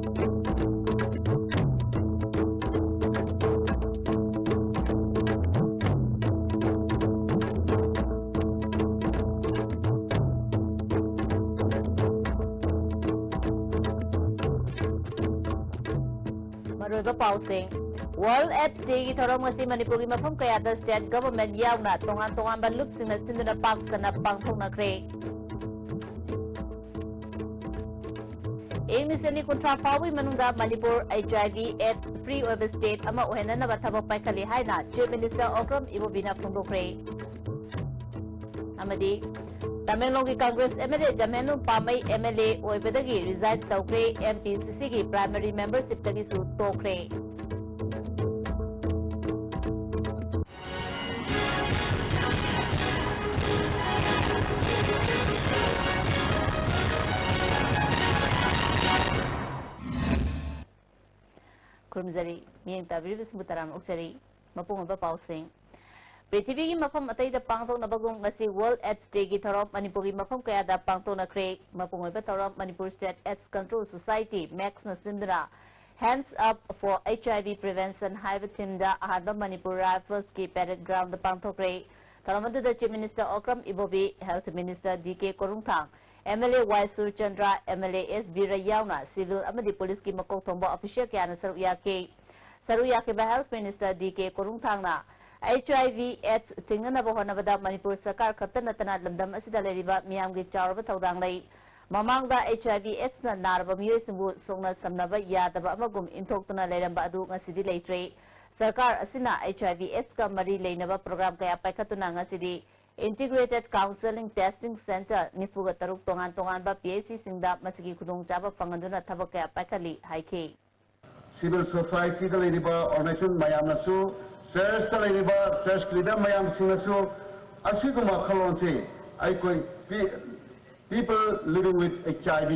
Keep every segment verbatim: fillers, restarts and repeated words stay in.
ꯃꯔꯨꯑꯣꯏꯕ ꯄꯥꯎꯁꯤꯡ꯫ World AIDS Day ꯒꯤ ꯊꯧꯔꯝ ꯉꯁꯤ ꯃꯅꯤꯄꯨꯔꯒꯤ ꯃꯐꯝ ꯀꯌꯥꯗ state government ꯌꯥꯎꯅ ꯇꯣꯉꯥꯟ ꯇꯣꯉꯥꯟꯕ ꯂꯨꯞꯁꯤꯡꯅ ꯁꯤꯟꯗꯨꯅ ꯄꯥꯛ ꯁꯟꯅ ꯄꯥꯡꯊꯣꯛꯅꯈ꯭ꯔꯦ꯫ ꯏꯪ ꯂꯤꯁꯤꯡ ꯑꯅꯤ ꯀꯨꯟꯊ꯭ꯔꯥ ꯐꯥꯎꯕꯒꯤ ꯃꯅꯨꯡꯗ ꯃꯅꯤꯄꯨꯔ HIV AIDS free ꯑꯣꯏꯕ state ꯑꯃ ꯑꯣꯏꯍꯟꯅꯅꯕ ꯊꯕꯛ ꯄꯥꯏꯈꯠꯂꯤ ꯍꯥꯏꯅ Chief Minister ꯑꯣꯀ꯭ꯔꯝ ꯏꯕꯣꯕꯤꯅ ꯐꯣꯡꯗꯣꯛꯈ꯭ꯔꯦ꯫ ꯑꯃꯗꯤ ꯇꯃꯦꯡꯂꯣꯡꯒꯤ Congress MLA ꯖꯃꯦꯅꯨ ꯄꯥꯃꯩ MLA ꯑꯣꯏꯕꯗꯒꯤ resign ꯇꯧꯈ꯭ꯔꯦ, MPCC ꯒꯤ primary membership ꯇꯒꯤꯁꯨ ꯇꯣꯛꯈ꯭ꯔꯦ꯫ ꯈꯨꯔꯨꯝꯖꯔꯤ꯫ ꯃꯤꯠꯌꯦꯡ ꯇꯥꯕꯤꯔꯤꯕꯁꯤꯡꯕꯨ ꯇꯔꯥꯝꯅ ꯑꯣꯛꯆꯔꯤ꯫ ꯃꯄꯨꯡ ꯑꯣꯏꯕ ꯄꯥꯎꯁꯤꯡ꯫ ꯄ꯭ꯔꯤꯊꯤꯕꯤꯒꯤ ꯃꯐꯝ ꯑꯇꯩꯗ ꯄꯥꯡꯊꯣꯛꯅꯕꯒꯨꯝ ꯉꯁꯤ World AIDS Day ꯒꯤ ꯊꯧꯔꯝ ꯃꯅꯤꯄꯨꯔꯒꯤ ꯃꯐꯝ ꯀꯌꯥꯗ ꯄꯥꯡꯊꯣꯛꯅꯈ꯭ꯔꯦ꯫ ꯃꯄꯨꯡ ꯑꯣꯏꯕ ꯊꯧꯔꯝ Manipur State AIDS Control Society, ꯃꯦꯛꯁꯅ ꯁꯤꯟꯗꯨꯅ Hands Up for HIV Prevention ꯍꯥꯏꯕ theme ꯗ ꯑꯍꯥꯟꯕ ꯃꯅꯤꯄꯨꯔ Rifles ꯀꯤ parade ground ꯗ ꯄꯥꯡꯊꯣꯛꯈ꯭ꯔꯦ꯫ ꯊꯧꯔꯝ ꯑꯗꯨꯗ Chief Minister ꯑꯣꯀ꯭ꯔꯝ ꯏꯕꯣꯕꯤ, Health Minister D K ꯀꯣꯔꯨꯡꯊꯥꯡ, MLA ꯋꯥꯏ ꯁꯨꯔꯆꯟꯗ꯭ꯔ, MLA ꯑꯦꯁ ꯕꯤꯔ ꯌꯥꯎꯅ civil ꯑꯃꯗꯤ ꯄꯨꯂꯤꯁꯀꯤ ꯃꯀꯣꯛ ꯊꯣꯡꯕ official ꯀꯌꯥꯅ ꯁꯔꯨꯛ ꯌꯥꯈꯤ꯫ ꯁꯔꯨꯛ ꯌꯥꯈꯤꯕ Health Minister D K ꯀꯣꯔꯨꯡꯊꯥꯡꯅ HIV AIDS ꯊꯤꯡꯅꯅꯕ ꯍꯣꯠꯅꯕꯗ ꯃꯅꯤꯄꯨꯔ ꯁꯔꯀꯥꯔ ꯈꯛꯇ ꯅꯠꯇꯅ ꯂꯝꯗꯝ ꯑꯁꯤꯗ ꯂꯩꯔꯤꯕ ꯃꯤꯌꯥꯝꯒꯤ ꯆꯥꯎꯔꯕ ꯊꯧꯗꯥꯡ ꯂꯩ꯫ ꯃꯃꯥꯡꯗ HIV AIDS ꯅ ꯅꯥꯔꯕ ꯃꯤꯑꯣꯏꯁꯤꯡꯕꯨ ꯁꯣꯛꯅ ꯁꯝꯅꯕ ꯌꯥꯗꯕ ꯑꯃꯒꯨꯝ ꯏꯟꯊꯣꯛꯇꯨꯅ ꯂꯩꯔꯝꯕ ꯑꯗꯨ ꯉꯁꯤꯗꯤ ꯂꯩꯇ꯭ꯔꯦ꯫ ꯁꯔꯀꯥꯔ ꯑꯁꯤꯅ HIV AIDS ꯀ ꯃꯔꯤ ꯂꯩꯅꯕ program ꯀꯌꯥ ꯄꯥꯏꯈꯠꯇꯨꯅ ꯉꯁꯤꯗꯤ Integrated Counseling Testing Center ꯅꯤꯐꯨꯒ ꯇꯔꯨꯛ ꯇꯣꯉꯥꯟ ꯇꯣꯉꯥꯟꯕ PHC ꯁꯤꯡꯗ ꯃꯁꯤꯒꯤ ꯈꯨꯗꯣꯡꯆꯥꯕ ꯐꯪꯍꯟꯗꯨꯅ ꯊꯕꯛ ꯀꯌꯥ ꯄꯥꯏꯈꯠꯂꯤ ꯍꯥꯏꯈꯤ꯫ Civil society ꯗ ꯂꯩꯔꯤꯕ organization ꯃꯌꯥꯝꯅꯁꯨ, church ꯇ ꯂꯩꯔꯤꯕ church leader ꯃꯌꯥꯝꯁꯤꯡꯅꯁꯨ ꯑꯁꯤꯒꯨꯝꯕ ꯋꯥꯈꯜꯂꯣꯟꯁꯤ ꯑꯩꯈꯣꯏ ꯄꯤ-, people living with HIV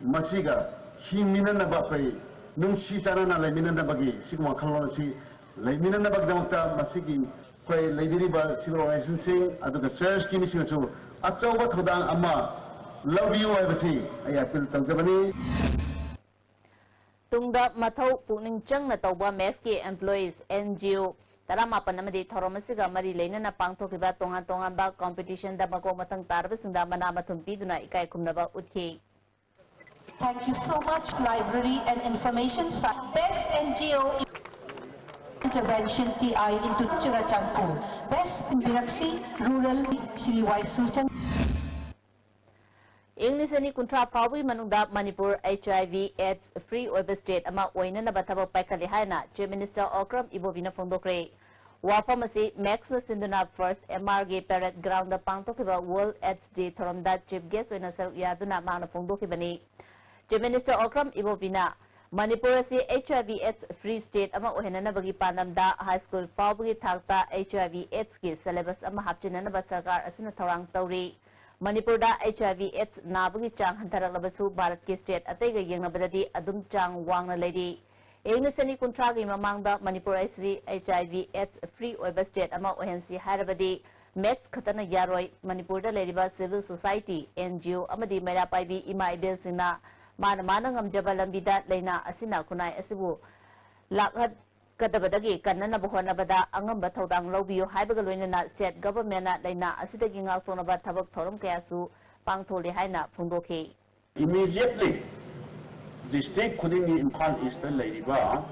ꯃꯁꯤꯒ ꯍꯤꯡꯃꯤꯟꯅꯅꯕ, ꯑꯩꯈꯣꯏ ꯅꯨꯡꯁꯤ ꯆꯥꯟꯅꯅ ꯂꯩꯃꯤꯟꯅꯅꯕꯒꯤ ꯁꯤꯒꯨꯝꯕ ꯋꯥꯈꯜꯂꯣꯟ ꯑꯁꯤ ꯂꯩꯃꯤꯟꯅꯅꯕꯒꯤꯗꯃꯛꯇ ꯃꯁꯤꯒꯤ ꯑꯩꯈꯣꯏ ꯂꯩꯕꯤꯔꯤꯕ civil organization ꯁꯤꯡ ꯑꯗꯨꯒ church ꯀꯤ ꯃꯤꯁꯤꯡꯅꯁꯨ ꯑꯆꯧꯕ ꯊꯧꯗꯥꯡ ꯑꯃ ꯂꯧꯕꯤꯌꯨ ꯍꯥꯏꯕꯁꯤ ꯑꯩ appeal ꯇꯧꯖꯕꯅꯤ꯫ ꯇꯨꯡꯗ ꯃꯊꯧ ꯄꯨꯛꯅꯤꯡ ꯆꯪꯅ ꯇꯧꯕ ꯃꯦꯛꯁꯀꯤ employees, NGO ꯇꯔꯥꯃꯥꯄꯟ ꯑꯃꯗꯤ ꯊꯧꯔꯝ ꯑꯁꯤꯒ ꯃꯔꯤ ꯂꯩꯅꯅ ꯄꯥꯡꯊꯣꯛꯈꯤꯕ ꯇꯣꯉꯥꯟ ꯇꯣꯉꯥꯟꯕ competitionꯗ ꯃꯀꯣꯛ ꯃꯊꯪ ꯇꯥꯔꯕꯁꯤꯡꯗ ꯃꯅꯥ ꯃꯊꯨꯝ ꯄꯤꯗꯨꯅ ꯏꯀꯥꯏ ꯈꯨꯝꯅꯕ ꯎꯠꯈꯤ꯫ Thank you so much, Library and Information Science. Best NGO Intervention TI into Churachandpur. Best Biraksi Rural Shri Y Suchan. ꯏꯪ ꯂꯤꯁꯤꯡ ꯑꯅꯤ ꯀꯨꯟꯊ꯭ꯔꯥ ꯐꯥꯎꯕꯒꯤ ꯃꯅꯨꯡꯗ ꯃꯅꯤꯄꯨꯔ HIV AIDS free ꯑꯣꯏꯕ state ꯑꯃ ꯑꯣꯏꯅꯅꯕ ꯊꯕꯛ ꯄꯥꯏꯈꯠꯂꯤ ꯍꯥꯏꯅ Chief Minister ꯑꯣꯀ꯭ꯔꯝ ꯏꯕꯣꯕꯤꯅ ꯐꯣꯡꯗꯣꯛꯈ꯭ꯔꯦ꯫ ꯋꯥꯐꯝ ꯑꯁꯤ ꯃꯦꯛꯁꯅ ꯁꯤꯟꯗꯨꯅ First MRꯒꯤ parade groundꯗ ꯄꯥꯡꯊꯣꯛꯈꯤꯕ World AIDS Day ꯊꯧꯔꯝꯗ chief guest ꯑꯣꯏꯅ ꯁꯔꯨꯛ ꯌꯥꯗꯨꯅ ꯃꯍꯥꯛꯅ ꯐꯣꯡꯗꯣꯛꯈꯤꯕꯅꯤ꯫ Chief Minister ꯑꯣꯀ꯭ꯔꯝ ꯏꯕꯣꯕꯤꯅ ꯃꯅꯤꯄꯨꯔ ꯑꯁꯤ HIV AIDS free state ꯑꯃ ꯑꯣꯏꯍꯟꯅꯅꯕꯒꯤ ꯄꯥꯟꯗꯝꯗ high school ꯐꯥꯎꯕꯒꯤ ꯊꯥꯛꯇ HIV AIDSꯀꯤ syllabus ꯑꯃ ꯍꯥꯞꯆꯤꯟꯅꯅꯕ ꯁꯔꯀꯥꯔ ꯑꯁꯤꯅ ꯊꯧꯔꯥꯡ ꯇꯧꯔꯤ꯫ ꯃꯅꯤꯄꯨꯔꯗ HIV AIDS ꯅꯥꯕꯒꯤ ꯆꯥꯡ ꯍꯟꯊꯔꯛꯂꯕꯁꯨ ꯚꯥꯔꯠꯀꯤ state ꯑꯇꯩꯒ ꯌꯦꯡꯅꯕꯗꯗꯤ ꯑꯗꯨꯝ ꯆꯥꯡ ꯋꯥꯡꯅ ꯂꯩꯔꯤ꯫ ꯏꯪ ꯂꯤꯁꯤꯡ ꯑꯅꯤ ꯀꯨꯟꯊ꯭ꯔꯥꯒꯤ ꯃꯃꯥꯡꯗ ꯃꯅꯤꯄꯨꯔ ꯑꯁꯤ HIV AIDS free ꯑꯣꯏꯕ state ꯑꯃ ꯑꯣꯏꯍꯟꯁꯤ ꯍꯥꯏꯔꯕꯗꯤ ꯃꯦꯛꯁ ꯈꯛꯇꯅ ꯌꯥꯔꯣꯏ꯫ ꯃꯅꯤꯄꯨꯔꯗ ꯂꯩꯔꯤꯕ civil society, NGO ꯑꯃꯗꯤ ꯃꯩꯔꯥ ꯄꯥꯏꯕꯤ ꯏꯃꯥ ꯏꯕꯦꯜꯁꯤꯡꯅ ꯃꯥꯅ ꯃꯥꯅ ꯉꯝꯖꯕ ꯂꯝꯕꯤꯗ ꯂꯥꯏꯅꯥ ꯑꯁꯤꯅ ꯈꯨꯟꯅꯥꯏ ꯑꯁꯤꯕꯨ ꯂꯥꯛꯍꯟ ꯀꯗꯕꯗꯒꯤ ꯀꯟꯅꯅꯕ ꯍꯣꯠꯅꯕꯗ ꯑꯉꯝꯕ ꯊꯧꯗꯥꯡ ꯂꯧꯕꯤꯌꯨ ꯍꯥꯏꯕꯒ ꯂꯣꯏꯅꯅ state governmentꯅ ꯂꯥꯏꯅꯥ ꯑꯁꯤꯗꯒꯤ ꯉꯥꯛꯊꯣꯛꯅꯕ ꯊꯕꯛ ꯊꯧꯔꯝ ꯀꯌꯥꯁꯨ ꯄꯥꯡꯊꯣꯛꯂꯤ ꯍꯥꯏꯅ ꯐꯣꯡꯗꯣꯛꯈꯤ꯫ Immediately district ꯈꯨꯗꯤꯡꯒꯤ ꯏꯝꯐꯥꯜ ꯏꯁꯇ ꯂꯩꯔꯤꯕ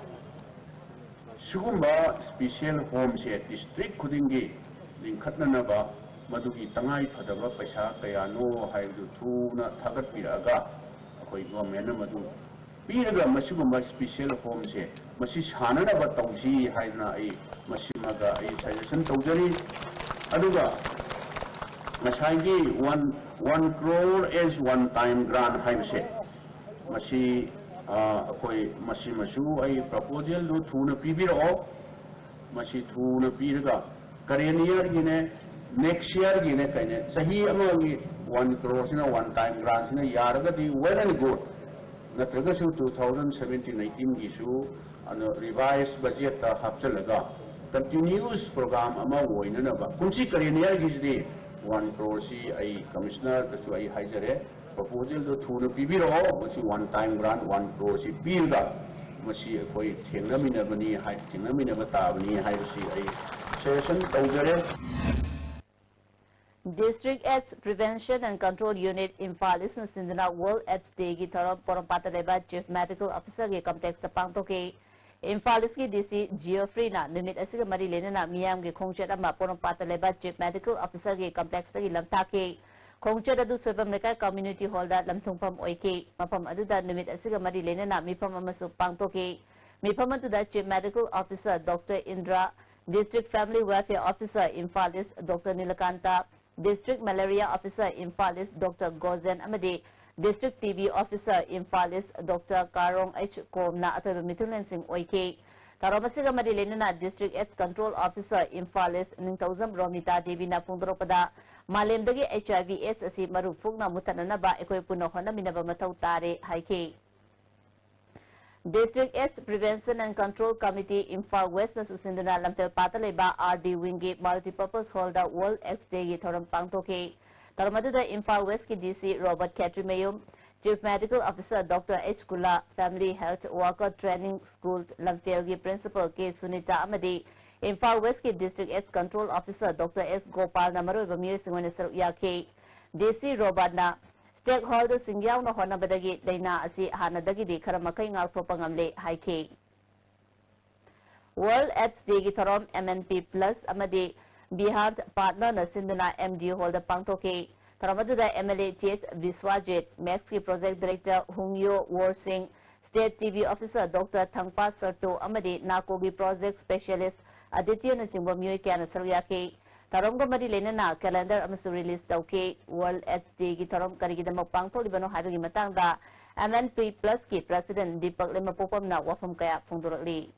ꯁꯤꯒꯨꯝꯕ special homeꯁꯦ district ꯈꯨꯗꯤꯡꯒꯤ ꯂꯤꯡꯈꯠꯅꯅꯕ ꯃꯗꯨꯒꯤ ꯇꯉꯥꯏ ꯐꯗꯕ ꯄꯩꯁꯥ ꯀꯌꯥꯅꯣ ꯍꯥꯏꯕꯗꯨ ꯊꯨꯅ ꯊꯥꯒꯠꯄꯤꯔꯛꯑꯒ ꯑꯩꯈꯣꯏ governmentꯅ ꯃꯗꯨ ꯄꯤꯔꯒ ꯃꯁꯤꯒꯨꯝꯕ special homeꯁꯦ ꯃꯁꯤ ꯁꯥꯟꯅꯅꯕ ꯇꯧꯁꯤ ꯍꯥꯏꯗꯅ ꯑꯩ ꯃꯁꯤꯃꯒ ꯑꯩ suggestion ꯇꯧꯖꯔꯤ꯫ ꯑꯗꯨꯒ ꯉꯁꯥꯏꯒꯤ one one crore as one time grant ꯍꯥꯏꯕꯁꯦ ꯃꯁꯤ ꯑꯩꯈꯣꯏ ꯃꯁꯤꯃꯁꯨ ꯑꯩ proposalꯗꯨ ꯊꯨꯅ ꯄꯤꯕꯤꯔꯛꯑꯣ꯫ ꯃꯁꯤ ꯊꯨꯅ ꯄꯤꯔꯒ current yearꯒꯤꯅꯦ, next yearꯒꯤꯅꯦ, ꯀꯩꯅꯦ, ꯆꯍꯤ ꯑꯃꯒꯤ one croreꯁꯤꯅ one time grantꯁꯤꯅ ꯌꯥꯔꯒꯗꯤ well and good, ꯅꯠꯇ꯭ꯔꯒꯁꯨ two thousand seventeen eighteenꯒꯤꯁꯨ ꯑꯗꯣ revise budgetꯇ ꯍꯥꯞꯆꯤꯜꯂꯒ continuous program ꯑꯃ ꯑꯣꯏꯅꯅꯕ ꯀꯨꯝꯁꯤ current yearꯒꯤꯁꯤꯗꯤ one croreꯁꯤ ꯑꯩ commissionerꯗꯁꯨ ꯑꯩ ꯍꯥꯏꯖꯔꯦ꯫ Proposal ꯗꯨ ꯊꯨꯅ ꯄꯤꯕꯤꯔꯛꯑꯣ꯫ ꯃꯁꯤ one time grant one crore ꯁꯤ ꯄꯤꯔꯒ ꯃꯁꯤ ꯑꯩꯈꯣꯏ ꯊꯦꯡꯅꯃꯤꯟꯅꯕꯅꯤ ꯍꯥꯏ, ꯊꯦꯡꯅꯃꯤꯟꯅꯕ ꯇꯥꯕꯅꯤ ꯍꯥꯏꯕꯁꯤ ꯑꯩ suggestion ꯇꯧꯖꯔꯦ꯫ District AIDS Prevention and Control Unit, Imphal East ꯅ ꯁꯤꯟꯗꯨꯅ World AIDS Day ꯒꯤ ꯊꯧꯔꯝ ꯄꯣꯔꯣꯝꯄꯥꯠꯇ ꯂꯩꯕ Chief Medical Officer ꯒꯤ complex ꯇ ꯄꯥꯡꯊꯣꯛꯈꯤ꯫ ꯏꯝꯐꯥꯜ ꯏꯁꯀꯤ ꯗꯤ ꯁꯤ ꯖꯤꯑꯣꯐ꯭ꯔꯤꯅ ꯅꯨꯃꯤꯠ ꯑꯁꯤꯒ ꯃꯔꯤ ꯂꯩꯅꯅ ꯃꯤꯌꯥꯝꯒꯤ ꯈꯣꯡꯆꯠ ꯑꯃ ꯄꯣꯔꯣꯝꯄꯥꯠꯇ ꯂꯩꯕ Chief Medical Officer ꯒꯤ complex ꯇꯒꯤ ꯂꯝꯊꯥꯈꯤ꯫ ꯈꯣꯡꯆꯠ ꯑꯗꯨ ꯁꯣꯏꯕꯝ ꯂꯩꯀꯥꯏ community hall ꯗ ꯂꯝꯊꯨꯡꯐꯝ ꯑꯣꯏꯈꯤ꯫ ꯃꯐꯝ ꯑꯗꯨꯗ ꯅꯨꯃꯤꯠ ꯑꯁꯤꯒ ꯃꯔꯤ ꯂꯩꯅꯅ ꯃꯤꯐꯝ ꯑꯃꯁꯨ ꯄꯥꯡꯊꯣꯛꯈꯤ꯫ ꯃꯤꯐꯝ ꯑꯗꯨꯗ Chief Medical Officer Doctor Indra, District Family Welfare Officer Imphal East Doctor Nilakanta, District Malaria Officer Imphal East Doctor Gojen ꯑꯃꯗꯤ District T B Officer Imphal East Doctor Karong H ꯀꯣꯝꯅ ꯑꯊꯣꯏꯕ ꯃꯤꯊꯨꯡꯂꯦꯟꯁꯤꯡ ꯑꯣꯏꯈꯤ꯫ ꯊꯧꯔꯝ ꯑꯁꯤꯒ ꯃꯔꯤ ꯂꯩꯅꯅ District AIDS Control Officer Imphal East Ningthoujam Romita ꯗꯦꯕꯤꯅ ꯐꯣꯡꯗꯣꯔꯛꯄꯗ, ꯃꯥꯂꯦꯝꯗꯒꯤ H I V AIDS ꯑꯁꯤ ꯃꯔꯨ ꯐꯨꯛꯅ ꯃꯨꯠꯊꯠꯅꯅꯕ ꯑꯩꯈꯣꯏ ꯄꯨꯟꯅ ꯍꯣꯠꯅꯃꯤꯟꯅꯕ ꯃꯊꯧ ꯇꯥꯔꯦ ꯍꯥꯏꯈꯤ꯫ District AIDS Prevention and Control Committee Imphal West ꯅ ꯁꯨꯁꯤꯟꯗꯨꯅ ꯂꯝꯐꯦꯜ ꯄꯥꯠꯇ ꯂꯩꯕ R D Wing ꯒꯤ Multipurpose Hall ꯗ World AIDS Day ꯒꯤ ꯊꯧꯔꯝ ꯄꯥꯡꯊꯣꯛꯈꯤ꯫ ꯊꯧꯔꯝ ꯑꯗꯨꯗ ꯏꯝꯐꯥꯜ ꯋꯦꯁꯀꯤ D C Robert Khetrimayum, Chief Medical Officer Doctor H Kula, Family Health Worker Training School ꯂꯝꯐꯦꯜꯒꯤ Principal ꯀꯦ ꯁꯨꯅꯤꯇꯥ ꯑꯃꯗꯤ ꯏꯝꯐꯥꯜ ꯋꯦꯁꯀꯤ District AIDS Control Officer Doctor ꯑꯦꯁ ꯒꯣꯄꯥꯜꯅ ꯃꯔꯨꯑꯣꯏꯕ ꯃꯤꯑꯣꯏꯁꯤꯡ ꯑꯣꯏꯅ ꯁꯔꯨꯛ ꯌꯥꯈꯤ꯫ ꯗꯤ ꯁꯤ ꯔꯣꯕꯥꯔꯠꯅ stakeholder ꯁꯤꯡ ꯌꯥꯎꯅ ꯍꯣꯠꯅꯕꯗꯒꯤ ꯂꯥꯏꯅꯥ ꯑꯁꯤ ꯍꯥꯟꯅꯗꯒꯤꯗꯤ ꯈꯔ ꯃꯈꯩ ꯉꯥꯛꯊꯣꯛꯄ ꯉꯝꯂꯦ ꯍꯥꯏꯈꯤ꯫ World AIDS Day ꯒꯤ ꯊꯧꯔꯝ M N P Plus ꯑꯃꯗꯤ Bihant Partner ꯅ ꯁꯤꯟꯗꯨꯅ M D Hall ꯗ ꯄꯥꯡꯊꯣꯛꯈꯤ꯫ ꯊꯧꯔꯝ ꯑꯗꯨꯗ M L A T S Biswajit, ꯃꯦꯛꯁꯀꯤ Project Director Hungyo Worsing, State T B Officer Doctor ꯊꯪꯄꯥ ꯁꯔꯇꯣ ꯑꯃꯗꯤ ꯅꯥꯀꯣꯒꯤ Project Specialist ꯑꯗꯤꯇ꯭ꯌꯅꯆꯤꯡꯕ ꯃꯤꯑꯣꯏ ꯀꯌꯥꯅ ꯁꯔꯨꯛ ꯌꯥꯈꯤ꯫ ꯊꯧꯔꯝꯒ ꯃꯔꯤ ꯂꯩꯅꯅ calendar ꯑꯃꯁꯨ release ꯇꯧꯈꯤ꯫ World AIDS Day ꯒꯤ ꯊꯧꯔꯝ ꯀꯔꯤꯒꯤꯗꯃꯛ ꯄꯥꯡꯊꯣꯛꯂꯤꯕꯅꯣ ꯍꯥꯏꯕꯒꯤ ꯃꯇꯥꯡꯗ M N P Plus ꯀꯤ President ꯗꯤꯄꯛ ꯂꯩꯃꯄꯣꯛꯄꯝꯅ ꯋꯥꯐꯝ ꯀꯌꯥ ꯐꯣꯡꯗꯣꯔꯛꯂꯤ꯫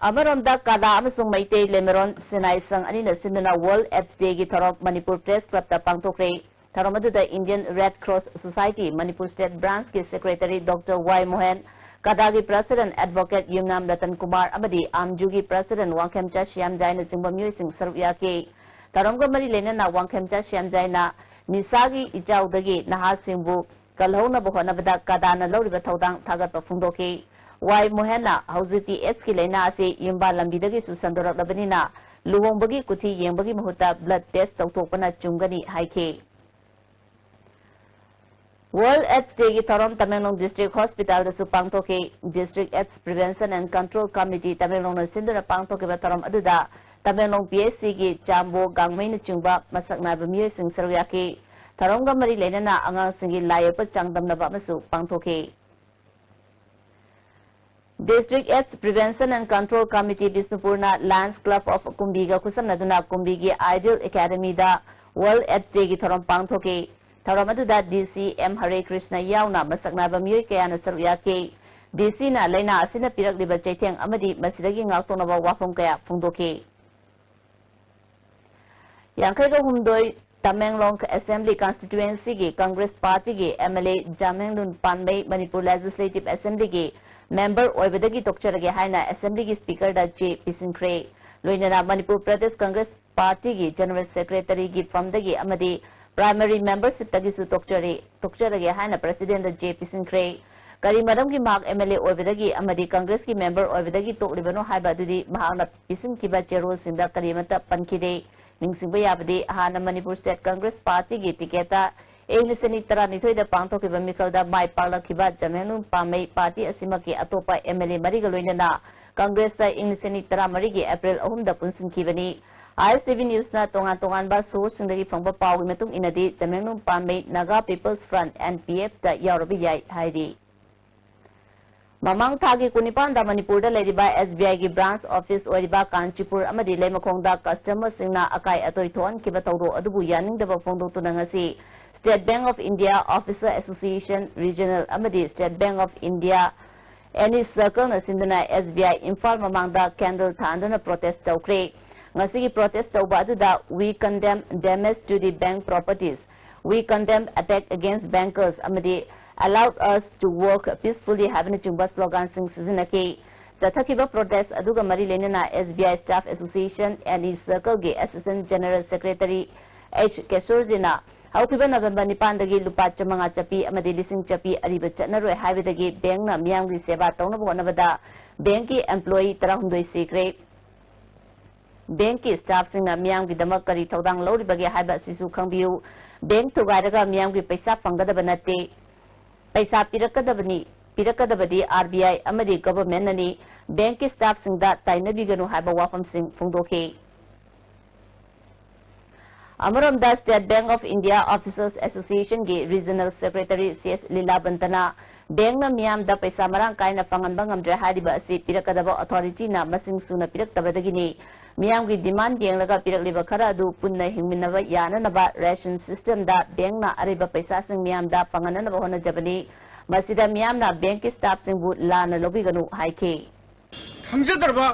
ꯑꯃꯔꯣꯝꯗ ꯀꯥꯗꯥ ꯑꯃꯁꯨꯡ ꯃꯩꯇꯩ ꯂꯦꯃꯦꯔꯣꯟ ꯁꯤꯟꯅꯥꯏ ꯁꯪ ꯑꯅꯤꯅ ꯁꯤꯟꯗꯨꯅ World AIDS Day ꯒꯤ ꯊꯧꯔꯝ ꯃꯅꯤꯄꯨꯔ Press Club ꯇ ꯄꯥꯡꯊꯣꯛꯈ꯭ꯔꯦ꯫ ꯊꯧꯔꯝ ꯑꯗꯨꯗ Indian Red Cross Society Manipur State Branch ꯀꯤ Secretary Doctor ꯋꯥꯏ ꯃꯣꯍꯦꯟ, ꯀꯥꯗꯥꯒꯤ President Advocate ꯌꯨꯝꯅꯥꯝ ꯔꯇꯟ ꯀꯨꯃꯥꯔ ꯑꯃꯗꯤ ꯑꯥꯝꯖꯨꯒꯤ President ꯋꯥꯡꯈꯦꯝꯆꯥ ꯁ꯭ꯌꯥꯝꯖꯥꯏꯅꯆꯤꯡꯕ ꯃꯤꯑꯣꯏꯁꯤꯡ ꯁꯔꯨꯛ ꯌꯥꯈꯤ꯫ ꯊꯧꯔꯝꯒ ꯃꯔꯤ ꯂꯩꯅꯅ ꯋꯥꯡꯈꯦꯝꯆꯥ ꯁ꯭ꯌꯥꯝꯖꯥꯏꯅ ꯅꯤꯁꯥꯒꯤ ꯏꯆꯥꯎꯗꯒꯤ ꯅꯍꯥꯁꯤꯡꯕꯨ ꯀꯜꯍꯧꯅꯕ ꯍꯣꯠꯅꯕꯗ ꯀꯗꯥꯅ ꯂꯧꯔꯤꯕ ꯊꯧꯗꯥꯡ ꯊꯥꯒꯠꯄ ꯐꯣꯡꯗꯣꯛꯈꯤ꯫ ꯋꯥꯏ ꯃꯣꯍꯦꯟꯅ ꯍꯧꯖꯤꯛꯇꯤ ꯑꯦꯗꯁꯀꯤ ꯂꯥꯏꯅꯥ ꯑꯁꯤ ꯌꯨꯝꯕꯥꯜ ꯂꯝꯕꯤꯗꯒꯤꯁꯨ ꯁꯟꯗꯣꯔꯛꯂꯕꯅꯤꯅ ꯂꯨꯍꯣꯡꯕꯒꯤ ꯀꯨꯊꯤ ꯌꯦꯡꯕꯒꯤ ꯃꯍꯨꯠꯇ blood test ꯇꯧꯊꯣꯛꯄꯅ ꯆꯨꯝꯒꯅꯤ ꯍꯥꯏꯈꯤ꯫ World AIDS Day ꯒꯤ ꯊꯧꯔꯝ ꯇꯃꯦꯡꯂꯣꯡ District Hospital ꯗꯁꯨ ꯄꯥꯡꯊꯣꯛꯈꯤ꯫ District AIDS Prevention and Control Committee ꯇꯃꯦꯡꯂꯣꯡꯅ ꯁꯤꯟꯗꯨꯅ ꯄꯥꯡꯊꯣꯛꯈꯤꯕ ꯊꯧꯔꯝ ꯑꯗꯨꯗ ꯇꯃꯦꯡꯂꯣꯡ P H C ꯒꯤ ꯆꯥꯝꯕꯣ ꯒꯥꯡꯃꯩꯅꯆꯤꯡꯕ ꯃꯁꯛ ꯅꯥꯏꯕ ꯃꯤꯑꯣꯏꯁꯤꯡ ꯁꯔꯨꯛ ꯌꯥꯈꯤ꯫ ꯊꯧꯔꯝꯒ ꯃꯔꯤ ꯂꯩꯅꯅ ꯑꯉꯥꯡꯁꯤꯡꯒꯤ ꯂꯥꯏ ꯌꯦꯛꯄ ꯆꯥꯡꯗꯝꯅꯕ ꯑꯃꯁꯨ ꯄꯥꯡꯊꯣꯛꯈꯤ꯫ District AIDS Prevention and Control Committee ꯕꯤꯁꯅꯨꯄꯨꯔꯅ Lions Club of ꯀꯨꯝꯕꯤꯒ ꯈꯨꯠꯁꯝꯅꯗꯨꯅ ꯀꯨꯝꯕꯤꯒꯤ Ideal Academy the World AIDS Day ꯒꯤ ꯊꯧꯔꯝ ꯄꯥꯡꯊꯣꯛꯈꯤ꯫ ꯊꯧꯔꯝ ꯑꯗꯨꯗ D C M ꯍꯔꯦ ꯀ꯭ꯔꯤꯁꯅ ꯌꯥꯎꯅ ꯃꯁꯛ ꯅꯥꯏꯕ ꯃꯤꯑꯣꯏ ꯀꯌꯥꯅ ꯁꯔꯨꯛ ꯌꯥꯈꯤ꯫ D C ꯅ ꯂꯥꯏꯅꯥ ꯑꯁꯤꯅ ꯄꯤꯔꯛꯂꯤꯕ ꯆꯩꯊꯦꯡ ꯑꯃꯗꯤ ꯃꯁꯤꯗꯒꯤ ꯉꯥꯛꯊꯣꯛꯅꯕ ꯋꯥꯐꯝ ꯀꯌꯥ ꯐꯣꯡꯗꯣꯛꯈꯤ꯫ ꯌꯥꯡꯈꯩꯒ ꯍꯨꯝꯗꯣꯏ ꯇꯃꯦꯡꯂꯣꯡ Assembly Constituency ꯒꯤ Congress Party ꯒꯤ M L A ꯖꯥꯃꯦꯡꯂꯨꯟ ꯄꯥꯟꯃꯩ Manipur Legislative Assembly ꯒꯤ member ꯑꯣꯏꯕꯗꯒꯤ ꯇꯣꯛꯆꯔꯒꯦ ꯍꯥꯏꯅ Assembly ꯒꯤ Speaker ꯗ ꯆꯦ ꯄꯤꯁꯤꯟꯈ꯭ꯔꯦ꯫ ꯂꯣꯏꯅꯅ ꯃꯅꯤꯄꯨꯔ ꯄ꯭ꯔꯗꯦꯁ Congress Party ꯒꯤ General Secretary ꯒꯤ ꯐꯝꯗꯒꯤ ꯑꯃꯗꯤ primary membership ꯇꯒꯤꯁꯨ ꯇꯣꯛꯆꯔꯤ, ꯇꯣꯛꯆꯔꯒꯦ ꯍꯥꯏꯅ President ꯗ ꯆꯦ ꯄꯤꯁꯤꯟꯈ꯭ꯔꯦ꯫ ꯀꯔꯤ ꯃꯔꯝꯒꯤ ꯃꯍꯥꯛ M L A ꯑꯣꯏꯕꯗꯒꯤ ꯑꯃꯗꯤ Congress ꯀꯤ member ꯑꯣꯏꯕꯗꯒꯤ ꯇꯣꯛꯂꯤꯕꯅꯣ ꯍꯥꯏꯕ ꯑꯗꯨꯗꯤ ꯃꯍꯥꯛꯅ ꯄꯤꯁꯤꯟꯈꯤꯕ ꯆꯦꯔꯣꯜꯁꯤꯡꯗ ꯀꯔꯤꯃꯠꯇ ꯄꯟꯈꯤꯗꯦ꯫ ꯅꯤꯡꯁꯤꯡꯕ ꯌꯥꯕꯗꯤ, ꯍꯥꯟꯅ ꯃꯅꯤꯄꯨꯔ State Congress Party ꯒꯤ ticket ꯇ ꯏꯪ ꯂꯤꯁꯤꯡ ꯑꯅꯤ ꯇꯔꯥꯅꯤꯊꯣꯏꯗ ꯄꯥꯡꯊꯣꯛꯈꯤꯕ ꯃꯤꯈꯜꯗ ꯃꯥꯏ ꯄꯥꯛꯂꯛꯈꯤꯕ ꯖꯃꯦꯡꯂꯨꯡ ꯄꯥꯝꯃꯩ party ꯑꯁꯤꯃꯛꯀꯤ ꯑꯇꯣꯞꯄ M L A ꯃꯔꯤꯒ ꯂꯣꯏꯅꯅ Congress ꯇ ꯏꯪ ꯂꯤꯁꯤꯡ ꯑꯅꯤ ꯇꯔꯥꯃꯔꯤꯒꯤ April ꯑꯍꯨꯝꯗ ꯄꯨꯟꯁꯤꯟꯈꯤꯕꯅꯤ꯫ I S T V News ꯅ ꯇꯣꯉꯥꯟ ꯇꯣꯉꯥꯟꯕ source ꯁꯤꯡꯗꯒꯤ ꯐꯪꯕ ꯄꯥꯎꯒꯤ ꯃꯇꯨꯡ ꯏꯟꯅꯗꯤ, ꯖꯃꯦꯡꯂꯨꯡ ꯄꯥꯝꯃꯩ Naga People's Front, N P F ꯇ ꯌꯥꯎꯔꯕ ꯌꯥꯏ ꯍꯥꯏꯔꯤ꯫ ꯃꯃꯥꯡ ꯊꯥꯒꯤ ꯀꯨꯟꯅꯤꯄꯥꯟꯗ ꯃꯅꯤꯄꯨꯔꯗ ꯂꯩꯔꯤꯕ S B I ꯒꯤ branch office ꯑꯣꯏꯔꯤꯕ ꯀꯥꯟꯆꯤꯄꯨꯔ ꯑꯃꯗꯤ ꯂꯩꯃꯈꯣꯡꯗ customer ꯁꯤꯡꯅ ꯑꯀꯥꯏ ꯑꯇꯣꯏ ꯊꯣꯛꯍꯟꯈꯤꯕ ꯊꯧꯗꯣꯛ ꯑꯗꯨꯕꯨ ꯌꯥꯅꯤꯡꯗꯕ ꯐꯣꯡꯗꯣꯛꯇꯨꯅ ꯉꯁꯤ State Bank of India Officer Association Regional ꯑꯃꯗꯤ State Bank of India Any Circle ꯅ ꯁꯤꯟꯗꯨꯅ S B I ꯏꯝꯐꯥꯜ ꯃꯃꯥꯡꯗ candle ꯊꯥꯟꯗꯨꯅ protest ꯇꯧꯈ꯭ꯔꯦ꯫ ꯉꯁꯤꯒꯤ protest ꯇꯧꯕ ꯑꯗꯨꯗ "We condemn damage to the bank properties, we condemn attack against bankers" ꯑꯃꯗꯤ "Allow us to work peacefully" ꯍꯥꯏꯕꯅꯆꯤꯡꯕ slogan ꯁꯤꯡ ꯁꯤꯖꯤꯟꯅꯈꯤ꯫ ꯆꯠꯊꯈꯤꯕ protest ꯑꯗꯨꯒ ꯃꯔꯤ ꯂꯩꯅꯅ S B I Staff Association N E Circle ꯒꯤ Assistant General Secretary H Keshorjina ꯍꯧꯈꯤꯕ November ꯅꯤꯄꯥꯟꯗꯒꯤ ꯂꯨꯄꯥ ꯆꯥꯃꯉꯥ ꯆꯞꯄꯤ ꯑꯃꯗꯤ ꯂꯤꯁꯤꯡ ꯆꯞꯄꯤ ꯑꯔꯤꯕ ꯆꯠꯅꯔꯣꯏ ꯍꯥꯏꯕꯗꯒꯤ bank ꯅ ꯃꯤꯌꯥꯝꯒꯤ ꯁꯦꯕꯥ ꯇꯧꯅꯕ ꯍꯣꯠꯅꯕꯗ bank ꯀꯤ employee ꯇꯔꯥꯍꯨꯝꯗꯣꯏ ꯁꯤꯈ꯭ꯔꯦ꯫ Bank ꯀꯤ staff ꯁꯤꯡꯅ ꯃꯤꯌꯥꯝꯒꯤꯗꯃꯛ ꯀꯔꯤ ꯊꯧꯗꯥꯡ ꯂꯧꯔꯤꯕꯒꯦ ꯍꯥꯏꯕ ꯑꯁꯤꯁꯨ ꯈꯪꯕꯤꯌꯨ꯫ Bank ꯊꯨꯒꯥꯏꯔꯒ ꯃꯤꯌꯥꯝꯒꯤ ꯄꯩꯁꯥ ꯐꯪꯒꯗꯕ ꯅꯠꯇꯦ꯫ ꯄꯩꯁꯥ ꯄꯤꯔꯛꯀꯗꯕꯅꯤ, ꯄꯤꯔꯛꯀꯗꯕꯗꯤ R B I ꯑꯃꯗꯤ government ꯅꯅꯤ꯫ Bank ꯀꯤ staff ꯁꯤꯡꯗ ꯇꯥꯏꯅꯕꯤꯒꯅꯨ ꯍꯥꯏꯕ ꯋꯥꯐꯝꯁꯤꯡ ꯐꯣꯡꯗꯣꯛꯈꯤ꯫ ꯑꯃꯔꯣꯝꯗ, State Bank of India Officers Association ꯒꯤ Regional Secretary C S ꯂꯤꯂꯥꯕꯟꯇꯅ bank ꯅ ꯃꯤꯌꯥꯝꯗ ꯄꯩꯁꯥ ꯃꯔꯥꯡ ꯀꯥꯏꯅ ꯐꯪꯍꯟꯕ ꯉꯝꯗ꯭ꯔꯦ ꯍꯥꯏꯔꯤꯕ ꯑꯁꯤ ꯄꯤꯔꯛꯀꯗꯕ authority ꯅ ꯃꯁꯤꯡ ꯁꯨꯅ ꯄꯤꯔꯛꯇꯕꯗꯒꯤꯅꯤ꯫ ꯃꯤꯌꯥꯝꯒꯤ demand ꯌꯦꯡꯂꯒ ꯄꯤꯔꯛꯂꯤꯕ ꯈꯔ ꯑꯗꯨ ꯄꯨꯟꯅ ꯍꯤꯡꯃꯤꯟꯅꯕ ꯌꯥꯅꯅꯕ ration system ꯗ bank ꯅ ꯑꯔꯩꯕ ꯄꯩꯁꯥꯁꯤꯡ ꯃꯤꯌꯥꯝꯗ ꯐꯪꯍꯟꯅꯅꯕ ꯍꯣꯠꯅꯖꯕꯅꯤ꯫ ꯃꯁꯤꯗ ꯃꯤꯌꯥꯝꯅ bank ꯀꯤ staff ꯁꯤꯡꯕꯨ ꯂꯥꯟꯅ ꯂꯧꯕꯤꯒꯅꯨ ꯍꯥꯏꯈꯤ꯫ ꯈꯪꯖꯗ꯭ꯔꯕ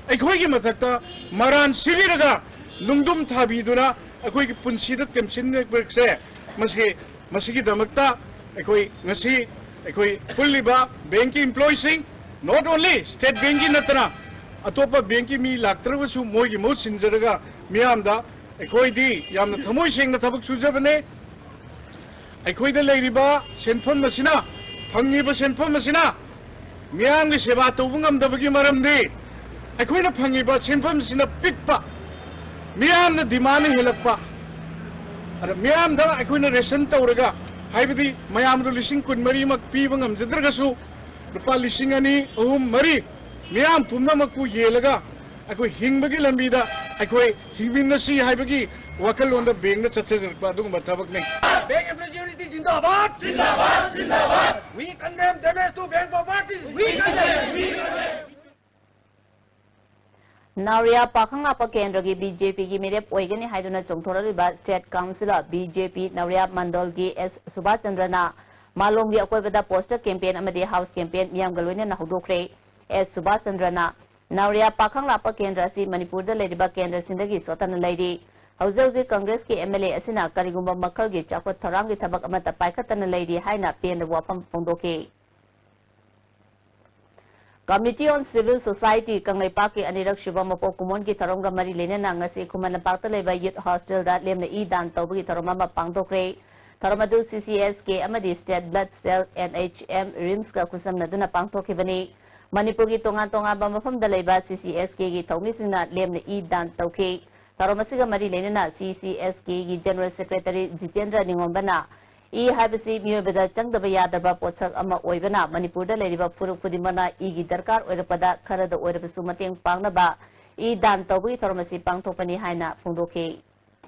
ꯑꯩꯈꯣꯏꯒꯤ ꯃꯊꯛꯇ ꯃꯔꯥꯟ ꯁꯤꯕꯤꯔꯒ ꯅꯨꯡꯗꯨꯝ ꯊꯥꯕꯤꯗꯨꯅ ꯑꯩꯈꯣꯏꯒꯤ ꯄꯨꯟꯁꯤꯗ ꯇꯦꯝꯁꯤꯟꯅꯕꯁꯦ, ꯃꯁꯤ, ꯃꯁꯤꯒꯤꯗꯃꯛꯇ ꯑꯩꯈꯣꯏ ꯉꯁꯤ ꯑꯩꯈꯣꯏ ꯄꯨꯜꯂꯤꯕ bank ꯀꯤ employee ꯁꯤꯡ, not only State Bank ꯀꯤ ꯅꯠꯇꯅ ꯑꯇꯣꯞꯄ bank ꯀꯤ ꯃꯤ ꯂꯥꯛꯇ꯭ꯔꯒꯁꯨ ꯃꯣꯏꯒꯤ ꯃꯍꯨꯠ ꯁꯤꯟꯖꯔꯒ ꯃꯤꯌꯥꯝꯗ ꯑꯩꯈꯣꯏꯗꯤ ꯌꯥꯝꯅ ꯊꯃꯣꯏ ꯁꯦꯡꯅ ꯊꯕꯛ ꯁꯨꯖꯕꯅꯦ꯫ ꯑꯩꯈꯣꯏꯗ ꯂꯩꯔꯤꯕ ꯁꯦꯟꯐꯝ ꯑꯁꯤꯅ, ꯐꯪꯉꯤꯕ ꯁꯦꯟꯐꯝ ꯑꯁꯤꯅ ꯃꯤꯌꯥꯝꯒꯤ ꯁꯦꯕꯥ ꯇꯧꯕ ꯉꯝꯗꯕꯒꯤ ꯃꯔꯝꯗꯤ ꯑꯩꯈꯣꯏꯅ ꯐꯪꯉꯤꯕ ꯁꯦꯟꯐꯝꯁꯤꯅ ꯄꯤꯛꯄ, ꯃꯤꯌꯥꯝꯅ demand ꯍꯦꯜꯂꯛꯄ꯫ ꯑꯗ ꯃꯤꯌꯥꯝꯗ ꯑꯩꯈꯣꯏꯅ ration ꯇꯧꯔꯒ, ꯍꯥꯏꯕꯗꯤ ꯃꯌꯥꯝꯗ ꯂꯤꯁꯤꯡ ꯀꯨꯟꯃꯔꯤꯃꯛ ꯄꯤꯕ ꯉꯝꯖꯗ꯭ꯔꯒꯁꯨ, ꯂꯨꯄꯥ ꯂꯤꯁꯤꯡ ꯑꯅꯤ, ꯑꯍꯨꯝ, ꯃꯔꯤ ꯃꯤꯌꯥꯝ ꯄꯨꯝꯅꯃꯛꯄꯨ ꯌꯦꯜꯂꯒ ꯑꯩꯈꯣꯏ ꯍꯤꯡꯕꯒꯤ ꯂꯝꯕꯤꯗ ꯑꯩꯈꯣꯏ ꯍꯤꯡꯃꯤꯟꯅꯁꯤ ꯍꯥꯏꯕꯒꯤ ꯋꯥꯈꯜꯂꯣꯟꯗ bank ꯅ ꯆꯠꯆꯔꯛꯄ ꯑꯗꯨꯒꯨꯝꯕ ꯊꯕꯛꯅꯤ꯫ Bank employee unity ꯖꯤꯟꯗꯥꯕꯥꯗ! ꯖꯤꯟꯗꯥꯕꯥꯗ! ꯖꯤꯟꯗꯥꯕꯥꯗ! We condemn damage to bank properties! We condemn! We condemn! ꯅꯥꯎꯔꯤꯌꯥ ꯄꯥꯈꯪ ꯂꯥꯛꯄ ꯀꯦꯟꯗ꯭ꯔꯒꯤ B J P ꯒꯤ ꯃꯤꯔꯦꯞ ꯑꯣꯏꯒꯅꯤ ꯍꯥꯏꯗꯨꯅ ꯆꯣꯡꯊꯣꯔꯛꯂꯤꯕ State Councillor B J P ꯅꯥꯎꯔꯤꯌꯥ ꯃꯟꯗꯜꯒꯤ S ꯁꯨꯕꯥꯁ ꯆꯟꯗ꯭ꯔꯅ ꯃꯥꯂꯣꯝꯒꯤ ꯑꯀꯣꯏꯕꯗ poster campaign ꯑꯃꯗꯤ house campaign ꯃꯤꯌꯥꯝꯒ ꯂꯣꯏꯅꯅ ꯍꯧꯗꯣꯛꯈ꯭ꯔꯦ꯫ S ꯁꯨꯕꯥꯁ ꯆꯟꯗ꯭ꯔꯅ ꯅꯥꯎꯔꯤꯌꯥ ꯄꯥꯈꯪ ꯂꯥꯛꯄ ꯀꯦꯟꯗ꯭ꯔ ꯑꯁꯤ ꯃꯅꯤꯄꯨꯔꯗ ꯂꯩꯔꯤꯕ ꯀꯦꯟꯗ꯭ꯔꯁꯤꯡꯗꯒꯤ ꯁꯣꯠꯊꯅ ꯂꯩꯔꯤ꯫ ꯍꯧꯖꯤꯛ ꯍꯧꯖꯤꯛ Congress ꯀꯤ M L A ꯑꯁꯤꯅ ꯀꯔꯤꯒꯨꯝꯕ ꯃꯈꯜꯒꯤ ꯆꯥꯎꯈꯠ ꯊꯧꯔꯥꯡꯒꯤ ꯊꯕꯛ ꯑꯃꯠꯇ ꯄꯥꯏꯈꯠꯇꯅ ꯂꯩꯔꯤ ꯍꯥꯏꯅ ꯄꯦꯟꯗꯕ ꯋꯥꯐꯝ ꯐꯣꯡꯗꯣꯛꯈꯤ꯫ Committee on Civil Society ꯀꯪꯂꯩꯄꯥꯛꯀꯤ ꯑꯅꯤꯔꯛ ꯁꯨꯕ ꯃꯄꯣꯛ ꯀꯨꯝꯑꯣꯟꯒꯤ ꯊꯧꯔꯝꯒ ꯃꯔꯤ ꯂꯩꯅꯅ ꯉꯁꯤ ꯈꯨꯃꯟ ꯂꯝꯄꯥꯛꯇ ꯂꯩꯕ Youth Hostelꯗ ꯂꯦꯝꯅ ꯏ ꯗꯥꯟ ꯇꯧꯕꯒꯤ ꯊꯧꯔꯝ ꯑꯃ ꯄꯥꯡꯊꯣꯛꯈ꯭ꯔꯦ꯫ ꯊꯧꯔꯝ ꯑꯗꯨ CCSK ꯑꯃꯗꯤ State Blood Cell, NHM, RIMSꯀ ꯈꯨꯠꯁꯝꯅꯗꯨꯅ ꯄꯥꯡꯊꯣꯛꯈꯤꯕꯅꯤ꯫ ꯃꯅꯤꯄꯨꯔꯒꯤ ꯇꯣꯉꯥꯟ ꯇꯣꯉꯥꯟꯕ ꯃꯐꯝꯗ ꯂꯩꯕ CCSKꯒꯤ ꯊꯧꯃꯤꯁꯤꯡꯅ ꯂꯦꯝꯅ ꯏ ꯗꯥꯟ ꯇꯧꯈꯤ꯫ ꯊꯧꯔꯝ ꯑꯁꯤꯒ ꯃꯔꯤ ꯂꯩꯅꯅ CCSKꯒꯤ General Secretary ꯖꯤꯇꯦꯟꯗ꯭ꯔ ꯅꯤꯉꯣꯝꯕꯅ ꯏ ꯍꯥꯏꯕꯁꯤ ꯃꯤꯑꯣꯏꯕꯗ ꯆꯪꯗꯕ ꯌꯥꯗ꯭ꯔꯕ ꯄꯣꯠꯁꯛ ꯑꯃ ꯑꯣꯏꯕꯅ ꯃꯅꯤꯄꯨꯔꯗ ꯂꯩꯔꯤꯕ ꯐꯨꯔꯨꯞ ꯈꯨꯗꯤꯡꯃꯛꯅ ꯏꯒꯤ ꯗꯔꯀꯥꯔ ꯑꯣꯏꯔꯛꯄꯗ ꯈꯔꯗ ꯑꯣꯏꯔꯕꯁꯨ ꯃꯇꯦꯡ ꯄꯥꯡꯅꯕ ꯏ ꯗꯥꯟ ꯇꯧꯕꯒꯤ ꯊꯧꯔꯝ ꯑꯁꯤ ꯄꯥꯡꯊꯣꯛꯄꯅꯤ ꯍꯥꯏꯅ ꯐꯣꯡꯗꯣꯛꯈꯤ꯫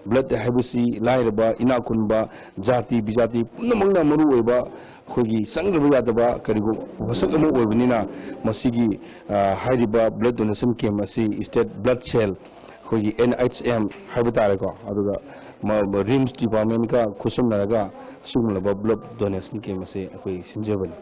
Blood ꯍꯥꯏꯕꯁꯤ ꯂꯥꯏꯔꯕ, ꯏꯅꯥꯛ ꯈꯨꯟꯕ, ꯖꯥꯇꯤ ꯕꯤꯖꯥꯇꯤ ꯄꯨꯝꯅꯃꯛꯅ ꯃꯔꯨ ꯑꯣꯏꯕ ꯑꯩꯈꯣꯏꯒꯤ ꯆꯪꯗ꯭ꯔꯕ ꯌꯥꯗꯕ ꯀꯔꯤꯒꯨꯝꯕ ꯄꯣꯠꯁꯛ ꯑꯃ ꯑꯣꯏꯕꯅꯤꯅ ꯃꯁꯤꯒꯤ, ꯑ, ꯍꯥꯏꯔꯤꯕ Blood Donation Camp ꯑꯁꯤ State Blood Cell, ꯑꯩꯈꯣꯏꯒꯤ NHM ꯍꯥꯏꯕ ꯇꯥꯔꯦꯀꯣ, ꯑꯗꯨꯒ ꯃ-, ꯃ-, RIMS Departmentꯀ ꯈꯨꯠꯁꯝꯅꯔꯒ ꯑꯁꯤꯒꯨꯝꯂꯕ Blood Donation Camp ꯑꯁꯤ ꯑꯩꯈꯣꯏ ꯁꯤꯟꯖꯕꯅꯤ꯫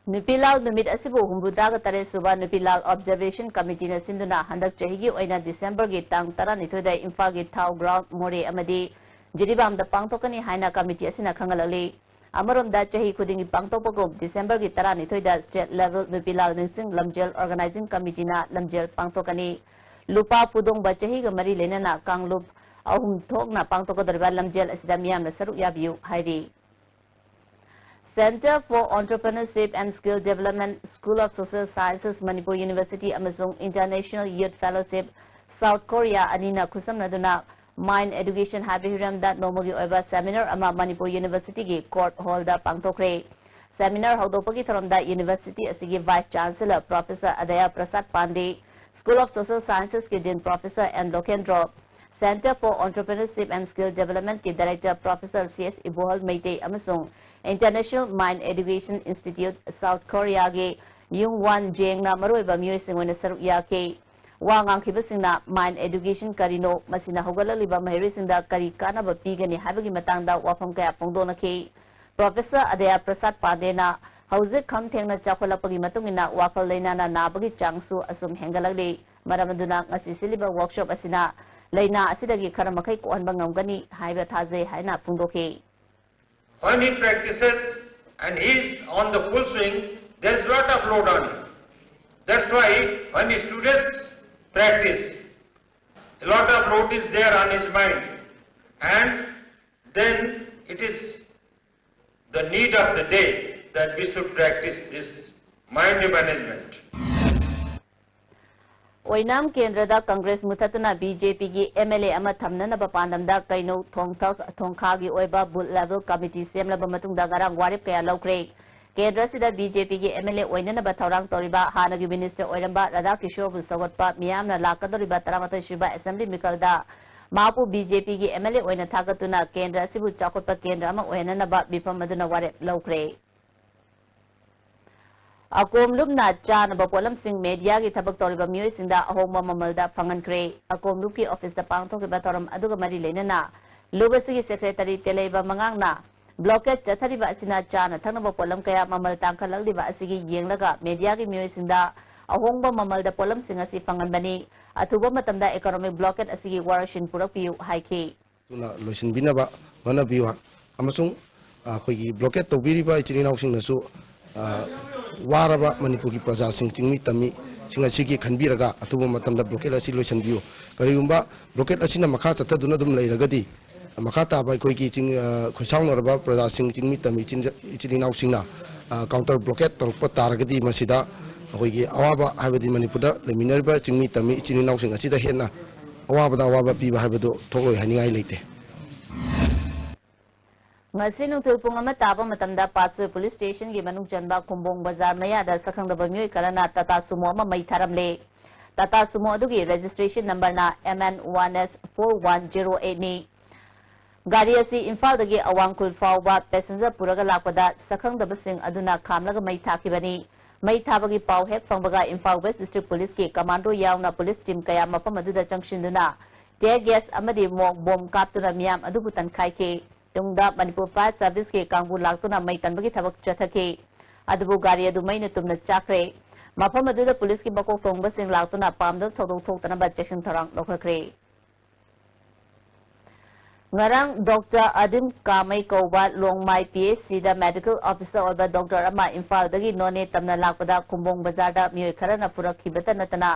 ꯅꯨꯄꯤ ꯂꯥꯜ ꯅꯨꯃꯤꯠ ꯑꯁꯤꯕꯨ ꯍꯨꯝꯐꯨꯇꯔꯥꯒ ꯇꯔꯦꯠ ꯁꯨꯕ ꯅꯨꯄꯤ ꯂꯥꯜ Observation Committeeꯅ ꯁꯤꯟꯗꯨꯅ ꯍꯟꯗꯛ ꯆꯍꯤꯒꯤ ꯑꯣꯏꯅ Decemberꯒꯤ ꯇꯥꯡ ꯇꯔꯥꯅꯤꯊꯣꯏꯗ ꯏꯝꯐꯥꯜꯒꯤ ꯊꯥꯎ ꯒ꯭ꯔꯥꯎꯟ, ꯃꯣꯔꯦ ꯑꯃꯗꯤ ꯖꯤꯔꯤꯕꯥꯝꯗ ꯄꯥꯡꯊꯣꯛꯀꯅꯤ ꯍꯥꯏꯅ committee ꯑꯁꯤꯅ ꯈꯪꯍꯜꯂꯛꯂꯤ꯫ ꯑꯃꯔꯣꯝꯗ ꯆꯍꯤ ꯈꯨꯗꯤꯡꯒꯤ ꯄꯥꯡꯊꯣꯛꯄꯒꯨꯝ Decemberꯒꯤ ꯇꯔꯥꯅꯤꯊꯣꯏꯗ State Level ꯅꯨꯄꯤ ꯂꯥꯜ ꯅꯤꯡꯁꯤꯡ ꯂꯝꯖꯦꯜ Organizing Committeeꯅ ꯂꯝꯖꯦꯜ ꯄꯥꯡꯊꯣꯛꯀꯅꯤ꯫ ꯂꯨꯄꯥ ꯐꯨꯗꯣꯡꯕ ꯆꯍꯤꯒ ꯃꯔꯤ ꯂꯩꯅꯅ ꯀꯥꯡꯂꯨꯞ ꯑꯍꯨꯝ ꯊꯣꯛꯅ ꯄꯥꯡꯊꯣꯛꯀꯗꯧꯔꯤꯕ ꯂꯝꯖꯦꯜ ꯑꯁꯤꯗ ꯃꯤꯌꯥꯝꯅ ꯁꯔꯨꯛ ꯌꯥꯕꯤꯌꯨ ꯍꯥꯏꯔꯤ꯫ Centre for Entrepreneurship and Skill Development, School of Social Sciences, Manipur University ꯑꯃꯁꯨꯡ International Youth Fellowship, South Korea ꯑꯅꯤꯅ ꯈꯨꯠꯁꯝꯅꯗꯨꯅ Mind Education ꯍꯥꯏꯕ ꯍꯤꯔꯝꯗ ꯅꯣꯡꯃꯒꯤ ꯑꯣꯏꯕ seminar ꯑꯃ ꯃꯅꯤꯄꯨꯔ Universityꯒꯤ Court Hallꯗ ꯄꯥꯡꯊꯣꯛꯈ꯭ꯔꯦ꯫ Seminar ꯍꯧꯗꯣꯛꯄꯒꯤ ꯊꯧꯔꯝꯗ University ꯑꯁꯤꯒꯤ Vice Chancellor Professor Udaya Prasad Pande, School of Social Sciencesꯀꯤ Dean Professor N Lokendro, Centre for Entrepreneurship and Skill Developmentꯀꯤ Director Professor C S ꯏꯕꯣꯍꯜ Meitei ꯑꯃꯁꯨꯡ International Mind Education Institute, South Koreaꯒꯤ ꯌꯨꯡ ꯋꯥꯟ ꯖꯦꯡꯅ ꯃꯔꯨꯑꯣꯏꯕ ꯃꯤꯑꯣꯏꯁꯤꯡ ꯑꯣꯏꯅ ꯁꯔꯨꯛ ꯌꯥꯈꯤ꯫ ꯋꯥ ꯉꯥꯡꯈꯤꯕꯁꯤꯡꯅ Mind Education ꯀꯔꯤꯅꯣ, ꯃꯁꯤꯅ ꯍꯧꯒꯠꯂꯛꯂꯤꯕ ꯃꯍꯩꯔꯣꯏꯁꯤꯡꯗ ꯀꯔꯤ ꯀꯥꯟꯅꯕ ꯄꯤꯒꯅꯤ ꯍꯥꯏꯕꯒꯤ ꯃꯇꯥꯡꯗ ꯋꯥꯐꯝ ꯀꯌꯥ ꯐꯣꯡꯗꯣꯛꯅꯈꯤ꯫ Professor ꯑꯗꯌꯥ ꯄ꯭ꯔꯁꯥꯗ ꯄꯥꯟꯗꯦꯅ ꯍꯧꯖꯤꯛ ꯈꯝ ꯊꯦꯡꯅ ꯆꯥꯎꯈꯠꯂꯛꯄꯒꯤ ꯃꯇꯨꯡ ꯏꯟꯅ ꯋꯥꯈꯜ ꯂꯩꯅꯥꯅ ꯅꯥꯕꯒꯤ ꯆꯥꯡꯁꯨ ꯑꯁꯨꯝ ꯍꯦꯟꯒꯠꯂꯛꯂꯤ꯫ ꯃꯔꯝ ꯑꯗꯨꯅ ꯉꯁꯤ ꯁꯤꯜꯂꯤꯕ workshop ꯑꯁꯤꯅ ꯂꯩꯅꯥ ꯑꯁꯤꯗꯒꯤ ꯈꯔ ꯃꯈꯩ ꯀꯣꯛꯍꯟꯕ ꯉꯝꯒꯅꯤ ꯍꯥꯏꯕ ꯊꯥꯖꯩ ꯍꯥꯏꯅ ꯐꯣꯡꯗꯣꯛꯈꯤ꯫ When he practices and he is on the full swing, There's lot of load on him. That's why when students practice, a lot of load is there on his mind, and then it is the need of the day that we should practice this mind management. ꯑꯣꯏꯅꯥꯝ ꯀꯦꯟꯗ꯭ꯔꯗ Congress ꯃꯨꯊꯠꯇꯨꯅ B J ꯄꯤꯒꯤ M L A ꯑꯃ ꯊꯝꯅꯅꯕ ꯄꯥꯟꯗꯝꯗ ꯀꯩꯅꯧ ꯊꯣꯡꯊꯛ ꯊꯣꯡꯈꯥꯒꯤ ꯑꯣꯏꯕ booth level committee ꯁꯦꯝꯂꯕ ꯃꯇꯨꯡꯗ ꯉꯔꯥꯡ ꯋꯥꯔꯦꯞ ꯀꯌꯥ ꯂꯧꯈ꯭ꯔꯦ꯫ ꯀꯦꯟꯗ꯭ꯔ ꯑꯁꯤꯗ ꯕꯤ ꯖꯦ ꯄꯤꯒꯤ ꯑꯦꯝ ꯑꯦꯜ ꯑꯦ ꯑꯣꯏꯅꯅꯕ ꯊꯧꯔꯥꯡ ꯇꯧꯔꯤꯕ ꯍꯥꯟꯅꯒꯤ ꯃꯤꯅꯤꯁꯇꯔ ꯑꯣꯏꯔꯝꯕ ꯔꯥꯙꯥ ꯀꯤꯁꯣꯔꯕꯨ ꯁꯧꯒꯠꯄ ꯃꯤꯌꯥꯝꯅ ꯂꯥꯛꯀꯗꯧꯔꯤꯕ ꯇꯔꯥꯃꯥꯊꯣꯏ ꯁꯨꯕ ꯑꯦꯁꯦꯝꯕ꯭ꯂꯤ ꯃꯤꯈꯜꯗ ꯃꯍꯥꯛꯄꯨ ꯕꯤ ꯖꯦ ꯄꯤꯒꯤ ꯑꯦꯝ ꯑꯦꯜ ꯑꯦ ꯑꯣꯏꯅ ꯊꯥꯒꯠꯇꯨꯅ ꯀꯦꯟꯗ꯭ꯔ ꯑꯁꯤꯕꯨ ꯆꯥꯎꯈꯠꯄ ꯀꯦꯟꯗ꯭ꯔ ꯑꯃ ꯑꯣꯏꯍꯟꯅꯅꯕ ꯃꯤꯐꯝ ꯑꯗꯨꯅ ꯋꯥꯔꯦꯞ ꯂꯧꯈ꯭ꯔꯦ꯫ ꯑꯀꯣꯝꯂꯨꯞꯅ ꯆꯥꯅꯕ ꯄꯣꯠꯂꯝꯁꯤꯡ ꯃꯦꯗꯤꯌꯥꯒꯤ ꯊꯕꯛ ꯇꯧꯔꯤꯕ ꯃꯤꯑꯣꯏꯁꯤꯡꯗ ꯑꯍꯣꯡꯕ ꯃꯃꯜꯗ ꯐꯪꯍꯟꯈ꯭ꯔꯦ꯫ ꯑꯀꯣꯝꯂꯨꯞꯀꯤ ꯑꯣꯐꯤꯁꯇ ꯄꯥꯡꯊꯣꯛꯈꯤꯕ ꯊꯧꯔꯝ ꯑꯗꯨꯒ ꯃꯔꯤ ꯂꯩꯅꯅ ꯂꯨꯞ ꯑꯁꯤꯒꯤ ꯁꯦꯀ꯭ꯔꯦꯇꯔꯤ ꯇꯦꯂꯩꯕ ꯃꯉꯥꯡꯅ ꯕ꯭ꯂꯣꯀꯦꯠ ꯆꯠꯊꯔꯤꯕ ꯑꯁꯤꯅ ꯆꯥꯅ ꯊꯛꯅꯕ ꯄꯣꯠꯂꯝ ꯀꯌꯥ ꯃꯃꯜ ꯇꯥꯡꯈꯠꯂꯛꯂꯤꯕ ꯑꯁꯤꯒꯤ ꯌꯦꯡꯂꯒ ꯃꯦꯗꯤꯌꯥꯒꯤ ꯃꯤꯑꯣꯏꯁꯤꯡꯗ ꯑꯍꯣꯡꯕ ꯃꯃꯜꯗ ꯄꯣꯠꯂꯝꯁꯤꯡ ꯑꯁꯤ ꯐꯪꯍꯟꯕꯅꯤ꯫ ꯑꯊꯨꯕ ꯃꯇꯝꯗ ꯏꯀꯣꯅꯣꯃꯤꯛ ꯕ꯭ꯂꯣꯀꯦꯠ ꯑꯁꯤꯒꯤ ꯋꯥꯔꯣꯏꯁꯤꯟ ꯄꯨꯔꯛꯄꯤꯌꯨ ꯍꯥꯏꯈꯤ꯫ ꯊꯨꯅ ꯂꯣꯏꯁꯤꯟꯕꯤꯅꯕ ꯍꯣꯠꯅꯕꯤꯌꯨ ꯑꯃꯁꯨꯡ ꯑꯩꯈꯣꯏꯒꯤ ꯕ꯭ꯂꯣꯀꯦꯠ ꯇꯧꯕꯤꯔꯤꯕ ꯏꯆꯤꯜ ꯏꯅꯥꯎꯁꯤꯡꯅꯁꯨ, ꯑ, ꯋꯥꯔꯕ ꯃꯅꯤꯄꯨꯔꯒꯤ ꯄ꯭ꯔꯖꯥꯁꯤꯡ, ꯆꯤꯡꯃꯤ ꯇꯝꯃꯤꯁꯤꯡ ꯑꯁꯤꯒꯤ ꯈꯟꯕꯤꯔꯒ ꯑꯊꯨꯕ ꯃꯇꯝꯗ ꯕ꯭ꯂꯣꯀꯦꯠ ꯑꯁꯤ ꯂꯣꯏꯁꯤꯟꯕꯤꯌꯨ꯫ ꯀꯔꯤꯒꯨꯝꯕ ꯕ꯭ꯂꯣꯀꯦꯠ ꯑꯁꯤꯅ ꯃꯈꯥ ꯆꯠꯊꯗꯨꯅ ꯑꯗꯨꯝ ꯂꯩꯔꯒꯗꯤ, ꯃꯈꯥ ꯇꯥꯕ ꯑꯩꯈꯣꯏꯒꯤ ꯆꯤꯡ-, ꯑ, ꯈꯣꯏꯁꯥꯎꯅꯔꯕ ꯄ꯭ꯔꯖꯥꯁꯤꯡ, ꯆꯤꯡꯃꯤ ꯇꯝꯃꯤ ꯏꯆꯤꯟ-, ꯏꯆꯤꯜ ꯏꯅꯥꯎꯁꯤꯡꯅ, ꯑ, ꯀꯥꯎꯟꯇꯔ ꯕ꯭ꯂꯣꯀꯦꯠ ꯇꯧꯔꯛꯄ ꯇꯥꯔꯒꯗꯤ ꯃꯁꯤꯗ ꯑꯩꯈꯣꯏꯒꯤ ꯑꯋꯥꯕ, ꯍꯥꯏꯕꯗꯤ ꯃꯅꯤꯄꯨꯔꯗ ꯂꯩꯃꯤꯟꯅꯔꯤꯕ ꯆꯤꯡꯃꯤ ꯇꯝꯃꯤ ꯏꯆꯤꯜ ꯏꯅꯥꯎꯁꯤꯡ ꯑꯁꯤꯗ ꯍꯦꯟꯅ ꯑꯋꯥꯕꯗ ꯑꯋꯥꯕ ꯄꯤꯕ ꯍꯥꯏꯕꯗꯨ ꯊꯣꯛꯂꯣꯏ ꯍꯥꯏꯅꯤꯡꯉꯥꯏ ꯂꯩꯇꯦ꯫ ꯉꯁꯤ ꯅꯨꯡꯊꯤꯜ ꯄꯨꯡ ꯑꯃ ꯇꯥꯕ ꯃꯇꯝꯗ ꯄꯥꯠꯁꯣꯏ ꯄꯨꯂꯤꯁ ꯁ꯭ꯇꯦꯁꯟꯒꯤ ꯃꯅꯨꯡ ꯆꯟꯕ ꯈꯨꯝꯕꯣꯡ ꯕꯖꯥꯔ ꯃꯌꯥꯗ ꯁꯛꯈꯪꯗꯕ ꯃꯤꯑꯣꯏ ꯈꯔꯅ ꯇꯥꯇꯥ ꯁꯨꯃꯣ ꯑꯃ ꯃꯩ ꯊꯥꯔꯝꯂꯦ꯫ ꯇꯥꯇꯥ ꯁꯨꯃꯣ ꯑꯗꯨꯒꯤ ꯔꯦꯖꯤꯁꯇ꯭ꯔꯦꯁꯟ ꯅꯝꯕꯔꯅ M N one S four one zero eight ꯅꯤ꯫ ꯒꯥꯔꯤ ꯑꯁꯤ ꯏꯝꯐꯥꯜꯗꯒꯤ ꯑꯋꯥꯡ ꯈꯨꯜ ꯐꯥꯎꯕ ꯄꯦꯁꯦꯟꯖꯔ ꯄꯨꯔꯒ ꯂꯥꯛꯄꯗ ꯁꯛꯈꯪꯗꯕꯁꯤꯡ ꯑꯗꯨꯅ ꯈꯥꯝꯂꯒ ꯃꯩ ꯊꯥꯈꯤꯕꯅꯤ꯫ ꯃꯩ ꯊꯥꯕꯒꯤ ꯄꯥꯎ ꯍꯦꯛ ꯐꯪꯕꯒ ꯏꯝꯐꯥꯜ ꯋꯦꯁ ꯗꯤꯁꯇ꯭ꯔꯤꯛ ꯄꯨꯂꯤꯁꯀꯤ ꯀꯃꯥꯟꯗꯣ ꯌꯥꯎꯅ ꯄꯨꯂꯤꯁ ꯇꯤꯝ ꯀꯌꯥ ꯃꯐꯝ ꯑꯗꯨꯗ ꯆꯪꯁꯤꯟꯗꯨꯅ ꯇꯤꯌꯔ ꯒ꯭ꯌꯥꯁ ꯑꯃꯗꯤ ꯃꯣꯛ ꯕꯣꯝ ꯀꯥꯞꯇꯨꯅ ꯃꯤꯌꯥꯝ ꯑꯗꯨꯕꯨ ꯇꯟꯈꯥꯏꯈꯤ꯫ ꯇꯨꯡꯗ ꯃꯅꯤꯄꯨꯔ ꯐꯥꯌꯔ ꯁꯔꯚꯤꯁꯀꯤ ꯀꯥꯡꯕꯨ ꯂꯥꯛꯇꯨꯅ ꯃꯩ ꯀꯟꯕꯒꯤ ꯊꯕꯛ ꯆꯠꯊꯈꯤ꯫ ꯑꯗꯨꯕꯨ ꯒꯥꯔꯤ ꯑꯗꯨ ꯃꯩꯅ ꯇꯨꯝꯅ ꯆꯥꯛꯈ꯭ꯔꯦ꯫ ꯃꯐꯝ ꯑꯗꯨꯗ ꯄꯨꯂꯤꯁꯀꯤ ꯃꯀꯣꯛ ꯊꯣꯡꯕꯁꯤꯡ ꯂꯥꯛꯇꯨꯅ ꯄꯥꯝꯗꯕ ꯊꯧꯗꯣꯛ ꯊꯣꯛꯇꯅꯕ ꯆꯦꯛꯁꯤꯟ ꯊꯧꯔꯥꯡ ꯂꯧꯈꯠꯈ꯭ꯔꯦ꯫ ꯉꯔꯥꯡ ꯗꯣꯛꯇꯔ ꯑꯗꯤꯝ ꯀꯥꯃꯩ ꯀꯧꯕ ꯂꯣꯡꯃꯥꯏ ꯄꯤ ꯑꯩꯆ ꯁꯤꯗ ꯃꯦꯗꯤꯀꯦꯜ ꯑꯣꯐꯤꯁꯔ ꯑꯣꯏꯕ ꯗꯣꯛꯇꯔ ꯑꯃ ꯏꯝꯐꯥꯜꯗꯒꯤ ꯅꯣꯅꯦ ꯇꯝꯅ ꯂꯥꯛꯄꯗ ꯈꯨꯝꯕꯣꯡ ꯕꯖꯥꯔꯗ ꯃꯤꯑꯣꯏ ꯈꯔꯅ ꯄꯨꯔꯛꯈꯤꯕꯇ ꯅꯠꯇꯅ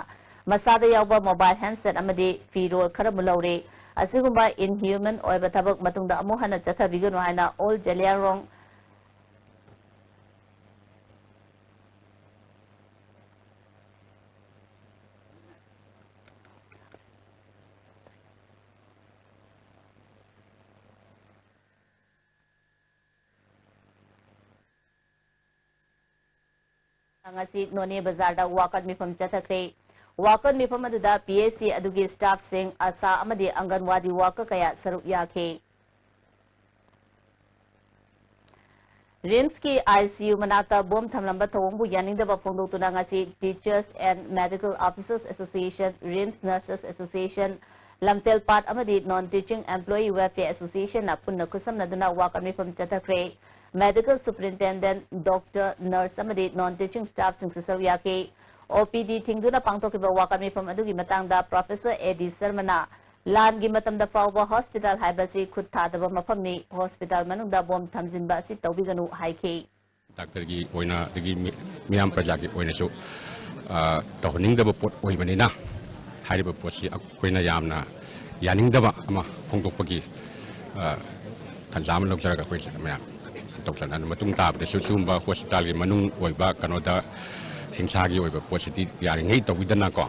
ꯃꯁꯥꯗ ꯌꯥꯎꯕ ꯃꯣꯕꯥꯏꯜ ꯍꯦꯟꯁꯦꯠ ꯑꯃꯗꯤ ꯐꯤꯔꯣꯜ ꯈꯔ ꯂꯧꯔꯦ꯫ ꯑꯁꯤꯒꯨꯝꯕ ꯏꯟꯍ꯭ꯌꯨꯃꯦꯟ ꯑꯣꯏꯕ ꯊꯕꯛ ꯃꯇꯨꯡꯗ ꯑꯃꯨꯛ ꯍꯟꯅ ꯆꯠꯊꯕꯤꯒꯅꯨ ꯍꯥꯏꯅ ꯑꯣꯜ ꯖꯦꯂꯤꯌꯥꯡꯔꯣꯡ ꯉꯁꯤ ꯅꯣꯅꯦ ꯕꯖꯥꯔꯗ ꯋꯥꯀꯠ ꯃꯤꯐꯝ ꯆꯠꯊꯈ꯭ꯔꯦ꯫ ꯋꯥꯀꯠ ꯃꯤꯐꯝ ꯑꯗꯨꯗ ꯄꯤ ꯑꯩꯆ ꯁꯤ ꯑꯗꯨꯒꯤ ꯁ꯭ꯇꯥꯐꯁꯤꯡ, ꯑꯁꯥ ꯑꯃꯗꯤ ꯑꯪꯒꯟꯋꯥꯗꯤ ꯋꯥꯀꯔ ꯀꯌꯥ ꯁꯔꯨꯛ ꯌꯥꯈꯤ꯫ ꯔꯤꯝꯁꯀꯤ ꯑꯥꯏ ꯁꯤ ꯌꯨ ꯃꯅꯥꯛꯇ ꯕꯣꯝ ꯊꯝꯂꯝꯕ ꯊꯧꯑꯣꯡꯕꯨ ꯌꯥꯅꯤꯡꯗꯕ ꯐꯣꯡꯗꯣꯛꯇꯨꯅ ꯉꯁꯤ Teachers and Medical Officers Association, RIMS Nurses Association, ꯂꯝꯐꯦꯜꯄꯥꯠ ꯑꯃꯗꯤ Non Teaching Employee Welfare Associationꯅ ꯄꯨꯟꯅ ꯈꯨꯠꯁꯝꯅꯗꯨꯅ ꯋꯥꯀꯠ ꯃꯤꯐꯝ ꯆꯠꯊꯈ꯭ꯔꯦ꯫ Medical Superintendent, doctor, nurse ꯑꯃꯗꯤ non teaching staffꯁꯤꯡꯁꯨ ꯁꯔꯨꯛ ꯌꯥꯈꯤ꯫ ꯑꯣ ꯄꯤ ꯗꯤ ꯊꯤꯡꯗꯨꯅ ꯄꯥꯡꯊꯣꯛꯈꯤꯕ ꯋꯥꯀꯠ ꯃꯤꯐꯝ ꯑꯗꯨꯒꯤ ꯃꯇꯥꯡꯗ Professor ꯑꯦ ꯗꯤ ꯁꯔꯃꯅ ꯂꯥꯟꯒꯤ ꯃꯇꯝꯗ ꯐꯥꯎꯕ hospital ꯍꯥꯏꯕꯁꯤ ꯈꯨꯠ ꯊꯥꯗꯕ ꯃꯐꯝꯅꯤ, hospital ꯃꯅꯨꯡꯗ ꯕꯣꯝ ꯊꯝꯖꯤꯟꯕ ꯑꯁꯤ ꯇꯧꯕꯤꯒꯅꯨ ꯍꯥꯏꯈꯤ꯫ ꯗꯥꯛꯇꯔꯒꯤ ꯑꯣꯏꯅ, ꯑꯗꯒꯤ ꯃꯤ-, ꯃꯤꯌꯥꯝ ꯄ꯭ꯔꯖꯥꯒꯤ ꯑꯣꯏꯅꯁꯨ, ꯑ, ꯇꯧꯍꯟꯅꯤꯡꯗꯕ ꯄꯣꯠ ꯑꯣꯏꯕꯅꯤꯅ, ꯍꯥꯏꯔꯤꯕ ꯄꯣꯠꯁꯤ ꯑꯩꯈꯣꯏꯅ ꯌꯥꯝꯅ ꯌꯥꯅꯤꯡꯗꯕ ꯑꯃ ꯐꯣꯡꯗꯣꯛꯄꯒꯤ, ꯑ, ꯇꯥꯟꯖꯥ ꯑꯃ ꯂꯧꯖꯔꯒ ꯑꯩꯈꯣꯏ ꯃꯌꯥꯝ ꯇꯧꯁꯟꯅ ꯃꯇꯨꯡ ꯇꯥꯕꯗꯁꯨ ꯁꯤꯒꯨꯝꯕ hospitalꯒꯤ ꯃꯅꯨꯡ ꯑꯣꯏꯕ ꯀꯩꯅꯣꯗ ꯍꯤꯡꯁꯥꯒꯤ ꯑꯣꯏꯕ ꯄꯣꯠꯁꯤꯗꯤ ꯌꯥꯔꯤꯉꯩ ꯇꯧꯕꯤꯗꯅꯀꯣ꯫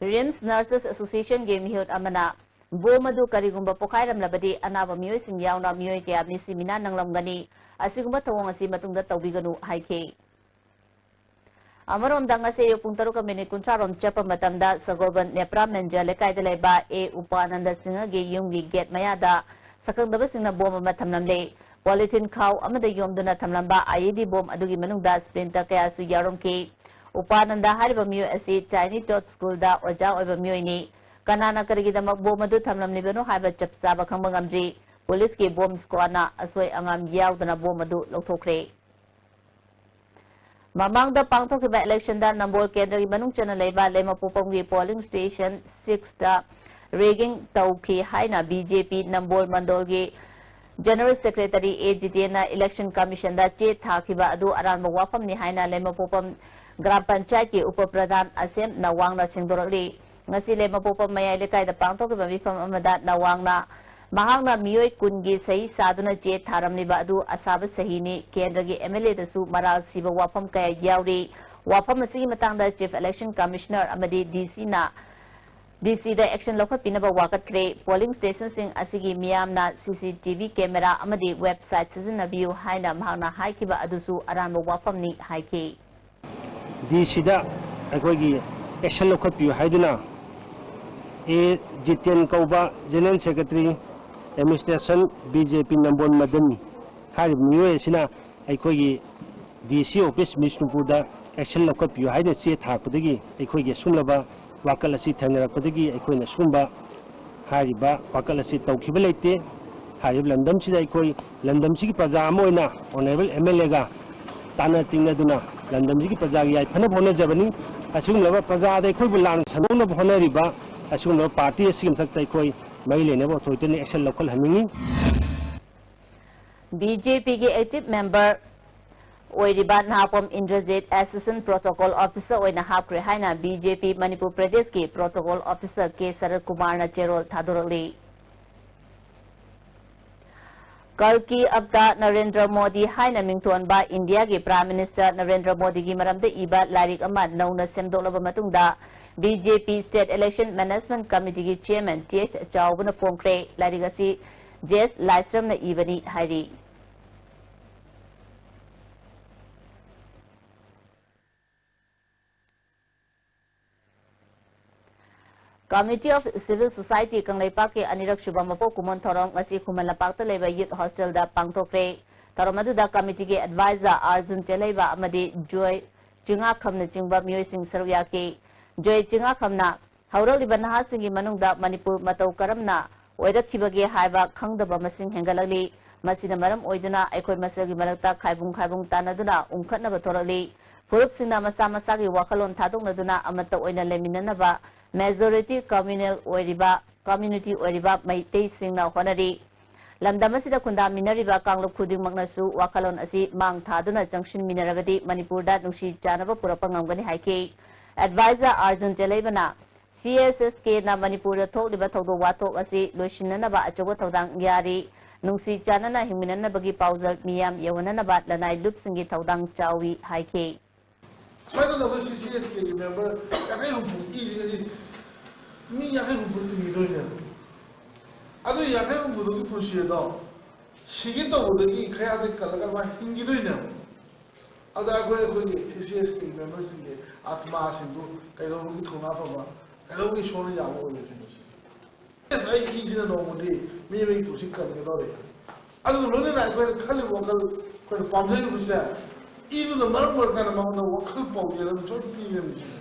RIMS Nurses Associationꯒꯤ ꯃꯤꯍꯨꯠ ꯑꯃꯅ ꯕꯣꯝ ꯑꯗꯨ ꯀꯔꯤꯒꯨꯝꯕ ꯄꯣꯈꯥꯏꯔꯝꯂꯕꯗꯤ ꯑꯅꯥꯕ ꯃꯤꯑꯣꯏꯁꯤꯡ ꯌꯥꯎꯅ ꯃꯤꯑꯣꯏ ꯀꯌꯥ ꯃꯤꯁꯤ ꯃꯤꯅꯥ ꯅꯪꯂꯝꯒꯅꯤ꯫ ꯑꯁꯤꯒꯨꯝꯕ ꯊꯧꯑꯣꯡ ꯑꯁꯤ ꯃꯇꯨꯡꯗ ꯇꯧꯕꯤꯒꯅꯨ ꯍꯥꯏꯈꯤ꯫ ꯑꯃꯔꯣꯝꯗ ꯉꯁꯤ ꯑꯌꯨꯛ ꯄꯨꯡ ꯇꯔꯨꯛꯀ ꯃꯤꯅꯤꯠ ꯀꯨꯟꯊ꯭ꯔꯥ ꯔꯣꯝ ꯆꯠꯄ ꯃꯇꯝꯗ ꯁꯒꯣꯜꯕꯟ ꯅꯦꯄ꯭ꯔꯥ ꯃꯦꯟꯖ ꯂꯩꯀꯥꯏꯗ ꯂꯩꯕ ꯑꯦ ꯎꯄꯥꯅꯟꯗ ꯁꯤꯡꯍꯒꯤ ꯌꯨꯝꯒꯤ ꯒꯦꯠ ꯃꯌꯥꯗ ꯁꯛꯈꯪꯗꯕꯁꯤꯡꯅ ꯕꯣꯝ ꯑꯃ ꯊꯝꯂꯝꯂꯦ꯫ ꯄꯣꯂꯤꯊꯤꯟ ꯈꯥꯎ ꯑꯃꯗ ꯌꯣꯝꯗꯨꯅ ꯊꯝꯂꯝꯕ ꯑꯥꯏ ꯏ ꯗꯤ ꯕꯣꯝ ꯑꯗꯨꯒꯤ ꯃꯅꯨꯡꯗ splinter ꯀꯌꯥꯁꯨ ꯌꯥꯎꯔꯝꯈꯤ꯫ ꯎꯄꯥꯅꯟꯗ ꯍꯥꯏꯔꯤꯕ ꯃꯤꯑꯣꯏ ꯑꯁꯤ Tiny Tot Schoolꯗ ꯑꯣꯖꯥ ꯑꯣꯏꯕ ꯃꯤꯑꯣꯏꯅꯤ꯫ ꯀꯅꯥꯅ ꯀꯔꯤꯒꯤꯗꯃꯛ ꯕꯣꯝ ꯑꯗꯨ ꯊꯝꯂꯝꯂꯤꯕꯅꯣ ꯍꯥꯏꯕ ꯆꯞ ꯆꯥꯕ ꯈꯪꯕ ꯉꯝꯗ꯭ꯔꯤ꯫ ꯄꯨꯂꯤꯁꯀꯤ ꯕꯣꯝ squadꯅ ꯑꯁꯣꯏ ꯑꯉꯥꯝ ꯌꯥꯎꯗꯅ ꯕꯣꯝ ꯑꯗꯨ ꯂꯧꯊꯣꯛꯈ꯭ꯔꯦ꯫ ꯃꯃꯥꯡꯗ ꯄꯥꯡꯊꯣꯛꯈꯤꯕ electionꯗ ꯅꯝꯕꯣꯜ ꯀꯦꯟꯗ꯭ꯔꯒꯤ ꯃꯅꯨꯡ ꯆꯟꯅ ꯂꯩꯕ ꯂꯩꯃꯄꯣꯛꯄꯝꯒꯤ polling station sixꯇ rigging ꯇꯧꯈꯤ ꯍꯥꯏꯅ ꯕꯤ ꯖꯦ ꯄꯤ ꯅꯝꯕꯣꯜ ꯃꯟꯗꯣꯜꯒꯤ General Secretary ꯑꯦ ꯖꯤꯇꯦꯟꯅ Election Commission ꯗ ꯆꯦ ꯊꯥꯈꯤꯕ ꯑꯗꯨ ꯑꯔꯥꯟꯕ ꯋꯥꯐꯝꯅꯤ ꯍꯥꯏꯅ ꯂꯩꯃꯄꯣꯛꯄꯝ ꯒ꯭ꯔꯥꯝ ꯄꯟꯆꯥꯌꯠꯀꯤ ꯎꯄ ꯄ꯭ꯔꯙꯥꯟ ꯑꯁꯦꯝ ꯅꯋꯥꯡꯅ ꯁꯦꯡꯗꯣꯔꯛꯂꯤ꯫ ꯉꯁꯤ ꯂꯩꯃꯄꯣꯛꯄꯝ ꯃꯌꯥꯏ ꯂꯩꯀꯥꯏꯗ ꯄꯥꯡꯊꯣꯛꯈꯤꯕ ꯃꯤꯐꯝ ꯑꯃꯗ ꯅꯋꯥꯡꯅ ꯃꯍꯥꯛꯅ ꯃꯤꯑꯣꯏ ꯀꯨꯟꯒꯤ ꯁꯍꯤ ꯁꯥꯗꯨꯅ ꯆꯦ ꯊꯥꯔꯝꯂꯤꯕ ꯑꯗꯨ ꯑꯁꯥꯕ ꯁꯍꯤꯅꯤ꯫ ꯀꯦꯟꯗ꯭ꯔꯒꯤ ꯑꯦꯝ ꯑꯦꯜ ꯑꯦꯗꯁꯨ ꯃꯔꯥꯜ ꯁꯤꯕ ꯋꯥꯐꯝ ꯀꯌꯥ ꯌꯥꯎꯔꯤ꯫ ꯋꯥꯐꯝ ꯑꯁꯤꯒꯤ ꯃꯇꯥꯡꯗ Chief Election Commissioner ꯑꯃꯗꯤ ꯗꯤ ꯁꯤꯅ ꯗꯤ ꯁꯤꯗ action ꯂꯧꯈꯠꯄꯤꯅꯕ ꯋꯥꯀꯠꯈ꯭ꯔꯦ꯫ Polling stationꯁꯤꯡ ꯑꯁꯤꯒꯤ ꯃꯤꯌꯥꯝꯅ ꯁꯤ ꯁꯤ ꯇꯤ ꯚꯤ camera ꯑꯃꯗꯤ website ꯁꯤꯖꯤꯟꯅꯕꯤꯌꯨ ꯍꯥꯏꯅ ꯃꯍꯥꯛꯅ ꯍꯥꯏꯈꯤꯕ ꯑꯗꯨꯁꯨ ꯑꯔꯥꯟꯕ ꯋꯥꯐꯝꯅꯤ ꯍꯥꯏꯈꯤ꯫ ꯗꯤ ꯁꯤꯗ ꯑꯩꯈꯣꯏꯒꯤ action ꯂꯧꯈꯠꯄꯤꯌꯨ ꯍꯥꯏꯗꯨꯅ ꯑꯦ ꯖꯤꯇꯦꯟ ꯀꯧꯕ General Secretary, Administration, B J P Nambol ꯃꯗꯟ ꯍꯥꯏꯔꯤꯕ ꯃꯤꯑꯣꯏ ꯑꯁꯤꯅ ꯑꯩꯈꯣꯏꯒꯤ ꯗꯤ ꯁꯤ office ꯕꯤꯁꯅꯨꯄꯨꯔꯗ action ꯂꯧꯈꯠꯄꯤꯌꯨ ꯍꯥꯏꯅ ꯆꯦ ꯊꯥꯔꯛꯄꯗꯒꯤ ꯑꯩꯈꯣꯏꯒꯤ ꯑꯁꯨꯝꯂꯕ ꯋꯥꯀꯠ ꯑꯁꯤ ꯊꯦꯡꯅꯔꯛꯄꯗꯒꯤ ꯑꯩꯈꯣꯏꯅ ꯁꯨꯝꯕ ꯍꯥꯏꯔꯤꯕ ꯋꯥꯀꯠ ꯑꯁꯤ ꯇꯧꯈꯤꯕ ꯂꯩꯇꯦ꯫ ꯍꯥꯏꯔꯤꯕ ꯂꯝꯗꯝꯁꯤꯗ ꯑꯩꯈꯣꯏ ꯂꯝꯗꯝꯁꯤꯒꯤ ꯄ꯭ꯔꯖꯥ ꯑꯃ ꯑꯣꯏꯅ Honourable ꯑꯦꯝ ꯑꯦꯜ ꯑꯦꯒ ꯇꯥꯟꯅ ꯇꯤꯡꯅꯗꯨꯅ ꯂꯝꯗꯝꯁꯤꯒꯤ ꯄ꯭ꯔꯖꯥꯒꯤ ꯌꯥꯏꯐꯅꯕ ꯍꯣꯠꯅꯖꯕꯅꯤ꯫ ꯑꯁꯤꯒꯨꯝꯂꯕ ꯄ꯭ꯔꯖꯥꯗ ꯑꯩꯈꯣꯏꯕꯨ ꯂꯥꯟ ꯁꯟꯗꯣꯛꯅꯕ ꯍꯣꯠꯅꯔꯤꯕ ꯑꯁꯤꯒꯨꯝꯂꯕ party ꯑꯁꯤꯒꯤ ꯃꯊꯛꯇ ꯑꯩꯈꯣꯏ ꯃꯔꯤ ꯂꯩꯅꯕ authorityꯅ action ꯂꯧꯈꯠꯍꯟꯅꯤꯡꯏ꯫ ꯕꯤ ꯖꯦ ꯄꯤꯒꯤ active member ꯑꯣꯏꯔꯤꯕ ꯅꯍꯥꯄꯣꯝ ꯏꯟꯗ꯭ꯔꯖꯤꯠ Assistant Protocol Officer ꯑꯣꯏꯅ ꯍꯥꯞꯈ꯭ꯔꯦ ꯍꯥꯏꯅ ꯕꯤ ꯖꯦ ꯄꯤ ꯃꯅꯤꯄꯨꯔ ꯄ꯭ꯔꯗꯦꯁꯀꯤ Protocol Officer ꯀꯦ ꯁꯔꯠ ꯀꯨꯃꯥꯔꯅ ꯆꯦꯔꯣꯜ ꯊꯥꯗꯣꯔꯛꯂꯤ꯫ ꯀꯜꯀꯤ ꯑꯞꯇꯥ ꯅꯔꯦꯟꯗ꯭ꯔ ꯃꯣꯗꯤ ꯍꯥꯏꯅ ꯃꯤꯡꯊꯣꯟꯕ ꯏꯟꯗꯤꯌꯥꯒꯤ Prime Minister ꯅꯔꯦꯟꯗ꯭ꯔ ꯃꯣꯗꯤꯒꯤ ꯃꯔꯝꯗ ꯏꯕ ꯂꯥꯏꯔꯤꯛ ꯑꯃ ꯅꯧꯅ ꯁꯦꯝꯗꯣꯛꯂꯕ ꯃꯇꯨꯡꯗ B J P State Election Management Committeeꯒꯤ Chairman ꯇꯤ ꯑꯩꯆ ꯆꯥꯎꯕꯅ ꯐꯣꯡꯈ꯭ꯔꯦ꯫ ꯂꯥꯏꯔꯤꯛ ꯑꯁꯤ ꯖꯦ ꯑꯦꯁ ꯂꯥꯏꯁ꯭ꯔꯝꯅ ꯏꯕꯅꯤ ꯍꯥꯏꯔꯤ꯫ Committee of Civil Society ꯀꯪꯂꯩꯄꯥꯛꯀꯤ ꯑꯅꯤꯔꯛ ꯁꯨꯕ ꯃꯄꯣꯛ ꯀꯨꯝꯑꯣꯟ ꯊꯧꯔꯝ ꯉꯁꯤ ꯈꯨꯃꯟ ꯂꯝꯄꯥꯛꯇ ꯂꯩꯕ Youth Hostelꯗ ꯄꯥꯡꯊꯣꯛꯈ꯭ꯔꯦ꯫ ꯊꯧꯔꯝ ꯑꯗꯨꯗ committeeꯒꯤ advisor ꯑꯥꯔꯖꯨꯟ ꯆꯦꯂꯩꯕ ꯑꯃꯗꯤ ꯖꯣꯏ ꯆꯤꯉꯥꯈꯝꯅꯆꯤꯡꯕ ꯃꯤꯑꯣꯏꯁꯤꯡ ꯁꯔꯨꯛ ꯌꯥꯈꯤ꯫ ꯖꯣꯏ ꯆꯤꯉꯥꯈꯝꯅ ꯍꯧꯔꯛꯂꯤꯕ ꯅꯍꯥꯁꯤꯡꯒꯤ ꯃꯅꯨꯡꯗ ꯃꯅꯤꯄꯨꯔ ꯃꯇꯧ ꯀꯔꯝꯅ ꯑꯣꯏꯔꯛꯈꯤꯕꯒꯦ ꯍꯥꯏꯕ ꯈꯪꯗꯕ ꯃꯁꯤꯡ ꯍꯦꯟꯒꯠꯂꯛꯂꯤ꯫ ꯃꯁꯤꯅ ꯃꯔꯝ ꯑꯣꯏꯗꯨꯅ ꯑꯩꯈꯣꯏ ꯃꯁꯦꯜꯒꯤ ꯃꯔꯛꯇ ꯈꯥꯏꯕꯨꯡ ꯈꯥꯏꯕꯨꯡ ꯇꯥꯟꯅꯗꯨꯅ ꯎꯪꯈꯠꯅꯕ ꯊꯣꯔꯛꯂꯤ꯫ ꯐꯨꯔꯨꯞꯁꯤꯡꯅ ꯃꯁꯥ ꯃꯁꯥꯒꯤ ꯋꯥꯈꯜꯂꯣꯟ ꯊꯥꯗꯣꯛꯅꯗꯨꯅ ꯑꯃꯠꯇ ꯑꯣꯏꯅ ꯂꯩꯃꯤꯟꯅꯅꯕ majority communal ꯑꯣꯏꯔꯤꯕ, community ꯑꯣꯏꯔꯤꯕ ꯃꯩꯇꯩꯁꯤꯡꯅ ꯍꯣꯠꯅꯔꯤ꯫ ꯂꯝꯗꯝ ꯑꯁꯤꯗ ꯈꯨꯟꯗꯥꯃꯤꯟꯅꯔꯤꯕ ꯀꯥꯡꯂꯨꯞ ꯈꯨꯗꯤꯡꯃꯛꯅꯁꯨ ꯋꯥꯈꯜꯂꯣꯟ ꯑꯁꯤ ꯃꯥꯡ ꯊꯥꯗꯨꯅ ꯆꯪꯁꯤꯟꯃꯤꯟꯅꯔꯕꯗꯤ ꯃꯅꯤꯄꯨꯔꯗ ꯅꯨꯡꯁꯤ ꯆꯥꯟꯅꯕ ꯄꯨꯔꯛꯄ ꯉꯝꯒꯅꯤ ꯍꯥꯏꯈꯤ꯫ Advisor Arjun ꯆꯦꯂꯩꯕꯅ C S S Kꯅ ꯃꯅꯤꯄꯨꯔꯗ ꯊꯣꯛꯂꯤꯕ ꯊꯧꯗꯣꯛ ꯋꯥꯊꯣꯛ ꯑꯁꯤ ꯂꯣꯏꯁꯤꯟꯅꯅꯕ ꯑꯆꯧꯕ ꯊꯧꯗꯥꯡ ꯌꯥꯔꯤ꯫ ꯅꯨꯡꯁꯤ ꯆꯥꯟꯅꯅ ꯍꯤꯡꯃꯤꯟꯅꯅꯕꯒꯤ ꯄꯥꯎꯖꯦꯜ ꯃꯤꯌꯥꯝ ꯌꯧꯍꯟꯅꯅꯕ ꯂꯅꯥꯏ ꯂꯨꯞꯁꯤꯡꯒꯤ ꯊꯧꯗꯥꯡ ꯆꯥꯎꯏ ꯍꯥꯏꯈꯤ꯫ ꯁꯨꯃꯥꯏꯅ ꯇꯧꯗꯅ ꯑꯩꯈꯣꯏ C C S Kꯒꯤ member ꯌꯥꯡꯈꯩ ꯍꯨꯝꯐꯨ ꯏꯁꯤꯡ ꯑꯁꯤ ꯃꯤ ꯌꯥꯡꯈꯩ ꯍꯨꯝꯐꯨ ꯇꯤꯡꯈꯤꯗꯣꯏꯅꯦꯕ꯫ ꯑꯗꯨ ꯌꯥꯡꯈꯩ ꯍꯨꯝꯐꯨꯗꯨꯒꯤ ꯄꯨꯟꯁꯤ ꯑꯗꯣ ꯁꯤꯒꯦ ꯇꯧꯕꯗꯒꯤ ꯈꯌꯥꯗ ꯀꯜꯂꯒ ꯃꯥ ꯍꯤꯡꯈꯤꯗꯣꯏꯅꯦꯕ꯫ ꯑꯗ ꯑꯩꯈꯣꯏ ꯑꯩꯈꯣꯏꯒꯤ C C S Kꯒꯤ memberꯁꯤꯡꯒꯤ ꯑꯥꯇꯃꯥꯁꯤꯡꯗꯨ ꯀꯩꯗꯧꯕꯒꯤ ꯊꯧꯅꯥ ꯐꯕ, ꯀꯩꯗꯧꯕꯒꯤ ꯏꯁꯣꯔꯅ ꯌꯥꯕ ꯑꯣꯏꯔꯣꯏꯗꯣꯏꯅꯣ ꯁꯤꯅꯤ꯫ ꯑꯩ ꯏꯁꯤꯅ ꯅꯣꯡꯃꯗꯤ ꯃꯤ ꯑꯃꯒꯤ ꯄꯨꯟꯁꯤ ꯀꯟꯒꯗꯧꯔꯦ꯫ ꯑꯗꯨꯒ ꯂꯣꯏꯅꯅ ꯑꯩꯈꯣꯏꯅ ꯈꯜꯂꯤꯕ ꯋꯥꯈꯜ, ꯑꯩꯈꯣꯏꯅ ꯄꯥꯝꯖꯔꯤꯕꯁꯦ ꯏꯗꯨꯅ ꯃꯔꯝ ꯑꯣꯏꯔꯀꯥꯟꯗ ꯃꯉꯣꯟꯗ ꯋꯥꯈꯜ ꯄꯥꯎꯖꯦꯜ ꯑꯃ ꯁꯣꯏ ꯄꯤꯔꯦ ꯃꯁꯤꯅ꯫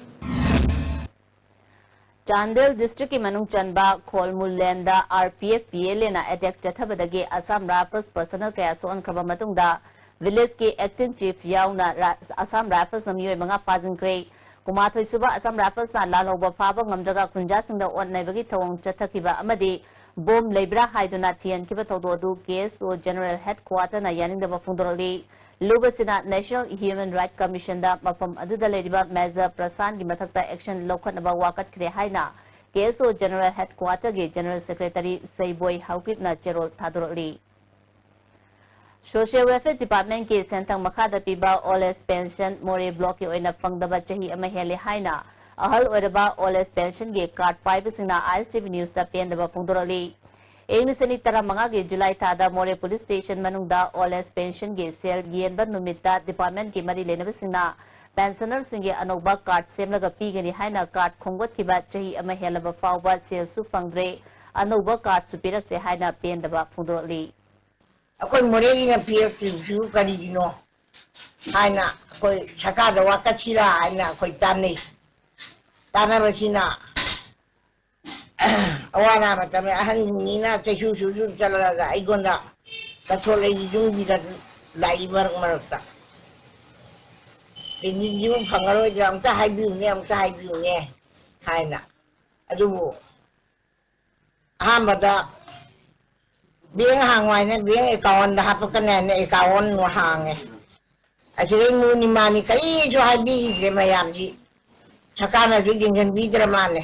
ꯆꯥꯟꯗꯦꯜ districtꯀꯤ ꯃꯅꯨꯡ ꯆꯟꯕ ꯈꯣꯜꯃꯨꯜ landꯗ R P F P L Aꯅ attack ꯆꯠꯊꯕꯗꯒꯤ Assam Rifles personnel ꯀꯌꯥ ꯁꯣꯛꯍꯟꯈ꯭ꯔꯕ ꯃꯇꯨꯡꯗ villageꯀꯤ acting chief ꯌꯥꯎꯅ ꯔꯥ-, Assam Riflesꯅ ꯃꯤꯑꯣꯏ ꯃꯉꯥ ꯐꯥꯖꯤꯟꯈ꯭ꯔꯦ꯫ ꯀꯨꯟꯃꯥꯊꯣꯏ ꯁꯨꯕ Assam Riflesꯅ ꯂꯥꯜꯍꯧꯕ ꯐꯥꯕ ꯉꯝꯗ꯭ꯔꯒ ꯈꯨꯟꯖꯥꯁꯤꯡꯗ ꯑꯣꯠ ꯅꯩꯕꯒꯤ ꯊꯧꯑꯣꯡ ꯆꯠꯊꯈꯤꯕ ꯑꯃꯗꯤ bomb ꯂꯩꯕ꯭ꯔꯥ ꯍꯥꯏꯗꯨꯅ ꯊꯤꯍꯟꯈꯤꯕ ꯊꯧꯗꯣꯛ ꯑꯗꯨ K S O General Headquarterꯅ ꯌꯥꯅꯤꯡꯗꯕ ꯐꯣꯡꯗꯣꯔꯛꯂꯤ꯫ ꯂꯨꯕꯁꯤꯅ National Human Rights Commissionꯗ ꯃꯐꯝ ꯑꯗꯨꯗ ꯂꯩꯔꯤꯕ Major ꯄ꯭ꯔꯁꯥꯟꯒꯤ ꯃꯊꯛꯇ action ꯂꯧꯈꯠꯅꯕ ꯋꯥꯀꯠꯈ꯭ꯔꯦ ꯍꯥꯏꯅ K S O General Headquarterꯒꯤ General Secretary ꯁꯩꯕꯣꯏ ꯍꯥꯎꯀꯤꯞꯅ ꯆꯦꯔꯣꯜ ꯊꯥꯗꯣꯔꯛꯂꯤ꯫ Social Welfare Departmentꯀꯤ ꯁꯦꯟꯊꯪ ꯃꯈꯥꯗ ꯄꯤꯕ Old Age Pension ꯃꯣꯔꯦ blockꯀꯤ ꯑꯣꯏꯅ ꯐꯪꯗꯕ ꯆꯍꯤ ꯑꯃ ꯍꯦꯜꯂꯦ ꯍꯥꯏꯅ ꯑꯍꯜ ꯑꯣꯏꯔꯕ Old Age Pensionꯒꯤ card ꯄꯥꯏꯕꯁꯤꯡꯅ I S T V Newsꯇ ꯄꯦꯟꯗꯕ ꯐꯣꯡꯗꯣꯔꯛꯂꯤ꯫ ꯏꯪ ꯂꯤꯁꯤꯡ ꯑꯅꯤ ꯇꯔꯥꯃꯉꯥꯒꯤ July ꯊꯥꯗ ꯃꯣꯔꯦ police station ꯃꯅꯨꯡꯗ Old Age Pensionꯒꯤ cell ꯌꯦꯟꯕ ꯅꯨꯃꯤꯠꯇ departmentꯀꯤ ꯃꯔꯤ ꯂꯩꯅꯕꯁꯤꯡꯅ pensionerꯁꯤꯡꯒꯤ ꯑꯅꯧꯕ card ꯁꯦꯝꯂꯒ ꯄꯤꯒꯅꯤ ꯍꯥꯏꯅ card ꯈꯣꯝꯒꯠꯈꯤꯕ ꯆꯍꯤ ꯑꯃ ꯍꯦꯜꯂꯕ ꯐꯥꯎꯕ cellꯁꯨ ꯐꯪꯗ꯭ꯔꯦ, ꯑꯅꯧꯕ cardꯁꯨ ꯄꯤꯔꯛꯇ꯭ꯔꯦ ꯍꯥꯏꯅ ꯄꯦꯟꯗꯕ ꯐꯣꯡꯗꯣꯔꯛꯂꯤ꯫ ꯑꯩꯈꯣꯏ ꯃꯣꯔꯦꯒꯤꯅ ꯄꯤꯔꯛꯇ꯭ꯔꯤꯕꯁꯤꯕꯨ ꯀꯔꯤꯒꯤꯅꯣ ꯍꯥꯏꯅ ꯑꯩꯈꯣꯏ ꯁꯔꯀꯥꯔꯗ ꯋꯥꯀꯠꯁꯤꯔꯥ ꯍꯥꯏꯅ ꯑꯩꯈꯣꯏ ꯇꯥꯟꯅꯩ꯫ ꯇꯥꯟꯅꯕꯁꯤꯅ ꯑꯋꯥ ꯑꯅꯥ ꯃꯇꯝꯗ ꯑꯍꯟꯁꯤꯡꯅꯤꯅ ꯆꯩꯁꯨ ꯆꯨꯁꯨ ꯆꯠꯂꯒ ꯑꯩꯉꯣꯟꯗ ꯀꯠꯊꯣꯛꯂꯛꯏ, ꯌꯨꯝꯁꯤꯗ ꯂꯥꯛꯏ ꯃꯔꯛ ꯃꯔꯛꯇ꯫ ꯄꯦꯟꯁꯤꯟꯁꯤꯕꯨ ꯐꯪꯉꯔꯣꯏꯗ꯭ꯔꯥ? ꯑꯝꯇ ꯍꯥꯏꯕꯤꯌꯨꯅꯦ, ꯑꯝꯇ ꯍꯥꯏꯕꯤꯌꯨꯅꯦ ꯍꯥꯏꯅ꯫ ꯑꯗꯨꯕꯨ ꯑꯍꯥꯟꯕꯗ ꯕꯦꯡ ꯍꯥꯡꯉꯣ ꯍꯥꯏꯅ ꯕꯦꯡ ꯑꯦꯀꯥꯎꯟꯗ ꯍꯥꯞꯄꯛꯀꯅꯤ ꯍꯥꯏꯅ ꯑꯦꯀꯥꯎꯟ ꯍꯥꯡꯉꯦ꯫ ꯑꯁꯤꯗꯩ ꯃꯨ ꯅꯤꯃꯥꯅꯤ ꯀꯔꯤꯁꯨ ꯍꯥꯏꯕꯤꯈꯤꯗ꯭ꯔꯦ ꯃꯌꯥꯝꯁꯤ꯫ ꯁꯔꯀꯥꯔꯅꯁꯨ ꯌꯦꯡꯁꯤꯟꯕꯤꯗ꯭ꯔ ꯃꯥꯜꯂꯦ꯫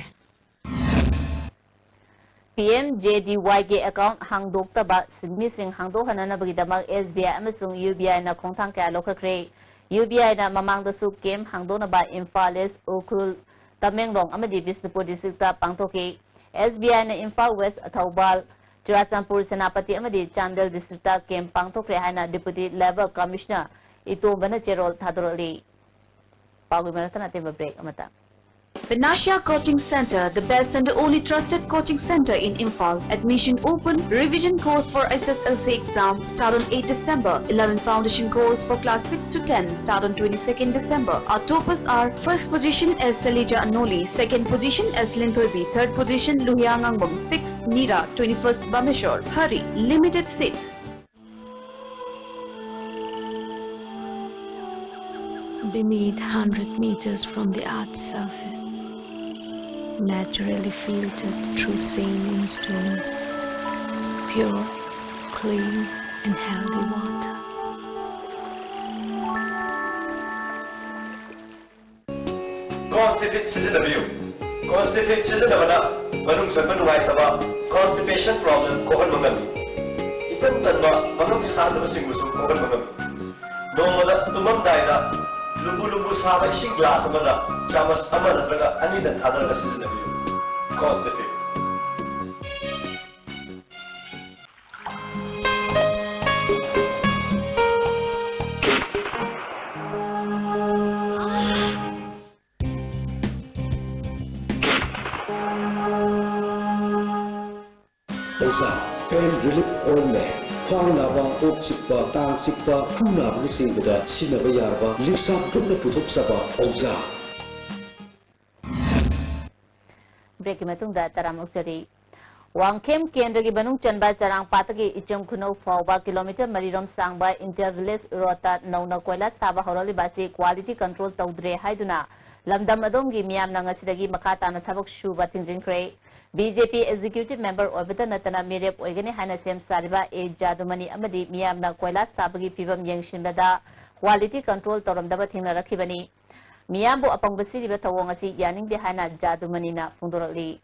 ꯄꯤ ꯑꯦꯝ ꯖꯦ ꯗꯤ ꯋꯥꯏꯒꯤ ꯑꯦꯀꯥꯎꯟ ꯍꯥꯡꯗꯣꯛꯇꯕ ꯃꯤꯁꯤꯡ ꯍꯥꯡꯗꯣꯛꯍꯟꯅꯅꯕꯒꯤꯗꯃꯛ ꯑꯦꯁ ꯕꯤ ꯑꯥꯏ ꯑꯃꯁꯨꯡ ꯌꯨ ꯕꯤ ꯑꯥꯏꯅ ꯈꯣꯡꯊꯥꯡ ꯀꯌꯥ ꯂꯧꯈꯠꯈ꯭ꯔꯦ꯫ ꯌꯨ ꯕꯤ ꯑꯥꯏꯅ ꯃꯃꯥꯡꯗꯁꯨ ꯀꯦꯝꯞ ꯍꯥꯡꯗꯣꯛꯅꯕ ꯏꯝꯐꯥꯜ ꯏꯁ, ꯎꯈ꯭ꯔꯨꯜ, ꯇꯃꯦꯡꯂꯣꯡ ꯑꯃꯗꯤ ꯕꯤꯁꯅꯨꯄꯨꯔ ꯗꯤꯁꯇ꯭ꯔꯤꯛꯇ ꯄꯥꯡꯊꯣꯛꯈꯤ꯫ ꯑꯦꯁ ꯕꯤ ꯑꯥꯏꯅ ꯏꯝꯐꯥꯜ ꯋꯦꯁ, ꯊꯧꯕꯥꯜ, ꯆꯨꯔꯥꯆꯥꯟꯄꯨꯔ, ꯁꯦꯅꯥꯄꯇꯤ ꯑꯃꯗꯤ ꯆꯥꯟꯗꯦꯜ ꯗꯤꯁꯇ꯭ꯔꯤꯛꯇ ꯀꯦꯝꯞ ꯄꯥꯡꯊꯣꯛꯈ꯭ꯔꯦ ꯍꯥꯏꯅ ꯗꯤꯄꯨꯇꯤ ꯂꯦꯕꯔ ꯀꯃꯤꯁꯅꯔ ꯏꯇꯣꯝꯕꯅ ꯆꯦꯔꯣꯜ ꯊꯥꯗꯣꯔꯛꯂꯤ꯫ ꯄꯥꯎꯒꯤ ꯃꯔꯛꯇ ꯑꯇꯦꯟꯕ ꯕ꯭ꯔꯦꯛ ꯑꯃꯇ꯫ Vinashya Coaching Center, the best and the only trusted coaching center in Imphal. Admission open. Revision course for S S L C exam start on eighth December. Eleven foundation course for class six to ten start on twenty-second December. Our toppers are: first position S Salija Anoli, second position S Linthoibi, third position Luhia Ngangbam, sixth Nira, twenty-first Bameshwar. Hurry, limited seats. Beneath, hundred meters from the earth's surface, naturally filtered through saline stones, pure, clean and healthy water. Constipate ꯁꯤꯖꯤꯟꯅꯕꯤꯌꯨ꯫ Constipate ꯁꯤꯖꯤꯟꯅꯕꯅ ꯃꯅꯨꯡ ꯆꯪꯕ ꯅꯨꯡꯉꯥꯏꯇꯕ, constipation problem, ꯀꯣꯛꯍꯟꯕ ꯉꯝꯃꯤ꯫ ꯏꯇꯟ ꯇꯟꯕ, ꯃꯉꯛ ꯁꯥꯟꯗꯕꯁꯤꯡꯕꯨꯁꯨ ꯀꯣꯛꯍꯟꯕ ꯉꯝꯃꯤ꯫ ꯅꯣꯡꯃꯗ ꯇꯨꯝꯃꯝꯗꯥꯏꯗ ꯂꯨꯝꯕꯨ ꯂꯨꯝꯕꯨ ꯁꯥꯕ ꯏꯁꯤꯡ ꯒ꯭ꯂꯥꯁ ꯑꯃꯗ ꯆꯥꯃꯁ ꯑꯃ ꯅꯠꯇ꯭ꯔꯒ ꯑꯅꯤꯗꯪ ꯊꯥꯗꯔꯒ ꯁꯤꯖꯤꯟꯅꯕꯤꯌꯨ꯫ Constipate꯫ ꯑꯣꯖꯥ, pain relief ointment꯫ ꯈ꯭ꯋꯥꯡ ꯅꯥꯕ, ꯀꯣꯛ ꯆꯤꯛꯄ, ꯇꯥꯡ ꯆꯤꯛꯄ, ꯈꯨ ꯅꯥꯕꯅꯆꯤꯡꯕꯗ ꯁꯤꯖꯤꯟꯅꯕ ꯌꯥꯔꯕ ꯂꯤꯞꯁꯥꯞ ꯒ꯭ꯔꯨꯞꯅ ꯄꯨꯊꯣꯛꯆꯕ ꯑꯣꯖꯥ꯫ ꯕ꯭ꯔꯦꯛꯀꯤ ꯃꯇꯨꯡꯗ ꯇꯔꯥꯝꯅ ꯑꯣꯛꯆꯔꯤ꯫ ꯋꯥꯡꯈꯦꯝ ꯀꯦꯟꯗ꯭ꯔꯒꯤ ꯃꯅꯨꯡ ꯆꯟꯕ ꯆꯔꯥꯡꯄꯥꯠꯇꯒꯤ ꯏꯆꯝ ꯈꯨꯅꯧ ꯐꯥꯎꯕ ꯀꯤꯂꯣꯃꯤꯇꯔ ꯃꯔꯤ ꯔꯣꯝ ꯁꯥꯡꯕ ꯏꯟꯇꯔ ꯚꯤꯂꯦꯖ ꯔꯣꯗꯇ ꯅꯧꯅ ꯀꯣꯏꯂꯥꯁ ꯊꯥꯕ ꯍꯧꯔꯛꯂꯤꯕ ꯑꯁꯤ ꯀ꯭ꯋꯥꯂꯤꯇꯤ ꯀꯟꯇ꯭ꯔꯣꯜ ꯇꯧꯗ꯭ꯔꯦ ꯍꯥꯏꯗꯨꯅ ꯂꯝꯗꯝ ꯑꯗꯣꯝꯒꯤ ꯃꯤꯌꯥꯝꯅ ꯉꯁꯤꯗꯒꯤ ꯃꯈꯥ ꯇꯥꯅ ꯊꯕꯛ ꯁꯨꯕ ꯊꯤꯡꯖꯤꯟꯈ꯭ꯔꯦ꯫ ꯕꯤ ꯖꯦ ꯄꯤ ꯑꯦꯛꯖꯤꯀ꯭ꯌꯨꯇꯤꯚ ꯃꯦꯝꯕꯔ ꯑꯣꯏꯕꯇ ꯅꯠꯇꯅ ꯃꯤꯔꯦꯞ ꯑꯣꯏꯒꯅꯤ ꯍꯥꯏꯅ ꯁꯦꯝ ꯁꯥꯔꯤꯕ ꯑꯦ ꯖꯥꯗꯨꯃꯅꯤ ꯑꯃꯗꯤ ꯃꯤꯌꯥꯝꯅ ꯀꯣꯏꯂꯥꯁ ꯊꯥꯕꯒꯤ ꯐꯤꯚꯝ ꯌꯦꯡꯁꯤꯟꯕꯗ ꯀ꯭ꯋꯥꯂꯤꯇꯤ ꯀꯟꯇ꯭ꯔꯣꯜ ꯇꯧꯔꯝꯗꯕ ꯊꯦꯡꯅꯔꯛꯈꯤꯕꯅꯤ꯫ ꯃꯤꯌꯥꯝꯕꯨ ꯑꯄꯪꯕ ꯁꯤꯔꯤꯕ ꯊꯧꯑꯣꯡ ꯑꯁꯤ ꯌꯥꯅꯤꯡꯗꯦ ꯍꯥꯏꯅ ꯖꯥꯗꯨꯃꯅꯤꯅ ꯐꯣꯡꯗꯣꯔꯛꯂꯤ꯫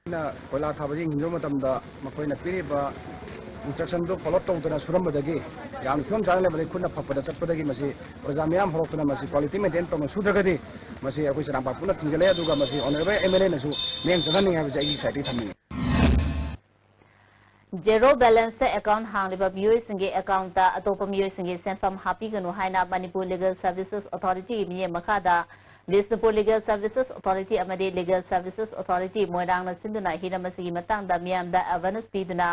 ꯑꯩꯅ ꯀꯣꯏꯂꯥ ꯊꯥꯕꯁꯤ ꯌꯦꯡꯁꯤꯟꯕ ꯃꯇꯝꯗ ꯃꯈꯣꯏꯅ ꯄꯤꯔꯤꯕ ꯏꯟꯁꯇ꯭ꯔꯛꯁꯟꯗꯨ ꯐꯣꯂꯣ ꯇꯧꯗꯅ ꯁꯨꯔꯝꯕꯗꯒꯤ ꯌꯥꯝꯅ ꯐꯤꯕꯝ ꯆꯥꯅ ꯂꯩꯕꯗꯒꯤ ꯈꯨꯠꯅ ꯐꯛꯄꯗ ꯆꯠꯄꯗꯒꯤ ꯃꯁꯤ ꯄ꯭ꯔꯖꯥ ꯃꯤꯌꯥꯝ ꯍꯧꯔꯛꯇꯨꯅ ꯃꯁꯤ ꯀ꯭ꯋꯥꯂꯤꯇꯤ ꯃꯦꯟꯇꯦꯟ ꯇꯧꯅ ꯁꯨꯗ꯭ꯔꯒꯗꯤ ꯃꯁꯤ ꯑꯩꯈꯣꯏ ꯆꯔꯥꯡꯄꯥꯠ ꯄꯨꯟꯅ ꯊꯤꯡꯖꯤꯜꯂꯦ꯫ ꯑꯗꯨꯒ ꯃꯁꯤ ꯑꯣꯅꯔꯦꯕꯜ ꯑꯦꯝ ꯑꯦꯜ ꯑꯦꯅꯁꯨ ꯃꯤꯠꯌꯦꯡ ꯆꯪꯍꯟꯅꯤꯡꯉꯤ ꯍꯥꯏꯕꯁꯤ ꯑꯩꯒꯤ ꯁꯥꯏꯠꯇꯒꯤ ꯊꯝꯅꯤꯡꯉꯤ꯫ ꯖꯦꯔꯣ ꯕꯦꯂꯦꯟꯁꯇ ꯑꯦꯀꯥꯎꯟ ꯍꯥꯡꯂꯤꯕ ꯃꯤꯑꯣꯏꯁꯤꯡꯒꯤ ꯑꯦꯀꯥꯎꯟꯇ ꯑꯇꯣꯞꯄ ꯃꯤꯑꯣꯏꯁꯤꯡꯒꯤ ꯁꯦꯟꯐꯝ ꯍꯥꯞꯄꯤꯒꯅꯨ ꯍꯥꯏꯅ ꯃꯅꯤꯄꯨꯔ ꯂꯤꯒꯦꯜ ꯁꯔꯚꯤꯁꯦꯁ ꯑꯣꯊꯣꯔꯤꯇꯤꯒꯤ ꯃꯤꯠꯌꯦꯡ ꯃꯈꯥꯗ ꯕꯤꯁꯅꯨꯄꯨꯔ ꯂꯤꯒꯦꯜ ꯁꯔꯚꯤꯁꯦꯁ ꯑꯣꯊꯣꯔꯤꯇꯤ ꯑꯃꯗꯤ ꯂꯤꯒꯦꯜ ꯁꯔꯚꯤꯁꯦꯁ ꯑꯣꯊꯣꯔꯤꯇꯤ ꯃꯣꯏꯔꯥꯡꯅ ꯁꯤꯟꯗꯨꯅ ꯍꯤꯔꯝ ꯑꯁꯤꯒꯤ ꯃꯇꯥꯡꯗ ꯃꯤꯌꯥꯝꯗ ꯑꯦꯋꯦꯔꯅꯦꯁ ꯄꯤꯗꯨꯅ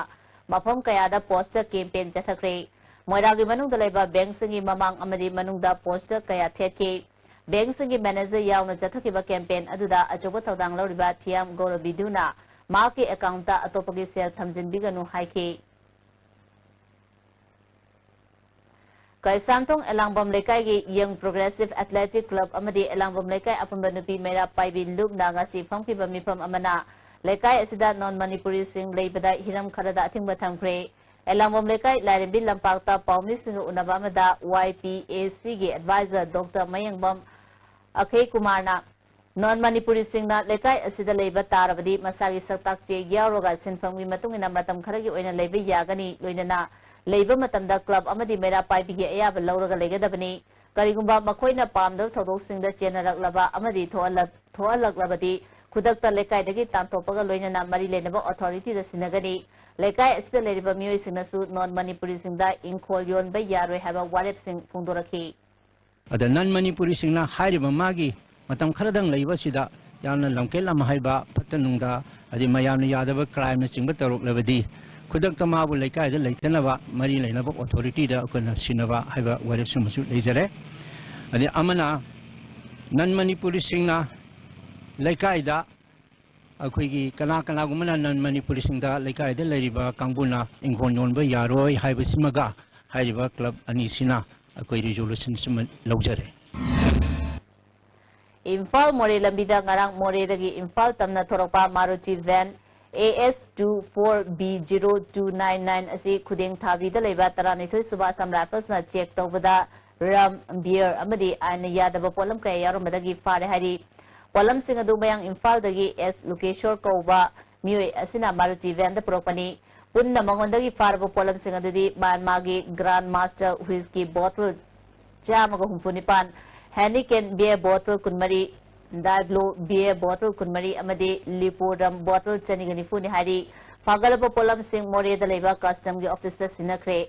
ꯃꯐꯝ ꯀꯌꯥꯗ ꯄꯣꯁꯇꯔ ꯀꯦꯝꯄꯦꯟ ꯆꯠꯊꯈ꯭ꯔꯦ꯫ ꯃꯣꯏꯔꯥꯡꯒꯤ ꯃꯅꯨꯡꯗ ꯂꯩꯕ ꯕꯦꯡꯛꯁꯤꯡꯒꯤ ꯃꯃꯥꯡ ꯑꯃꯗꯤ ꯃꯅꯨꯡꯗ ꯄꯣꯁꯇꯔ ꯀꯌꯥ ꯊꯦꯠꯈꯤ꯫ ꯕꯦꯡꯛꯁꯤꯡꯒꯤ ꯃꯦꯅꯦꯖꯔ ꯌꯥꯎꯅ ꯆꯠꯊꯈꯤꯕ ꯀꯦꯝꯄꯦꯟ ꯑꯗꯨꯗ ꯑꯆꯧꯕ ꯊꯧꯗꯥꯡ ꯂꯧꯔꯤꯕ ꯊꯤꯌꯥꯝ ꯒꯧꯔꯕꯤꯗꯨꯅ ꯃꯍꯥꯛꯀꯤ ꯑꯦꯀꯥꯎꯟꯇ ꯑꯇꯣꯞꯄꯒꯤ ꯁꯦꯜ ꯊꯝꯖꯤꯟꯕꯤꯒꯅꯨ ꯍꯥꯏꯈꯤ꯫ ꯀꯩꯁꯥꯝꯊꯣꯡ ꯑꯦꯂꯥꯡꯕꯝ ꯂꯩꯀꯥꯏꯒꯤ ꯌꯪ ꯄ꯭ꯔꯣꯒ꯭ꯔꯦꯁꯤꯚ ꯑꯦꯊꯂꯦꯇꯤꯛ ꯀ꯭ꯂꯕ ꯑꯃꯗꯤ ꯑꯦꯂꯥꯡꯕꯝ ꯂꯩꯀꯥꯏ ꯑꯄꯨꯟꯕ ꯅꯨꯄꯤ ꯃꯩꯔꯥ ꯄꯥꯏꯕꯤ ꯂꯨꯞꯅ ꯉꯁꯤ ꯐꯝꯈꯤꯕ ꯃꯤꯐꯝ ꯑꯃꯅ ꯂꯩꯀꯥꯏ ꯑꯁꯤꯗ ꯅꯣꯟ ꯃꯅꯤꯄꯨꯔꯤꯁꯤꯡ ꯂꯩꯕꯗ ꯍꯤꯔꯝ ꯈꯔꯗ ꯑꯊꯤꯡꯕ ꯊꯝꯈ꯭ꯔꯦ꯫ ꯑꯦꯂꯥꯡꯕꯝ ꯂꯩꯀꯥꯏ ꯂꯥꯏꯔꯦꯝꯕꯤ ꯂꯝꯄꯥꯛꯇ ꯄꯥꯎꯃꯤꯁꯤꯡꯒ ꯎꯅꯕ ꯑꯃꯗ ꯋꯥꯏ ꯄꯤ ꯑꯦ ꯁꯤꯒꯤ ꯑꯦꯗꯚꯥꯏꯖꯔ ꯗꯣꯛꯇꯔ ꯃꯌꯦꯡꯕꯝ ꯑꯈꯩ ꯀꯨꯃꯥꯔꯅ ꯅꯣꯟ ꯃꯅꯤꯄꯨꯔꯤꯁꯤꯡꯅ ꯂꯩꯀꯥꯏ ꯑꯁꯤꯗ ꯂꯩꯕ ꯇꯥꯔꯕꯗꯤ ꯃꯁꯥꯒꯤ ꯁꯛꯇꯥꯛ ꯆꯦ ꯌꯥꯎꯔꯒ ꯁꯤꯟꯐꯝꯒꯤ ꯃꯇꯨꯡ ꯏꯟꯅ ꯃꯇꯝ ꯈꯔꯒꯤ ꯑꯣꯏꯅ ꯂꯩꯕ ꯌꯥꯒꯅꯤ꯫ ꯂꯣꯏꯅꯅ ꯂꯩꯕ ꯃꯇꯝꯗ ꯀ꯭ꯂꯕ ꯑꯃꯗꯤ ꯃꯩꯔꯥ ꯄꯥꯏꯕꯤꯒꯤ ꯑꯌꯥꯕ ꯂꯧꯔꯒ ꯂꯩꯒꯗꯕꯅꯤ꯫ ꯀꯔꯤꯒꯨꯝꯕ ꯃꯈꯣꯏꯅ ꯄꯥꯝꯗꯕ ꯊꯧꯗꯣꯛꯁꯤꯡꯗ ꯆꯦꯟꯅꯔꯛꯂꯕ ꯑꯃꯗꯤ ꯊꯣꯛꯍꯜꯂꯛ-, ꯊꯣꯛꯍꯜꯂꯛꯂꯕꯗꯤ ꯈꯨꯗꯛꯇ ꯂꯩꯀꯥꯏꯗꯒꯤ ꯇꯥꯟꯊꯣꯛꯄꯒ ꯂꯣꯏꯅꯅ ꯃꯔꯤ ꯂꯩꯅꯕ ꯑꯣꯊꯣꯔꯤꯇꯤꯗ ꯁꯤꯟꯅꯒꯅꯤ꯫ ꯂꯩꯀꯥꯏ ꯑꯁꯤꯗ ꯂꯩꯔꯤꯕ ꯃꯤꯑꯣꯏꯁꯤꯡꯅꯁꯨ ꯅꯣꯟ ꯃꯅꯤꯄꯨꯔꯤꯁꯤꯡꯗ ꯏꯪꯈꯣꯜ ꯌꯣꯟꯕ ꯌꯥꯔꯣꯏ ꯍꯥꯏꯕ ꯋꯥꯔꯦꯞꯁꯤꯡ ꯐꯣꯡꯗꯣꯔꯛꯈꯤ꯫ ꯑꯗ ꯅꯟ ꯃꯅꯤꯄꯨꯔꯤꯁꯤꯡꯅ ꯍꯥꯏꯔꯤꯕ ꯃꯥꯒꯤ ꯃꯇꯝ ꯈꯔꯗꯪ ꯂꯩꯕ ꯑꯁꯤꯗ ꯌꯥꯝꯅ ꯂꯝꯀꯦꯠ ꯂꯝꯍꯩꯕ, ꯐꯠꯇ ꯅꯨꯡꯗ, ꯑꯗꯩ ꯃꯌꯥꯝꯅ ꯌꯥꯗꯕ ꯀ꯭ꯔꯥꯏꯝꯅꯆꯤꯡꯕ ꯇꯧꯔꯛꯂꯕꯗꯤ ꯈꯨꯗꯛꯇ ꯃꯥꯕꯨ ꯂꯩꯀꯥꯏꯗ ꯂꯩꯇꯅꯕ ꯃꯔꯤ ꯂꯩꯅꯕ ꯑꯣꯊꯣꯔꯤꯇꯤꯗ ꯑꯩꯈꯣꯏꯅ ꯁꯤꯟꯅꯕ ꯍꯥꯏꯕ ꯋꯥꯔꯦꯞꯁꯤꯃꯁꯨ ꯂꯩꯖꯔꯦ꯫ ꯑꯗꯩ ꯑꯃꯅ ꯅꯟ ꯃꯅꯤꯄꯨꯔꯤꯁꯤꯡꯅ ꯂꯩꯀꯥꯏꯗ ꯑꯩꯈꯣꯏꯒꯤ ꯀꯅꯥ ꯀꯅꯥꯒꯨꯝꯕꯅ ꯅꯟ ꯃꯅꯤꯄꯨꯔꯤꯁꯤꯡꯗ ꯂꯩꯀꯥꯏꯗ ꯂꯩꯔꯤꯕ ꯀꯥꯡꯕꯨꯅ ꯏꯪꯈꯣꯜ ꯌꯣꯟꯕ ꯌꯥꯔꯣꯏ ꯍꯥꯏꯕꯁꯤꯃꯒ ꯍꯥꯏꯔꯤꯕ ꯀ꯭ꯂꯕ ꯑꯅꯤꯁꯤꯅ ꯑꯩꯈꯣꯏ ꯔꯤꯖꯣꯂꯨꯁꯟꯁꯤꯃ ꯂꯧꯖꯔꯦ꯫ ꯏꯝꯐꯥꯜ ꯃꯣꯔꯦ ꯂꯝꯕꯤꯗ ꯉꯔꯥꯡ ꯃꯣꯔꯦꯗꯒꯤ ꯏꯝꯐꯥꯜ ꯇꯝꯅ ꯊꯣꯔꯛꯄ Maruti van A S two four B zero two nine nine ꯑꯁꯤ ꯈꯨꯗꯦꯡ ꯊꯥꯕꯤꯗ ꯂꯩꯕ ꯇꯔꯥꯅꯤꯊꯣꯏ ꯁꯨꯕ ꯑꯁꯥꯝ ꯔꯥꯏꯐꯜꯁꯅ ꯆꯦꯛ ꯇꯧꯕꯗ ꯔꯝ, ꯕꯤꯌꯔ ꯑꯃꯗꯤ ꯑꯥꯏꯟꯅ ꯌꯥꯗꯕ ꯄꯣꯠꯂꯝ ꯀꯌꯥ ꯌꯥꯎꯔꯝꯕꯗꯒꯤ ꯐꯥꯔꯦ ꯍꯥꯏꯔꯤ꯫ ꯄꯣꯠꯂꯝꯁꯤꯡ ꯑꯗꯨ ꯃꯌꯥꯡ ꯏꯝꯐꯥꯜꯗꯒꯤ ꯑꯦꯁ ꯂꯨꯀꯦꯁꯣꯔ ꯀꯧꯕ ꯃꯤꯑꯣꯏ ꯑꯁꯤꯅ ꯃꯥꯔꯨꯇꯤ ꯚꯦꯟꯗ ꯄꯨꯔꯛꯄꯅꯤ꯫ ꯄꯨꯟꯅ ꯃꯉꯣꯟꯗꯒꯤ ꯐꯥꯔꯕ ꯄꯣꯠꯂꯝꯁꯤꯡ ꯑꯗꯨꯗꯤ ꯃ꯭ꯌꯥꯟꯃꯥꯔꯒꯤ ꯒ꯭ꯔꯥꯟ ꯃꯥꯁꯇꯔ ꯋꯤꯁꯀꯤ ꯕꯣꯇꯜ ꯆꯥꯝꯃꯒ ꯍꯨꯝꯐꯨ ꯅꯤꯄꯥꯟ, ꯍꯦꯅꯤꯀꯦꯟ ꯕꯤꯌꯔ ꯕꯣꯇꯜ ꯀꯨꯟꯃꯔꯤ, ꯗꯥꯏꯕ꯭ꯂꯣ ꯕꯤꯌꯔ ꯕꯣꯇꯜ ꯀꯨꯟꯃꯔꯤ ꯑꯃꯗꯤ ꯂꯤꯄꯣ ꯔꯝ ꯕꯣꯇꯜ ꯆꯅꯤꯒ ꯅꯤꯐꯨꯅꯤ ꯍꯥꯏꯔꯤ꯫ ꯐꯥꯒꯠꯂꯕ ꯄꯣꯠꯂꯝꯁꯤꯡ ꯃꯣꯔꯦꯗ ꯂꯩꯕ ꯀꯁꯇꯝꯒꯤ ꯑꯣꯐꯤꯁꯇ ꯁꯤꯟꯅꯈ꯭ꯔꯦ꯫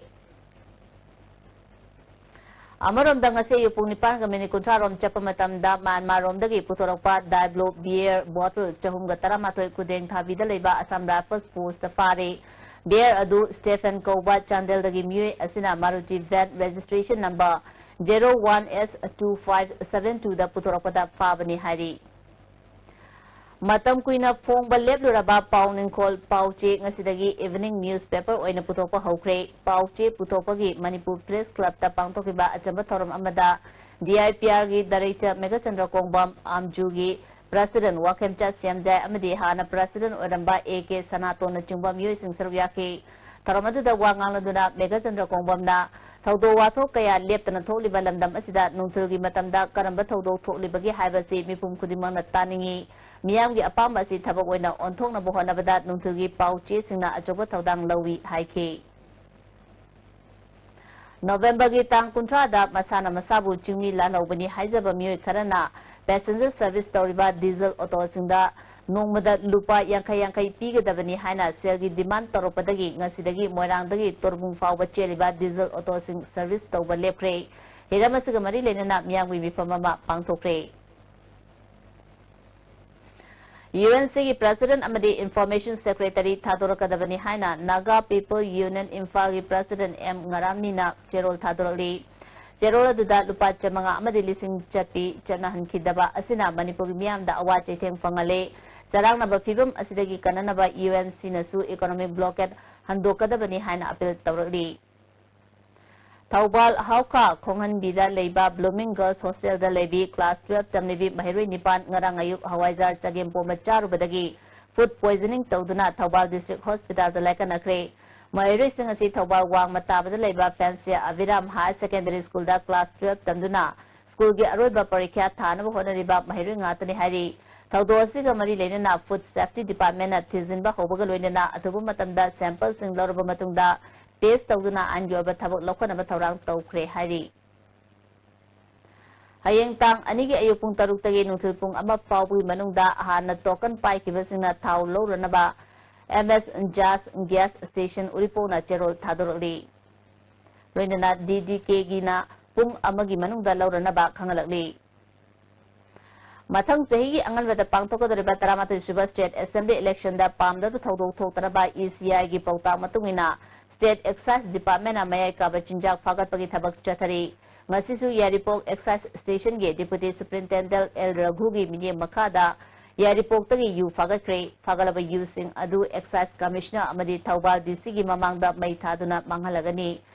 ꯑꯃꯔꯣꯝꯗ ꯉꯁꯤ ꯑꯌꯨꯛ ꯄꯨꯡ ꯅꯤꯄꯥꯟꯒ ꯃꯤꯅꯤꯠ ꯀꯨꯟꯊ꯭ꯔꯥ ꯔꯣꯝ ꯆꯠꯄ ꯃꯇꯝꯗ ꯃ꯭ꯌꯥꯟꯃꯥꯔ ꯔꯣꯝꯗꯒꯤ ꯄꯨꯊꯣꯔꯛꯄ ꯗꯥꯏꯕ꯭ꯂꯣ ꯕꯤꯌꯔ ꯕꯣꯇꯜ ꯆꯍꯨꯝꯒ ꯇꯔꯥꯃꯥꯊꯣꯏ ꯈꯨꯗꯦꯡ ꯊꯥꯕꯤꯗ ꯂꯩꯕ ꯑꯁꯥꯝ ꯔꯥꯏꯐꯜꯁ ꯄꯣꯁꯇ ꯐꯥꯔꯦ꯫ ꯕꯤꯌꯔ ꯑꯗꯨ ꯁ꯭ꯇꯦꯐꯦꯟ ꯀꯧꯕ ꯆꯥꯟꯗꯦꯜꯗꯒꯤ ꯃꯤꯑꯣꯏ ꯑꯁꯤꯅ Maruti van registration number zero one S two five seven two ꯗ ꯄꯨꯊꯣꯔꯛꯄꯗ ꯐꯥꯕꯅꯤ ꯍꯥꯏꯔꯤ꯫ ꯃꯇꯝ ꯀꯨꯏꯅ ꯐꯣꯡꯕ ꯂꯦꯞꯂꯨꯔꯕ ꯄꯥꯎ ꯅꯤꯡꯈꯣꯜ ꯄꯥꯎꯆꯦ ꯉꯁꯤꯗꯒꯤ ꯏꯚꯤꯅꯤꯡ ꯅ꯭ꯌꯨꯁꯄꯦꯄꯔ ꯑꯣꯏꯅ ꯄꯨꯊꯣꯛꯄ ꯍꯧꯈ꯭ꯔꯦ꯫ ꯄꯥꯎꯆꯦ ꯄꯨꯊꯣꯛꯄꯒꯤ ꯃꯅꯤꯄꯨꯔ ꯄ꯭ꯔꯦꯁ ꯀ꯭ꯂꯕꯇ ꯄꯥꯡꯊꯣꯛꯈꯤꯕ ꯑꯆꯝꯕ ꯊꯧꯔꯝ ꯑꯃꯗ D I P R ꯒꯤ ꯗꯥꯏꯔꯦꯛꯇꯔ ꯃꯦꯘꯆꯟꯗ꯭ꯔ ꯀꯣꯡꯕꯝ, ꯑꯥꯝꯖꯨꯒꯤ ꯄ꯭ꯔꯁꯤꯗꯦꯟ ꯋꯥꯈꯦꯝꯆꯥ ꯁꯦꯝꯖꯥꯏ ꯑꯃꯗꯤ ꯍꯥꯟꯅ ꯄ꯭ꯔꯁꯤꯗꯦꯟ ꯑꯣꯏꯔꯝꯕ A K ꯁꯅꯥꯇꯣꯟꯅꯆꯤꯡꯕ ꯃꯤꯑꯣꯏꯁꯤꯡ ꯁꯔꯨꯛ ꯌꯥꯈꯤ꯫ ꯊꯧꯔꯝ ꯑꯗꯨꯗ ꯋꯥ ꯉꯥꯡꯂꯗꯨꯅ ꯃꯦꯘꯆꯟꯗ꯭ꯔ ꯀꯣꯡꯕꯝꯅ ꯊꯧꯗꯣꯛ ꯋꯥꯊꯣꯛ ꯀꯌꯥ ꯂꯦꯞꯇꯅ ꯊꯣꯛꯂꯤꯕ ꯂꯝꯗꯝ ꯑꯁꯤꯗ ꯅꯨꯡꯊꯤꯜꯒꯤ ꯃꯇꯝꯗ ꯀꯔꯝꯕ ꯊꯧꯗꯣꯛ ꯊꯣꯛꯂꯤꯕꯒꯦ ꯍꯥꯏꯕꯁꯤ ꯃꯤꯄꯨꯝ ꯈꯨꯗꯤꯡꯃꯛꯅ ꯇꯥꯅꯤꯡꯏ꯫ ꯃꯤꯌꯥꯝꯒꯤ ꯑꯄꯥꯝꯕ ꯑꯁꯤ ꯊꯕꯛ ꯑꯣꯏꯅ ꯑꯣꯟꯊꯣꯛꯅꯕ ꯍꯣꯠꯅꯕꯗ ꯅꯨꯡꯊꯤꯜꯒꯤ ꯄꯥꯎ ꯆꯦꯁꯤꯡꯅ ꯑꯆꯧꯕ ꯊꯧꯗꯥꯡ ꯂꯧꯏ ꯍꯥꯏꯈꯤ꯫ ꯅꯣꯕꯦꯝꯕꯔꯒꯤ ꯇꯥꯡ ꯀꯨꯟꯊ꯭ꯔꯥꯗ ꯃꯁꯥꯅ ꯃꯁꯥꯕꯨ ꯆꯤꯡꯃꯤ ꯂꯥꯜꯍꯧꯕꯅꯤ ꯍꯥꯏꯖꯕ ꯃꯤꯑꯣꯏ ꯈꯔꯅ ꯄꯦꯁꯦꯟꯖꯔ ꯁꯔꯚꯤꯁ ꯇꯧꯔꯤꯕ ꯗꯤꯖꯜ ꯑꯣꯇꯣꯁꯤꯡꯗ ꯅꯣꯡꯃꯗ ꯂꯨꯄꯥ ꯌꯥꯡꯈꯩ ꯌꯥꯡꯈꯩ ꯄꯤꯒꯗꯕꯅꯤ ꯍꯥꯏꯅ ꯁꯦꯜꯒꯤ ꯗꯤꯃꯥꯟ ꯇꯧꯔꯛꯄꯗꯒꯤ ꯉꯁꯤꯗꯒꯤ ꯃꯣꯏꯔꯥꯡꯗꯒꯤ ꯇꯣꯔꯕꯨꯡ ꯐꯥꯎꯕ ꯆꯦꯜꯂꯤꯕ ꯗꯤꯖꯜ ꯑꯣꯇꯣꯁꯤꯡ ꯁꯔꯚꯤꯁ ꯇꯧꯕ ꯂꯦꯞꯈ꯭ꯔꯦ꯫ ꯍꯤꯔꯝ ꯑꯁꯤꯒ ꯃꯔꯤ ꯂꯩꯅꯅ ꯃꯤꯌꯥꯝꯒꯤ ꯃꯤꯐꯝ ꯑꯃ ꯄꯥꯡꯊꯣꯛꯈ꯭ꯔꯦ꯫ U N C ꯒꯤ ꯄ꯭ꯔꯁꯤꯗꯦꯟ ꯑꯃꯗꯤ ꯏꯟꯐꯣꯔꯃꯦꯁꯟ ꯁꯦꯀ꯭ꯔꯦꯇꯔꯤ ꯊꯥꯗꯣꯔꯛꯀꯗꯕꯅꯤ ꯍꯥꯏꯅ Naga People Union ꯏꯝꯐꯥꯜꯒꯤ ꯄ꯭ꯔꯁꯤꯗꯦꯟ ꯑꯦꯝ ꯉꯔꯥꯝꯃꯤꯅ ꯆꯦꯔꯣꯜ ꯊꯥꯗꯣꯔꯛꯂꯤ꯫ ꯆꯦꯔꯣꯜ ꯑꯗꯨꯗ ꯂꯨꯄꯥ ꯆꯥꯃꯉꯥ ꯑꯃꯗꯤ ꯂꯤꯁꯤꯡ ꯆꯠꯄꯤ ꯆꯠꯅꯍꯟꯈꯤꯗꯕ ꯑꯁꯤꯅ ꯃꯅꯤꯄꯨꯔꯒꯤ ꯃꯤꯌꯥꯝꯗ ꯑꯋꯥ ꯆꯩꯊꯦꯡ ꯐꯪꯍꯜꯂꯦ꯫ ꯆꯔꯥꯡꯅꯕ ꯐꯤꯚꯝ ꯑꯁꯤꯗꯒꯤ ꯀꯟꯅꯅꯕ ꯌꯨ ꯑꯦꯟ ꯁꯤꯅꯁꯨ economic blockade ꯍꯟꯗꯣꯛꯀꯗꯕꯅꯤ ꯍꯥꯏꯅ appeal ꯇꯧꯔꯛꯂꯤ꯫ ꯊꯧꯕꯥꯜ ꯍꯥꯎꯈꯥ ꯈꯣꯡꯍꯟꯕꯤꯗ ꯂꯩꯕ Blooming Girls Hostelꯗ ꯂꯩꯕꯤ class twelve ꯇꯝꯂꯤꯕꯤ ꯃꯍꯩꯔꯣꯏ ꯅꯤꯄꯥꯟ ꯉꯔꯥꯡ ꯑꯌꯨꯛ ꯍꯋꯥꯏꯖꯥꯔ ꯆꯒꯦꯝꯄꯣꯝꯕ ꯆꯥꯔꯨꯕꯗꯒꯤ food poisoning ꯇꯧꯗꯨꯅ ꯊꯧꯕꯥꯜ District Hospitalꯗ ꯂꯥꯏꯀꯠꯅꯈ꯭ꯔꯦ꯫ ꯃꯍꯩꯔꯣꯏꯁꯤꯡ ꯑꯁꯤ ꯊꯧꯕꯥꯜ ꯋꯥꯡꯃ ꯇꯥꯕꯗ ꯂꯩꯕ ꯐꯦꯟꯁꯤ ꯑꯕꯤꯔꯥꯝ Higher Secondary Schoolꯗ class twelve ꯇꯝꯗꯨꯅ schoolꯒꯤ ꯑꯔꯣꯏꯕ ꯄꯔꯤꯈ꯭ꯌꯥ ꯊꯥꯅꯕ ꯍꯣꯠꯅꯔꯤꯕ ꯃꯍꯩꯔꯣꯏ ꯉꯥꯛꯇꯅꯤ ꯍꯥꯏꯔꯤ꯫ ꯊꯧꯗꯣꯛ ꯑꯁꯤꯒ ꯃꯔꯤ ꯂꯩꯅꯅ Food Safety Departmentꯅ ꯊꯤꯖꯤꯟꯕ ꯍꯧꯕꯒ ꯂꯣꯏꯅꯅ ꯑꯊꯨꯕ ꯃꯇꯝꯗ sampleꯁꯤꯡ ꯂꯧꯔꯕ ꯃꯇꯨꯡꯗ test ꯇꯧꯗꯨꯅ ꯑꯥꯏꯟꯒꯤ ꯑꯣꯏꯕ ꯊꯕꯛ ꯂꯧꯈꯠꯅꯕ ꯊꯧꯔꯥꯡ ꯇꯧꯈ꯭ꯔꯦ ꯍꯥꯏꯔꯤ꯫ ꯍꯌꯦꯡ ꯇꯥꯡ ꯑꯅꯤꯒꯤ ꯑꯌꯨꯛ ꯄꯨꯡ ꯇꯔꯨꯛꯇꯒꯤ ꯅꯨꯡꯊꯤꯜ ꯄꯨꯡ ꯑꯃ ꯐꯥꯎꯕꯒꯤ ꯃꯅꯨꯡꯗ ꯍꯥꯟꯅ token ꯄꯥꯏꯈꯤꯕꯁꯤꯡꯅ ꯊꯥꯎ ꯂꯧꯔꯅꯕ ꯑꯦꯝ ꯑꯦꯁ ꯖꯥꯁ gas station ꯎꯔꯤꯄꯣꯛꯅ ꯆꯦꯔꯣꯜ ꯊꯥꯗꯣꯔꯛꯂꯤ꯫ ꯂꯣꯏꯅꯅ ꯗꯤ ꯗꯤ ꯀꯦꯒꯤꯅ ꯄꯨꯡ ꯑꯃꯒꯤ ꯃꯅꯨꯡꯗ ꯂꯧꯔꯅꯕ ꯈꯪꯍꯜꯂꯛꯂꯤ꯫ ꯃꯊꯪ ꯆꯍꯤꯒꯤ ꯑꯉꯟꯕꯗ ꯄꯥꯡꯊꯣꯛꯀꯗꯧꯔꯤꯕ ꯇꯔꯥꯃꯥꯊꯣꯏ ꯁꯨꯕ State Assembly electionꯗ ꯄꯥꯝꯗꯕ ꯊꯧꯗꯣꯛ ꯊꯣꯛꯇꯅꯕ ꯏ ꯁꯤ ꯑꯥꯏꯒꯤ ꯄꯥꯎꯇꯥꯛ ꯃꯇꯨꯡ ꯏꯟꯅ State Excise Departmentꯅ ꯃꯌꯥꯏ ꯀꯥꯕ ꯆꯤꯟꯖꯥꯛ ꯐꯥꯒꯠꯄꯒꯤ ꯊꯕꯛ ꯆꯠꯊꯔꯤ꯫ ꯉꯁꯤꯁꯨ ꯌꯥꯏꯔꯤꯄꯣꯛ Excise Stationꯒꯤ Deputy Superintendent ꯑꯦꯜ ꯔꯘꯨꯒꯤ ꯃꯤꯠꯌꯦꯡ ꯃꯈꯥꯗ ꯌꯥꯏꯔꯤꯄꯣꯛꯇꯒꯤ ꯌꯨ ꯐꯥꯒꯠꯈ꯭ꯔꯦ꯫ ꯐꯥꯒꯠꯂꯕ ꯌꯨꯁꯤꯡ ꯑꯗꯨ Excise Commissioner ꯑꯃꯗꯤ ꯊꯧꯕꯥꯜ ꯗꯤ ꯁꯤꯒꯤ ꯃꯃꯥꯡꯗ ꯃꯩ ꯊꯥꯗꯨꯅ ꯃꯥꯡꯍꯜꯂꯒꯅꯤ꯫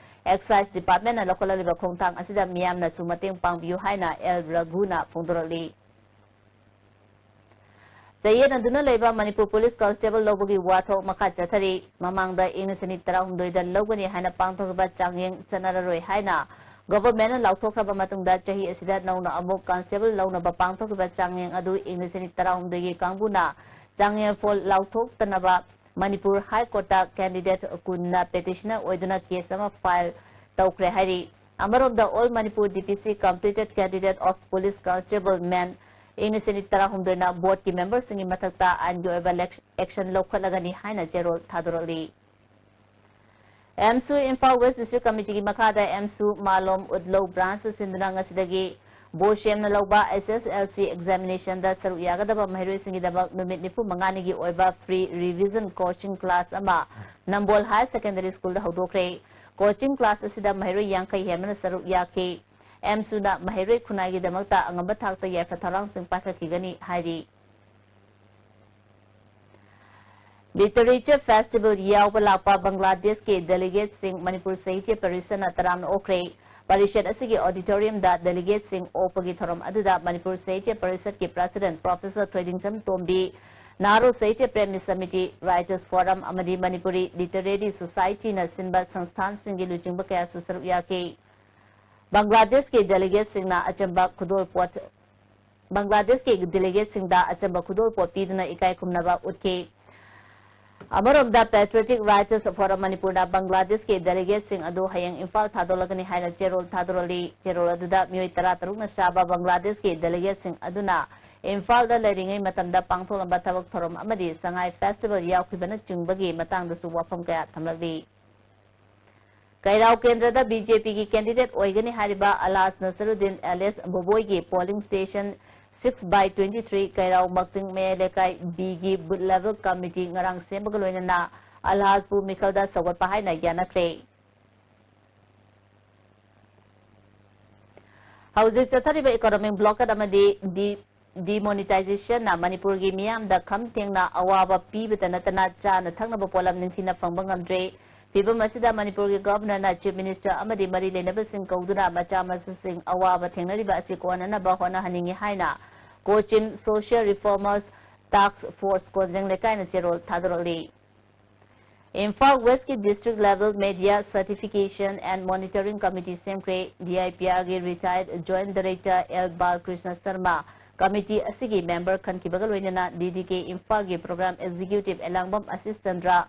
Excise Departmentꯅ ꯂꯧꯈꯠꯂꯛꯂꯤꯕ ꯈꯣꯡꯊꯥꯡ ꯑꯁꯤꯗ ꯃꯤꯌꯥꯝꯅꯁꯨ ꯃꯇꯦꯡ ꯄꯥꯡꯕꯤꯌꯨ ꯍꯥꯏꯅ ꯑꯦꯜ ꯔꯘꯨꯅ ꯐꯣꯡꯗꯣꯔꯛꯂꯤ꯫ ꯆꯌꯦꯠꯅꯗꯨꯅ ꯂꯩꯕ ꯃꯅꯤꯄꯨꯔ Police Constable ꯂꯧꯕꯒꯤ ꯋꯥꯊꯣꯛ ꯃꯈꯥ ꯆꯠꯊꯔꯤ꯫ ꯃꯃꯥꯡꯗ ꯏꯪ ꯂꯤꯁꯤꯡ ꯑꯅꯤ ꯇꯔꯥꯍꯨꯝꯗꯣꯏꯗ ꯂꯧꯒꯅꯤ ꯍꯥꯏꯅ ꯄꯥꯡꯊꯣꯛꯈꯤꯕ ꯆꯥꯡꯌꯦꯡ ꯆꯠꯅꯔꯔꯣꯏ ꯍꯥꯏꯅ Governmentꯅ ꯂꯥꯎꯊꯣꯛꯈ꯭ꯔꯕ ꯃꯇꯨꯡꯗ ꯆꯍꯤ ꯑꯁꯤꯗ ꯅꯧꯅ ꯑꯃꯨꯛ Constable ꯂꯧꯅꯕ ꯄꯥꯡꯊꯣꯛꯈꯤꯕ ꯆꯥꯡꯌꯦꯡ ꯑꯗꯨ ꯏꯪ ꯂꯤꯁꯤꯡ ꯑꯅꯤ ꯇꯔꯥꯍꯨꯝꯗꯣꯏꯒꯤ ꯀꯥꯡꯕꯨꯅ ꯆꯥꯡꯌꯦꯡ ꯐꯣꯜ ꯂꯥꯎꯊꯣꯛꯇꯅꯕ ꯃꯅꯤꯄꯨꯔ High Courtꯇ candidate ꯀꯨꯟꯅ petitioner ꯑꯣꯏꯗꯨꯅ case ꯑꯃ file ꯇꯧꯈ꯭ꯔꯦ ꯍꯥꯏꯔꯤ꯫ ꯑꯃꯔꯣꯝꯗ All Manipur D P C Completed Candidate of Police Constable Men ꯏꯪ ꯂꯤꯁꯤꯡ ꯑꯅꯤ ꯇꯔꯥꯍꯨꯝꯗꯣꯏꯅ boardꯀꯤ memberꯁꯤꯡꯒꯤ ꯃꯊꯛꯇ ꯑꯥꯏꯟꯒꯤ ꯑꯣꯏꯕ ꯂꯦꯛ-, action ꯂꯧꯈꯠꯂꯒꯅꯤ ꯍꯥꯏꯅ ꯆꯦꯔꯣꯜ ꯊꯥꯗꯣꯔꯛꯂꯤ꯫ ꯑꯦꯝꯁꯨ ꯏꯝꯐꯥꯜ West District Committeeꯒꯤ ꯃꯈꯥꯗ ꯑꯦꯝꯁꯨ ꯃꯥꯂꯣꯝ ꯎꯠꯂꯧ branch ꯁꯤꯟꯗꯨꯅ ꯉꯁꯤꯗꯒꯤ ꯕꯣꯔ ꯁꯦꯝꯅ ꯂꯧꯕ S S L C examinationꯗ ꯁꯔꯨꯛ ꯌꯥꯒꯗꯕ ꯃꯍꯩꯔꯣꯏꯁꯤꯡꯒꯤꯗꯃꯛ ꯅꯨꯃꯤꯠ ꯅꯤꯐꯨ ꯃꯉꯥꯅꯤꯒꯤ ꯑꯣꯏꯕ free revision coaching class ꯑꯃ ꯅꯝꯕꯣꯜ Higher Secondary Schoolꯗ ꯍꯧꯗꯣꯛꯈ꯭ꯔꯦ꯫ Coaching class ꯑꯁꯤꯗ ꯃꯍꯩꯔꯣꯏ ꯌꯥꯡꯈꯩ ꯍꯦꯟꯕꯅ ꯁꯔꯨꯛ ꯌꯥꯈꯤ꯫ ꯑꯦꯝꯁꯨꯅ ꯃꯍꯩꯔꯣꯏ ꯈꯨꯟꯅꯥꯏꯒꯤꯗꯃꯛꯇ ꯑꯉꯝꯕ ꯊꯥꯛꯇ ꯌꯥꯏꯐ ꯊꯧꯔꯥꯡꯁꯤꯡ ꯄꯥꯏꯈꯠꯈꯤꯒꯅꯤ ꯍꯥꯏꯔꯤ꯫ Literature Festival ꯌꯥꯎꯕ ꯂꯥꯛꯄ ꯕꯪꯒ꯭ꯂꯥꯗꯦꯁꯀꯤ delegateꯁꯤꯡ ꯃꯅꯤꯄꯨꯔ ꯁꯥꯍꯤꯇ꯭ꯌ ꯄꯔꯤꯁꯠꯅ ꯇꯔꯥꯝꯅ ꯑꯣꯛꯈ꯭ꯔꯦ꯫ ꯄꯔꯤꯁꯠ ꯑꯁꯤꯒꯤ auditoriumꯗ delegateꯁꯤꯡ ꯑꯣꯛꯄꯒꯤ ꯊꯧꯔꯝ ꯑꯗꯨꯗ ꯃꯅꯤꯄꯨꯔ ꯁꯥꯍꯤꯇ꯭ꯌ ꯄꯔꯤꯁꯠꯀꯤ president Professor ꯊꯣꯏꯗꯤꯡꯆꯝ ꯇꯣꯝꯕꯤ, Naro Sahitya Premi Samiti, Writers Forum ꯑꯃꯗꯤ Manipuri Literary Societyꯅ ꯁꯤꯟꯕ ꯁꯪꯁꯊꯥꯟꯁꯤꯡꯒꯤ ꯂꯨꯆꯤꯡꯕ ꯀꯌꯥꯁꯨ ꯁꯔꯨꯛ ꯌꯥꯈꯤ꯫ ꯕꯪꯒ꯭ꯂꯥꯗꯦꯁꯀꯤ delegateꯁꯤꯡꯅ ꯑꯆꯝꯕ ꯈꯨꯗꯣꯜꯄꯣꯠ, ꯕꯪꯒ꯭ꯂꯥꯗꯦꯁꯀꯤ delegateꯁꯤꯡꯗ ꯑꯆꯝꯕ ꯈꯨꯗꯣꯜꯄꯣꯠ ꯄꯤꯗꯨꯅ ꯏꯀꯥꯏ ꯈꯨꯝꯅꯕ ꯎꯠꯈꯤ꯫ ꯑꯃꯔꯣꯝꯗ Patriotic Writers Forum ꯃꯅꯤꯄꯨꯔꯅ ꯕꯪꯒ꯭ꯂꯥꯗꯦꯁꯀꯤ delegateꯁꯤꯡ ꯑꯗꯨ ꯍꯌꯦꯡ ꯏꯝꯐꯥꯜ ꯊꯥꯗꯣꯛꯂꯒꯅꯤ ꯍꯥꯏꯅ ꯆꯦꯔꯣꯜ ꯊꯥꯗꯣꯔꯛꯂꯤ꯫ ꯆꯦꯔꯣꯜ ꯑꯗꯨꯗ ꯃꯤꯑꯣꯏ ꯇꯔꯥ ꯇꯔꯨꯛꯅ ꯆꯥꯕ ꯕꯪꯒ꯭ꯂꯥꯗꯦꯁꯀꯤ delegateꯁꯤꯡ ꯑꯗꯨꯅ ꯏꯝꯐꯥꯜꯗ ꯂꯩꯔꯤꯉꯩ ꯃꯇꯝꯗ ꯄꯥꯡꯊꯣꯛꯂꯝꯕ ꯊꯕꯛ ꯊꯧꯔꯝ ꯑꯃꯗꯤ ꯁꯉꯥꯏ Festival ꯌꯥꯎꯈꯤꯕꯅꯆꯤꯡꯕꯒꯤ ꯃꯇꯥꯡꯗꯁꯨ ꯋꯥꯐꯝ ꯀꯌꯥ ꯊꯝꯂꯛꯂꯤ꯫ ꯀꯩꯔꯥꯎ ꯀꯦꯟꯗ꯭ꯔꯗ BJPꯒꯤ candidate ꯑꯣꯏꯒꯅꯤ ꯍꯥꯏꯔꯤꯕ ꯑꯂꯥꯖ ꯅꯁꯔꯨꯗꯤꯟ alias ꯕꯣꯕꯣꯏꯒꯤ polling station six by twenty three ꯀꯩꯔꯥꯎ ꯃꯛꯆꯤꯡ ꯃꯌꯥꯏ ꯂꯩꯀꯥꯏ Bꯒꯤ booth level committee ꯉꯔꯥꯡ ꯁꯦꯝꯕꯒ ꯂꯣꯏꯅꯅ ꯑꯂꯥꯖꯄꯨ ꯃꯤꯈꯜꯗ ꯁꯧꯒꯠꯄ ꯍꯥꯏꯅ ꯌꯥꯅꯈ꯭ꯔꯦ꯫ ꯍꯧꯖꯤꯛ ꯆꯠꯊꯔꯤꯕ economic blockade ꯑꯃꯗꯤ de-, demonetizationꯅ ꯃꯅꯤꯄꯨꯔꯒꯤ ꯃꯤꯌꯥꯝꯗ ꯈꯝ ꯊꯦꯡꯅ ꯑꯋꯥꯕ ꯄꯤꯕꯇ ꯅꯠꯇꯅ ꯆꯥꯅ ꯊꯛꯅꯕ ꯄꯣꯠꯂꯝ ꯅꯤꯡꯊꯤꯅ ꯐꯪꯕ ꯉꯝꯗ꯭ꯔꯦ꯫ ꯐꯤꯚꯝ ꯑꯁꯤꯗ ꯃꯅꯤꯄꯨꯔꯒꯤ Governorꯅ Chief Minister ꯑꯃꯗꯤ ꯃꯔꯤ ꯂꯩꯅꯕꯁꯤꯡ ꯀꯧꯗꯨꯅ ꯃꯆꯥ ꯃꯁꯨꯁꯤꯡ ꯑꯋꯥꯕ ꯊꯦꯡꯅꯔꯤꯕ ꯑꯁꯤ ꯀꯣꯟꯅꯅꯕ ꯍꯣꯠꯅꯍꯟꯅꯤꯡꯏ ꯍꯥꯏꯅ ꯀꯣꯆꯤꯝ Social Reformers Task Force ꯀꯣꯟꯖꯦꯡ ꯂꯩꯀꯥꯏꯅ ꯆꯦꯔꯣꯜ ꯊꯥꯗꯣꯔꯛꯂꯤ꯫ Imphal Westꯀꯤ District Level Media Certification and Monitoring Committee ꯁꯦꯝꯈ꯭ꯔꯦ꯫ DIPRꯒꯤ retired Joint Director L ꯕꯥꯂꯀ꯭ꯔꯤꯁꯅ Sharma committee ꯑꯁꯤꯒꯤ member ꯈꯟꯈꯤꯕꯒ ꯂꯣꯏꯅꯅ DDK ꯏꯝꯐꯥꯜꯒꯤ Program Executive ꯑꯦꯂꯥꯡꯕꯝ ꯑꯁꯤꯁ Chandra,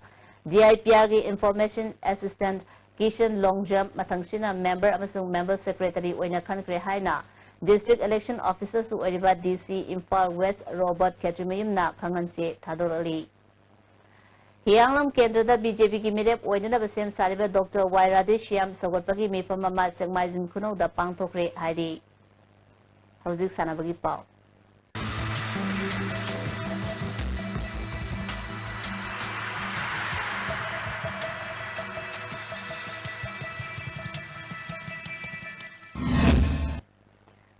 DIPRꯒꯤ Information Assistant Kisan Longjam ꯃꯊꯪꯁꯤꯅ member ꯑꯃꯁꯨꯡ member secretary ꯑꯣꯏꯅ ꯈꯟꯈ꯭ꯔꯦ ꯍꯥꯏꯅ District Election Officerꯁꯨ ꯑꯣꯏꯔꯤꯕ DC ꯏꯝꯐꯥꯜ West ꯔꯣꯕꯔꯠ ꯈꯦꯇ꯭ꯔꯤꯃꯌꯨꯝꯅ ꯈꯪꯍꯟꯆꯦ ꯊꯥꯗꯣꯔꯛꯂꯤ꯫ ꯍꯤꯌꯥꯡꯂꯝ ꯀꯦꯟꯗ꯭ꯔꯗ BJPꯒꯤ ꯃꯤꯔꯦꯞ ꯑꯣꯏꯅꯅꯕ ꯁꯦꯝ ꯁꯥꯔꯤꯕ Doctor ꯋꯥꯏ ꯔꯥꯙꯦꯁ꯭ꯌꯥꯝ ꯁꯧꯒꯠꯄꯒꯤ ꯃꯤꯐꯝ ꯑꯃ ꯆꯦꯡꯃꯥꯏꯖꯤꯡ ꯈꯨꯅꯧꯗ ꯄꯥꯡꯊꯣꯛꯈ꯭ꯔꯦ ꯍꯥꯏꯔꯤ꯫ ꯍꯧꯖꯤꯛ ꯁꯥꯟꯅꯕꯒꯤ ꯄꯥꯎ꯫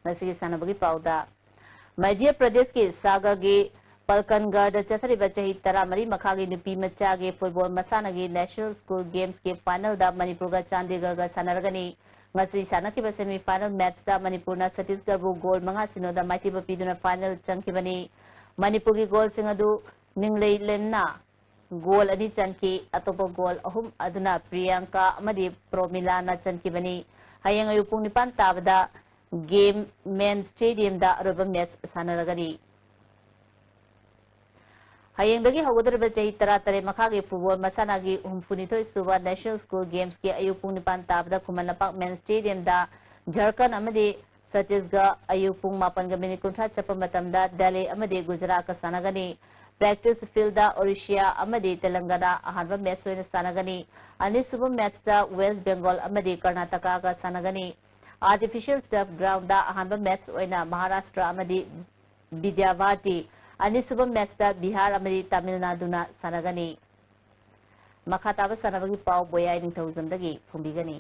ꯉꯁꯤꯒꯤ ꯁꯥꯟꯅꯕꯒꯤ ꯄꯥꯎꯗ, ꯃꯙ꯭ꯌ ꯄ꯭ꯔꯗꯦꯁꯀꯤ ꯁꯥꯒꯔꯒꯤ ꯄꯜꯀꯟꯒꯔꯗ ꯆꯠꯊꯔꯤꯕ ꯆꯍꯤ ꯇꯔꯥꯃꯔꯤ ꯃꯈꯥꯒꯤ ꯅꯨꯄꯤ ꯃꯆꯥꯒꯤ ꯐꯨꯠꯕꯣꯜ ꯃꯁꯥꯟꯅꯒꯤ National School Gamesꯀꯤ finalꯗ ꯃꯅꯤꯄꯨꯔꯒ ꯆꯥꯟꯗꯤꯒꯔꯒ ꯁꯥꯟꯅꯔꯒꯅꯤ꯫ ꯉꯁꯤ ꯁꯥꯟꯅꯈꯤꯕ semi final matchꯇ ꯃꯅꯤꯄꯨꯔꯅ ꯁꯇꯤꯁꯒꯔꯕꯨ ꯒꯣꯜ ꯃꯉꯥ ꯁꯤꯅꯣꯗ ꯃꯥꯏꯊꯤꯕ ꯄꯤꯗꯨꯅ final ꯆꯪꯈꯤꯕꯅꯤ꯫ ꯃꯅꯤꯄꯨꯔꯒꯤ ꯒꯣꯜꯁꯤꯡ ꯑꯗꯨ ꯅꯤꯡꯂꯩ ꯂꯦꯝꯅ ꯒꯣꯜ ꯑꯅꯤ ꯆꯟꯈꯤ꯫ ꯑꯇꯣꯞꯄ ꯒꯣꯜ ꯑꯍꯨꯝ ꯑꯗꯨꯅ ꯄ꯭ꯔꯤꯌꯥꯡꯀꯥ ꯑꯃꯗꯤ ꯄ꯭ꯔꯣꯃꯤꯂꯥꯅ ꯆꯟꯈꯤꯕꯅꯤ꯫ ꯍꯌꯦꯡ ꯑꯌꯨꯛ ꯄꯨꯡ ꯅꯤꯄꯥꯟ ꯇꯥꯕꯗ ꯒꯦꯝ ꯃꯦꯟ ꯁ꯭ꯇꯦꯗꯤꯌꯝꯗ ꯑꯔꯣꯏꯕ ꯃꯦꯆ ꯁꯥꯟꯅꯔꯒꯅꯤ꯫ ꯍꯌꯦꯡꯗꯒꯤ ꯍꯧꯒꯗꯧꯔꯤꯕ ꯆꯍꯤ ꯇꯔꯥꯇꯔꯦꯠ ꯃꯈꯥꯒꯤ ꯐꯨꯠꯕꯣꯜ ꯃꯁꯥꯟꯅꯒꯤ ꯍꯨꯝꯐꯨꯅꯤꯊꯣꯏ ꯁꯨꯕ National School Gamesꯀꯤ ꯑꯌꯨꯛ ꯄꯨꯡ ꯅꯤꯄꯥꯟ ꯇꯥꯕꯗ ꯈꯨꯃꯟ ꯂꯝꯄꯥꯛ ꯃꯦꯟ ꯁ꯭ꯇꯦꯗꯤꯌꯝꯗ ꯖꯔꯈꯟ ꯑꯃꯗꯤ ꯁꯇꯤꯁꯒꯔ ꯑꯌꯨꯛ ꯄꯨꯡ ꯃꯥꯄꯟꯒ ꯃꯤꯅꯤꯠ ꯀꯨꯟꯊ꯭ꯔꯥ ꯆꯠꯄ ꯃꯇꯝꯗ ꯗꯦꯜꯂꯤ ꯑꯃꯗꯤ ꯒꯨꯖꯔꯥꯠꯀ ꯁꯥꯟꯅꯒꯅꯤ꯫ Practice fieldꯗ ꯑꯣꯔꯤꯁꯤꯌꯥ ꯑꯃꯗꯤ ꯇꯦꯂꯪꯒꯅꯥ ꯑꯍꯥꯟꯕ ꯃꯦꯆ ꯑꯣꯏꯅ ꯁꯥꯟꯅꯒꯅꯤ꯫ ꯑꯅꯤꯁꯨꯕ ꯃꯦꯆꯇ ꯋꯦꯁ ꯕꯦꯡꯒꯣꯜ ꯑꯃꯗꯤ ꯀꯔꯅꯥꯇꯀꯥꯒ ꯁꯥꯟꯅꯒꯅꯤ꯫ Artificial turf groundꯗ ꯑꯍꯥꯟꯕ ꯃꯦꯆ ꯑꯣꯏꯅ ꯃꯍꯥꯔꯥꯁꯇ꯭ꯔ ꯑꯃꯗꯤ ꯕꯤꯗ꯭ꯌꯥꯚꯥꯔꯇꯤ, ꯑꯅꯤꯁꯨꯕ ꯃꯦꯆꯇ ꯕꯤꯍꯥꯔ ꯑꯃꯗꯤ ꯇꯥꯃꯤꯜ ꯅꯥꯗꯨꯅ ꯁꯥꯟꯅꯒꯅꯤ꯫ ꯃꯈꯥ ꯇꯥꯕ ꯁꯥꯟꯅꯕꯒꯤ ꯄꯥꯎ ꯕꯣꯌꯥꯏ ꯅꯤꯡꯊꯧꯖꯝꯗꯒꯤ ꯐꯣꯡꯕꯤꯒꯅꯤ꯫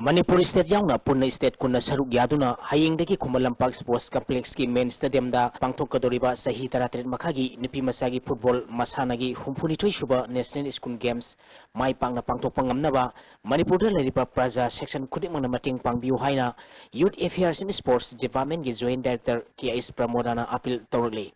ꯃꯅꯤꯄꯨꯔ state ꯌꯥꯎꯅ ꯄꯨꯟꯅ state ꯀꯨꯟꯅ ꯁꯔꯨꯛ ꯌꯥꯗꯨꯅ ꯍꯌꯦꯡꯗꯒꯤ ꯈꯨꯃꯟ ꯂꯝꯄꯥꯛ Sports Complexꯀꯤ main stadiumꯗ ꯄꯥꯡꯊꯣꯛꯀꯗꯧꯔꯤꯕ ꯆꯍꯤ ꯇꯔꯥꯇꯔꯦꯠ ꯃꯈꯥꯒꯤ ꯅꯨꯄꯤ ꯃꯆꯥꯒꯤ football ꯃꯁꯥꯟꯅꯒꯤ ꯍꯨꯝꯐꯨꯅꯤꯊꯣꯏ ꯁꯨꯕ National School Games ꯃꯥꯏ ꯄꯥꯛꯅ ꯄꯥꯡꯊꯣꯛꯄ ꯉꯝꯅꯕ ꯃꯅꯤꯄꯨꯔꯗ ꯂꯩꯔꯤꯕ ꯄ꯭ꯔꯖꯥ section ꯈꯨꯗꯤꯡꯃꯛꯅ ꯃꯇꯦꯡ ꯄꯥꯡꯕꯤꯌꯨ ꯍꯥꯏꯅ Youth Affairs and Sports Departmentꯀꯤ Joint Director ꯀꯦ ꯑꯩꯆ ꯄ꯭ꯔꯃꯣꯗꯥꯅ appeal ꯇꯧꯔꯛꯂꯤ꯫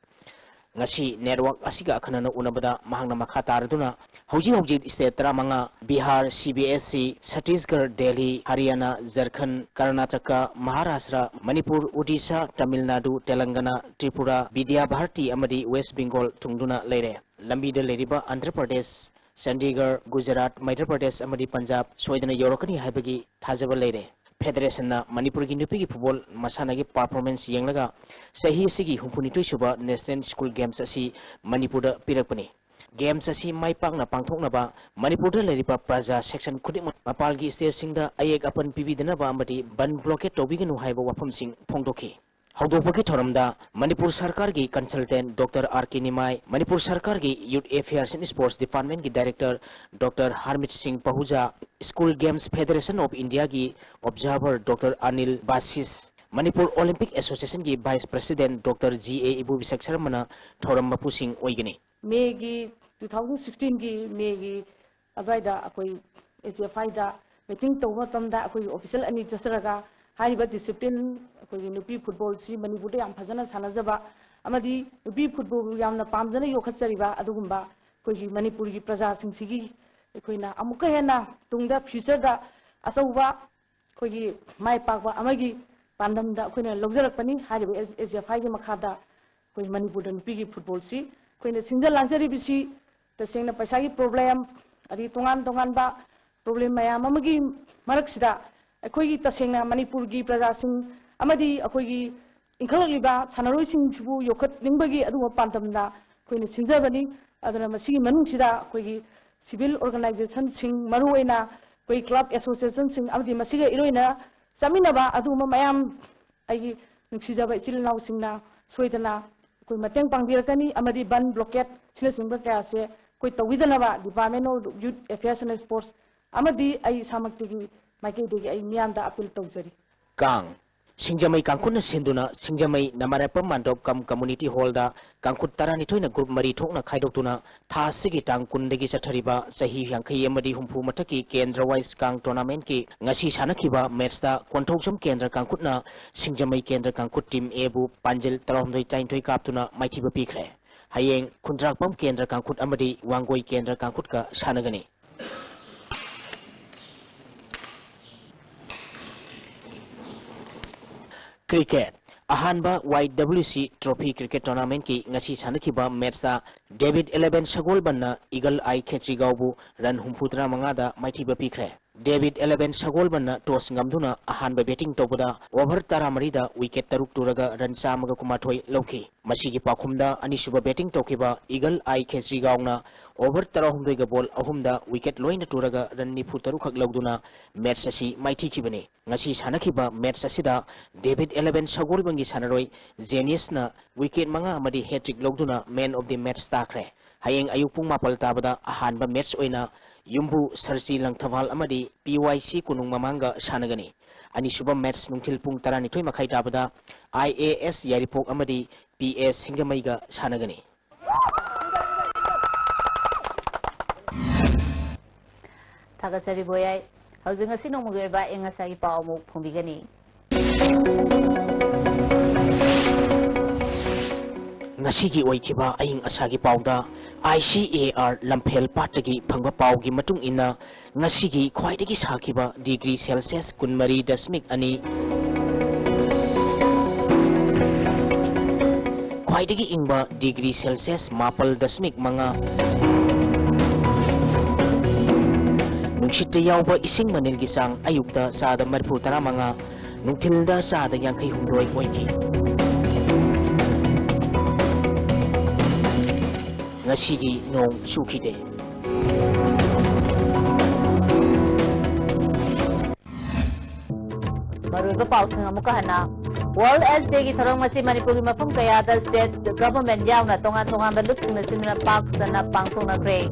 ꯉꯁꯤ network ꯑꯁꯤꯒ ꯑꯈꯟꯅꯅ ꯎꯅꯕꯗ ꯃꯍꯥꯛꯅ ꯃꯈꯥ ꯇꯥꯔꯗꯨꯅ ꯍꯧꯖꯤꯛ ꯍꯧꯖꯤꯛ state ꯇꯔꯥꯃꯉꯥ, Bihar, C B S E, Chhattisgarh, Delhi, Haryana, Jharkhand, Karnataka, Maharashtra, Manipur, Odisha, Tamil Nadu, Telangana, Tripura, Vidya Bharati ꯑꯃꯗꯤ ꯋꯦꯁ ꯕꯦꯡꯒꯣꯜ ꯊꯨꯡꯗꯨꯅ ꯂꯩꯔꯦ꯫ ꯂꯝꯕꯤꯗ ꯂꯩꯔꯤꯕ ꯑꯟꯙ꯭ꯔ ꯄ꯭ꯔꯗꯦꯁ, ꯆꯟꯗꯤꯒꯔ, ꯒꯨꯖꯔꯥꯠ, ꯃꯙ꯭ꯌ ꯄ꯭ꯔꯗꯦꯁ ꯑꯃꯗꯤ ꯄꯟꯖꯥꯕ ꯁꯣꯏꯗꯅ ꯌꯧꯔꯛꯀꯅꯤ ꯍꯥꯏꯕꯒꯤ ꯊꯥꯖꯕ ꯂꯩꯔꯦ꯫ Federationꯅ ꯃꯅꯤꯄꯨꯔꯒꯤ ꯅꯨꯄꯤꯒꯤ football ꯃꯁꯥꯟꯅꯒꯤ performance ꯌꯦꯡꯂꯒ ꯆꯍꯤ ꯑꯁꯤꯒꯤ ꯍꯨꯝꯐꯨꯅꯤꯊꯣꯏ ꯁꯨꯕ National School Games ꯑꯁꯤ ꯃꯅꯤꯄꯨꯔꯗ ꯄꯤꯔꯛꯄꯅꯤ꯫ Games ꯑꯁꯤ ꯃꯥꯏ ꯄꯥꯛꯅ ꯄꯥꯡꯊꯣꯛꯅꯕ ꯃꯅꯤꯄꯨꯔꯗ ꯂꯩꯔꯤꯕ ꯄ꯭ꯔꯖꯥ section ꯈꯨꯗꯤꯡꯃꯛ ꯃꯄꯥꯜꯒꯤ stateꯁꯤꯡꯗ ꯑꯌꯦꯛ ꯑꯄꯟ ꯄꯤꯕꯤꯗꯅꯕ ꯑꯃꯗꯤ ꯕꯟ blockade ꯇꯧꯕꯤꯒꯅꯨ ꯍꯥꯏꯕ ꯋꯥꯐꯝꯁꯤꯡ ꯐꯣꯡꯗꯣꯛꯈꯤ꯫ ꯍꯧꯗꯣꯛꯄꯒꯤ ꯊꯧꯔꯝꯗ ꯃꯅꯤꯄꯨꯔ ꯁꯔꯀꯥꯔꯒꯤ consultant Doctor R K ꯅꯤꯃꯥꯏ, ꯃꯅꯤꯄꯨꯔ ꯁꯔꯀꯥꯔꯒꯤ Youth Affairs and Sports Departmentꯀꯤ Director Doctor Harmeet Singh Pahuja, School Games Federation of Indiaꯒꯤ observer Doctor ꯑꯅꯤꯜ ꯕꯥꯁꯤꯁ, ꯃꯅꯤꯄꯨꯔ ꯑꯣꯂꯤꯝꯄꯤꯛ ꯑꯦꯁꯣꯁꯤꯌꯦꯁꯟꯒꯤ vice president doctor G A Ibobisak ꯁꯔꯃꯅ ꯊꯧꯔꯝ ꯃꯄꯨꯁꯤꯡ ꯑꯣꯏꯒꯅꯤ꯫ ꯃꯦꯒꯤ, two thousand sixteen ꯒꯤ ꯃꯦꯒꯤ ꯑꯗꯨꯋꯥꯏꯗ ꯑꯩꯈꯣꯏ ꯑꯦꯁ ꯑꯦꯐ ꯑꯥꯏꯗ ꯃꯤꯇꯤꯡ ꯇꯧꯕ ꯃꯇꯝꯗ ꯑꯩꯈꯣꯏꯒꯤ ꯑꯣꯐꯤꯁꯤꯌꯦꯜ ꯑꯅꯤ ꯆꯠꯆꯔꯒ ꯍꯥꯏꯔꯤꯕ ꯗꯤꯁꯤꯄ꯭ꯂꯤꯟ, ꯑꯩꯈꯣꯏꯒꯤ ꯅꯨꯄꯤ ꯐꯨꯠꯕꯣꯜꯁꯤ ꯃꯅꯤꯄꯨꯔꯗ ꯌꯥꯝ ꯐꯖꯅ ꯁꯥꯟꯅꯖꯕ ꯑꯃꯗꯤ ꯅꯨꯄꯤ ꯐꯨꯠꯕꯣꯜꯕꯨ ꯌꯥꯝꯅ ꯄꯥꯝꯖꯅ ꯌꯣꯛꯈꯠꯆꯔꯤꯕ ꯑꯗꯨꯒꯨꯝꯕ ꯑꯩꯈꯣꯏꯒꯤ ꯃꯅꯤꯄꯨꯔꯒꯤ ꯄ꯭ꯔꯖꯥꯁꯤꯡꯁꯤꯒꯤ ꯑꯩꯈꯣꯏꯅ ꯑꯃꯨꯛꯀ ꯍꯦꯟꯅ ꯇꯨꯡꯗ ꯐ꯭ꯌꯨꯆꯔꯗ ꯑꯆꯧꯕ ꯑꯩꯈꯣꯏꯒꯤ ꯃꯥꯏ ꯄꯥꯛꯄ ꯑꯃꯒꯤ ꯄꯥꯟꯗꯝꯗ ꯑꯩꯈꯣꯏꯅ ꯂꯧꯖꯔꯛꯄꯅꯤ꯫ ꯍꯥꯏꯔꯤꯕ ꯑꯦꯁ ꯑꯦꯐ ꯑꯥꯏꯒꯤ ꯃꯈꯥꯗ ꯑꯩꯈꯣꯏ ꯃꯅꯤꯄꯨꯔꯗ ꯅꯨꯄꯤꯒꯤ ꯐꯨꯠꯕꯣꯜꯁꯤ ꯑꯩꯈꯣꯏꯅ ꯁꯤꯟꯖ ꯂꯥꯡꯖꯔꯤꯕꯁꯤ ꯇꯁꯦꯡꯅ ꯄꯩꯁꯥꯒꯤ ꯄ꯭ꯔꯣꯕ꯭ꯂꯦꯝ, ꯑꯗꯒꯤ ꯇꯣꯉꯥꯟ ꯇꯣꯉꯥꯟꯕ ꯄ꯭ꯔꯣꯕ꯭ꯂꯦꯝ ꯃꯌꯥꯝ ꯑꯃꯒꯤ ꯃꯔꯛꯁꯤꯗ ꯑꯩꯈꯣꯏꯒꯤ ꯇꯁꯦꯡꯅ ꯃꯅꯤꯄꯨꯔꯒꯤ ꯄ꯭ꯔꯖꯥꯁꯤꯡ ꯑꯃꯗꯤ ꯑꯩꯈꯣꯏꯒꯤ ꯏꯟꯈꯠꯂꯛꯂꯤꯕ ꯁꯥꯟꯅꯔꯣꯏꯁꯤꯡꯁꯤꯕꯨ ꯌꯣꯛꯈꯠꯅꯤꯡꯕꯒꯤ ꯑꯗꯨꯒꯨꯝꯕ ꯄꯥꯟꯗꯝꯅ ꯑꯩꯈꯣꯏꯅ ꯁꯤꯟꯖꯕꯅꯤ꯫ ꯑꯗꯨꯅ ꯃꯁꯤꯒꯤ ꯃꯅꯨꯡꯁꯤꯗ ꯑꯩꯈꯣꯏꯒꯤ ꯁꯤꯚꯤꯜ ꯑꯣꯔꯒꯅꯥꯏꯖꯦꯁꯟꯁꯤꯡ, ꯃꯔꯨꯑꯣꯏꯅ ꯑꯩꯈꯣꯏ ꯀ꯭ꯂꯕ ꯑꯦꯁꯣꯁꯤꯌꯦꯁꯟꯁꯤꯡ ꯑꯃꯗꯤ ꯃꯁꯤꯒ ꯏꯔꯣꯏꯅ ꯆꯠꯃꯤꯟꯅꯕ ꯑꯗꯨꯒꯨꯝꯕ ꯃꯌꯥꯝ ꯑꯩꯒꯤ ꯅꯨꯡꯁꯤꯖꯕ ꯏꯆꯤꯜ ꯏꯅꯥꯎꯁꯤꯡꯅ ꯁꯣꯏꯗꯅ ꯑꯩꯈꯣꯏ ꯃꯇꯦꯡ ꯄꯥꯡꯕꯤꯔꯛꯀꯅꯤ ꯑꯃꯗꯤ ꯕꯟ ꯕ꯭ꯂꯣꯀꯦꯠ ꯁꯤꯅꯆꯤꯡꯕ ꯀꯌꯥꯁꯦ ꯑꯩꯈꯣꯏ ꯇꯧꯕꯤꯗꯅꯕ Department of Youth Affairs and Sports ꯑꯃꯗꯤ ꯑꯩ ꯏꯁꯥꯃꯛꯇꯒꯤ ꯃꯥꯏꯀꯩꯗꯒꯤ ꯑꯩ ꯃꯤꯌꯥꯝꯗ ꯑꯄꯤꯜ ꯇꯧꯖꯔꯤ꯫ ꯀꯥꯡ꯫ ꯁꯤꯡꯖꯃꯩ ꯀꯥꯡꯈꯨꯠꯅ ꯁꯤꯟꯗꯨꯅ ꯁꯤꯡꯖꯃꯩ ꯅꯃꯥꯔꯥꯏꯄꯝ ꯃꯥꯟꯗꯣꯞ ꯀꯝ ꯀꯝꯃꯨꯅꯤꯇꯤ ꯍꯣꯜꯗ ꯀꯥꯡꯈꯨꯠ ꯇꯔꯥꯅꯤꯊꯣꯏꯅ ꯒ꯭ꯔꯨꯞ ꯃꯔꯤ ꯊꯣꯛꯅ ꯈꯥꯏꯗꯣꯛꯇꯨꯅ ꯊꯥ ꯑꯁꯤꯒꯤ ꯇꯥꯡ ꯀꯨꯟꯗꯒꯤ ꯆꯠꯊꯔꯤꯕ ꯆꯍꯤ ꯌꯥꯡꯈꯩ ꯑꯃꯗꯤ ꯍꯨꯝꯐꯨ ꯃꯊꯛꯀꯤ ꯀꯦꯟꯗ꯭ꯔ ꯋꯥꯏꯁ ꯀꯥꯡ ꯇꯣꯔꯅꯥꯃꯦꯟꯠꯀꯤ ꯉꯁꯤ ꯁꯥꯟꯅꯈꯤꯕ ꯃꯦꯠꯁꯇ ꯀꯣꯟꯊꯧꯖꯝ ꯀꯦꯟꯗ꯭ꯔ ꯀꯥꯡꯈꯨꯠꯅ ꯁꯤꯡꯖꯃꯩ ꯀꯦꯟꯗ꯭ꯔ ꯀꯥꯡꯈꯨꯠ ꯇꯤꯝ ꯑꯦꯕꯨ ꯄꯥꯟꯖꯤꯜ ꯇꯔꯥꯍꯨꯝꯗꯣꯏ ꯇꯔꯥꯅꯤꯊꯣꯏ ꯀꯥꯞꯇꯨꯅ ꯃꯥꯏꯊꯤꯕ ꯄꯤꯈ꯭ꯔꯦ꯫ ꯍꯌꯦꯡ ꯈꯨꯟꯗ꯭ꯔꯥꯛꯄꯝ ꯀꯦꯟꯗ꯭ꯔ ꯀꯥꯡꯈꯨꯠ ꯑꯃꯗꯤ ꯋꯥꯡꯒꯣꯏ ꯀꯦꯟꯗ꯭ꯔ ꯀꯥꯡꯈꯨꯠꯀ ꯁꯥꯟꯅꯒꯅꯤ꯫ ꯀ꯭ꯔꯤꯀꯦꯠ꯫ ꯑꯍꯥꯟꯕ ꯋꯥꯏ ꯗꯕ꯭ꯂꯤꯎ ꯁꯤ ꯇ꯭ꯔꯣꯐꯤ ꯀ꯭ꯔꯤꯀꯦꯠ ꯇꯣꯔꯅꯥꯃꯦꯟꯠꯀꯤ ꯉꯁꯤ ꯁꯥꯟꯅꯈꯤꯕ ꯃꯦꯠꯁꯇ ꯗꯦꯕꯤꯠ ꯏꯂꯦꯚꯦꯟ ꯁꯒꯣꯜꯕꯟꯅ ꯏꯒꯜ ꯑꯥꯏ ꯈꯦꯇ꯭ꯔꯤꯒꯥꯎꯕꯨ ꯔꯟ ꯍꯨꯝꯐꯨꯇꯔꯥ ꯃꯉꯥꯗ ꯃꯥꯏꯊꯤꯕ ꯄꯤꯈ꯭ꯔꯦ꯫ ꯗꯦꯕꯤꯠ ꯏꯂꯦꯚꯦꯟ ꯁꯒꯣꯜꯕꯟꯅ ꯇꯣꯁ ꯉꯝꯗꯨꯅ ꯑꯍꯥꯟꯕ ꯕꯦꯇꯤꯡ ꯇꯧꯕꯗ ꯑꯣꯚꯔ ꯇꯔꯥꯃꯔꯤꯗ ꯋꯤꯀꯦꯠ ꯇꯔꯨꯛ ꯇꯨꯔꯒ ꯔꯟ ꯆꯥꯝꯃꯒ ꯀꯨꯟꯃꯥꯊꯣꯏ ꯂꯧꯈꯤ꯫ ꯃꯁꯤꯒꯤ ꯄꯥꯎꯈꯨꯝꯗ ꯑꯅꯤꯁꯨꯕ ꯕꯦꯇꯤꯡ ꯇꯧꯈꯤꯕ ꯏꯒꯜ ꯑꯥꯏ ꯈꯦꯇ꯭ꯔꯤꯒꯥꯎꯅ ꯑꯣꯚꯔ ꯇꯔꯥꯍꯨꯝꯗꯣꯏꯒ ꯕꯣꯜ ꯑꯍꯨꯝꯗ ꯋꯤꯀꯦꯠ ꯂꯣꯏꯅ ꯇꯨꯔꯒ ꯔꯟ ꯅꯤꯐꯨ ꯇꯔꯨꯛ ꯈꯛ ꯂꯧꯗꯨꯅ ꯃꯦꯠꯁ ꯑꯁꯤ ꯃꯥꯏꯊꯤꯈꯤꯕꯅꯤ꯫ ꯉꯁꯤ ꯁꯥꯟꯅꯈꯤꯕ ꯃꯦꯠꯁ ꯑꯁꯤꯗ ꯗꯦꯕꯤꯠ ꯏꯂꯦꯚꯦꯟ ꯁꯒꯣꯜꯕꯟꯒꯤ ꯁꯥꯟꯅꯔꯣꯏ ꯖꯦꯅꯤꯁꯅ ꯋꯤꯀꯦꯠ ꯃꯉꯥ ꯑꯃꯗꯤ ꯍꯦꯇ꯭ꯔꯤꯛ ꯂꯧꯗꯨꯅ ꯃꯦꯟ ꯑꯣꯐ ꯗꯤ ꯃꯦꯠꯁ ꯇꯥꯈ꯭ꯔꯦ꯫ ꯍꯌꯦꯡ ꯑꯌꯨꯛ ꯄꯨꯡ ꯃꯥꯄꯜ ꯇꯥꯕꯗ ꯑꯍꯥꯟꯕ ꯃꯦꯠꯁ ꯑꯣꯏꯅ ꯌꯨꯝꯕꯨ ꯁꯔꯖꯤ ꯂꯪꯊꯕꯥꯜ ꯑꯃꯗꯤ ꯄꯤ ꯋꯥꯏ ꯁꯤ ꯀꯣꯅꯨꯡ ꯃꯃꯥꯡꯒ ꯁꯥꯟꯅꯒꯅꯤ꯫ ꯑꯅꯤꯁꯨꯕ ꯃꯦꯠꯆ ꯅꯨꯡꯊꯤꯜ ꯄꯨꯡ ꯇꯔꯥꯅꯤꯊꯣꯏ ꯃꯈꯥꯏ ꯇꯥꯕꯗ ꯑꯥꯏ ꯑꯦ ꯑꯦꯁ ꯌꯥꯏꯔꯤꯄꯣꯛ ꯑꯃꯗꯤ ꯄꯤ ꯑꯦꯁ ꯁꯤꯡꯖꯃꯩꯒ ꯁꯥꯟꯅꯒꯅꯤ꯫ ꯊꯥꯒꯠꯆꯔꯤ ꯕꯣꯌꯥꯏ꯫ ꯍꯧꯖꯤꯛ ꯉꯁꯤ ꯅꯣꯡꯃꯒꯤ ꯑꯣꯏꯕ ꯑꯏꯪ ꯑꯁꯥꯒꯤ ꯄꯥꯎ ꯑꯃꯨꯛ ꯐꯣꯡꯕꯤꯒꯅꯤ꯫ ꯉꯁꯤꯒꯤ ꯑꯣꯏꯈꯤꯕ ꯑꯏꯪ ꯑꯁꯥꯒꯤ ꯄꯥꯎꯗ, ꯑꯥꯏ ꯁꯤ ꯑꯦ ꯑꯥꯔ ꯂꯝꯐꯦꯜ ꯄꯥꯠꯇꯒꯤ ꯐꯪꯕ ꯄꯥꯎꯒꯤ ꯃꯇꯨꯡ ꯏꯟꯅ, ꯉꯁꯤꯒꯤ ꯈ꯭ꯋꯥꯏꯗꯒꯤ ꯁꯥꯈꯤꯕ ꯗꯤꯒ꯭ꯔꯤ ꯁꯦꯜꯁꯤꯌꯁ ꯀꯨꯟꯃꯔꯤ ꯗꯁꯃꯤꯛ ꯑꯅꯤ, ꯈ꯭ꯋꯥꯏꯗꯒꯤ ꯏꯪꯕ ꯗꯤꯒ꯭ꯔꯤ ꯁꯦꯜꯁꯤꯌꯁ ꯃꯥꯄꯜ ꯗꯁꯃꯤꯛ ꯃꯉꯥ, ꯅꯨꯡꯁꯤꯠꯇ ꯌꯥꯎꯕ ꯏꯁꯤꯡ ꯃꯅꯤꯜꯒꯤ ꯆꯥꯡ ꯑꯌꯨꯛꯇ ꯆꯥꯗ ꯃꯔꯤꯐꯨ ꯇꯔꯥꯃꯉꯥ, ꯅꯨꯡꯊꯤꯜꯗ ꯆꯥꯗ ꯌꯥꯡꯈꯩ ꯍꯨꯝꯗꯣꯏ ꯑꯣꯏꯈꯤ꯫ ꯉꯁꯤꯒꯤ ꯅꯣꯡ ꯆꯨꯈꯤꯗꯦ꯫ ꯃꯔꯨꯑꯣꯏꯕ ꯄꯥꯎꯁꯤꯡ ꯑꯃꯨꯛꯀ ꯍꯟꯅ꯫ World AIDS Day ꯒꯤ ꯊꯧꯔꯝ ꯑꯁꯤ ꯃꯅꯤꯄꯨꯔꯒꯤ ꯃꯐꯝ ꯀꯌꯥꯗ state government ꯌꯥꯎꯅ ꯇꯣꯉꯥꯟ ꯇꯣꯉꯥꯟꯕ ꯂꯨꯞꯁꯤꯡꯅ ꯁꯤꯟꯗꯨꯅ ꯄꯥꯛ ꯁꯟꯅ ꯄꯥꯡꯊꯣꯛꯅꯈ꯭ꯔꯦ꯫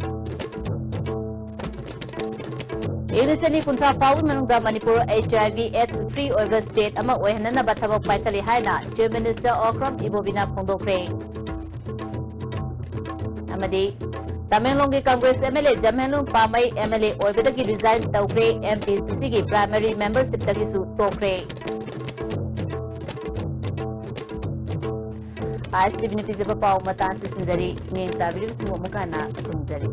ꯏꯪ ꯂꯤꯁꯤꯡ ꯑꯅꯤ ꯀꯨꯟꯊ꯭ꯔꯥ ꯐꯥꯎꯕꯒꯤ ꯃꯅꯨꯡꯗ Manipur H I V AIDS free ꯑꯣꯏꯕ state ꯑꯃ ꯑꯣꯏꯍꯟꯅꯅꯕ ꯊꯕꯛ ꯄꯥꯏꯈꯠꯂꯤ ꯍꯥꯏꯅ Chief Minister Okram Ibobi ꯅ ꯐꯣꯡꯗꯣꯛꯈ꯭ꯔꯦ꯫ ꯑꯃꯗꯤ ꯇꯃꯦꯡꯂꯣꯡꯒꯤ Congress M L A ꯖꯝꯍꯦꯟꯂꯨꯡ ꯄꯥꯃꯩ M L A ꯑꯣꯏꯕꯗꯒꯤ resign ꯇꯧꯈ꯭ꯔꯦ, M P C C ꯒꯤ primary membership ꯇꯒꯤꯁꯨ ꯇꯣꯛꯈ꯭ꯔꯦ꯫ ꯑꯥꯏ ꯑꯦꯁ ꯇꯤ ꯚꯤ ꯅ ꯄꯤꯖꯕ ꯄꯥꯎ ꯃꯇꯥꯡ ꯑꯁꯤ ꯁꯤꯟꯖꯔꯤ꯫ ꯃꯤꯠꯌꯦꯡ ꯇꯥꯕꯤꯔꯤꯕꯁꯤꯡꯕꯨ ꯑꯃꯨꯛ ꯍꯟꯅ ꯈꯨꯔꯨꯝꯖꯔꯤ꯫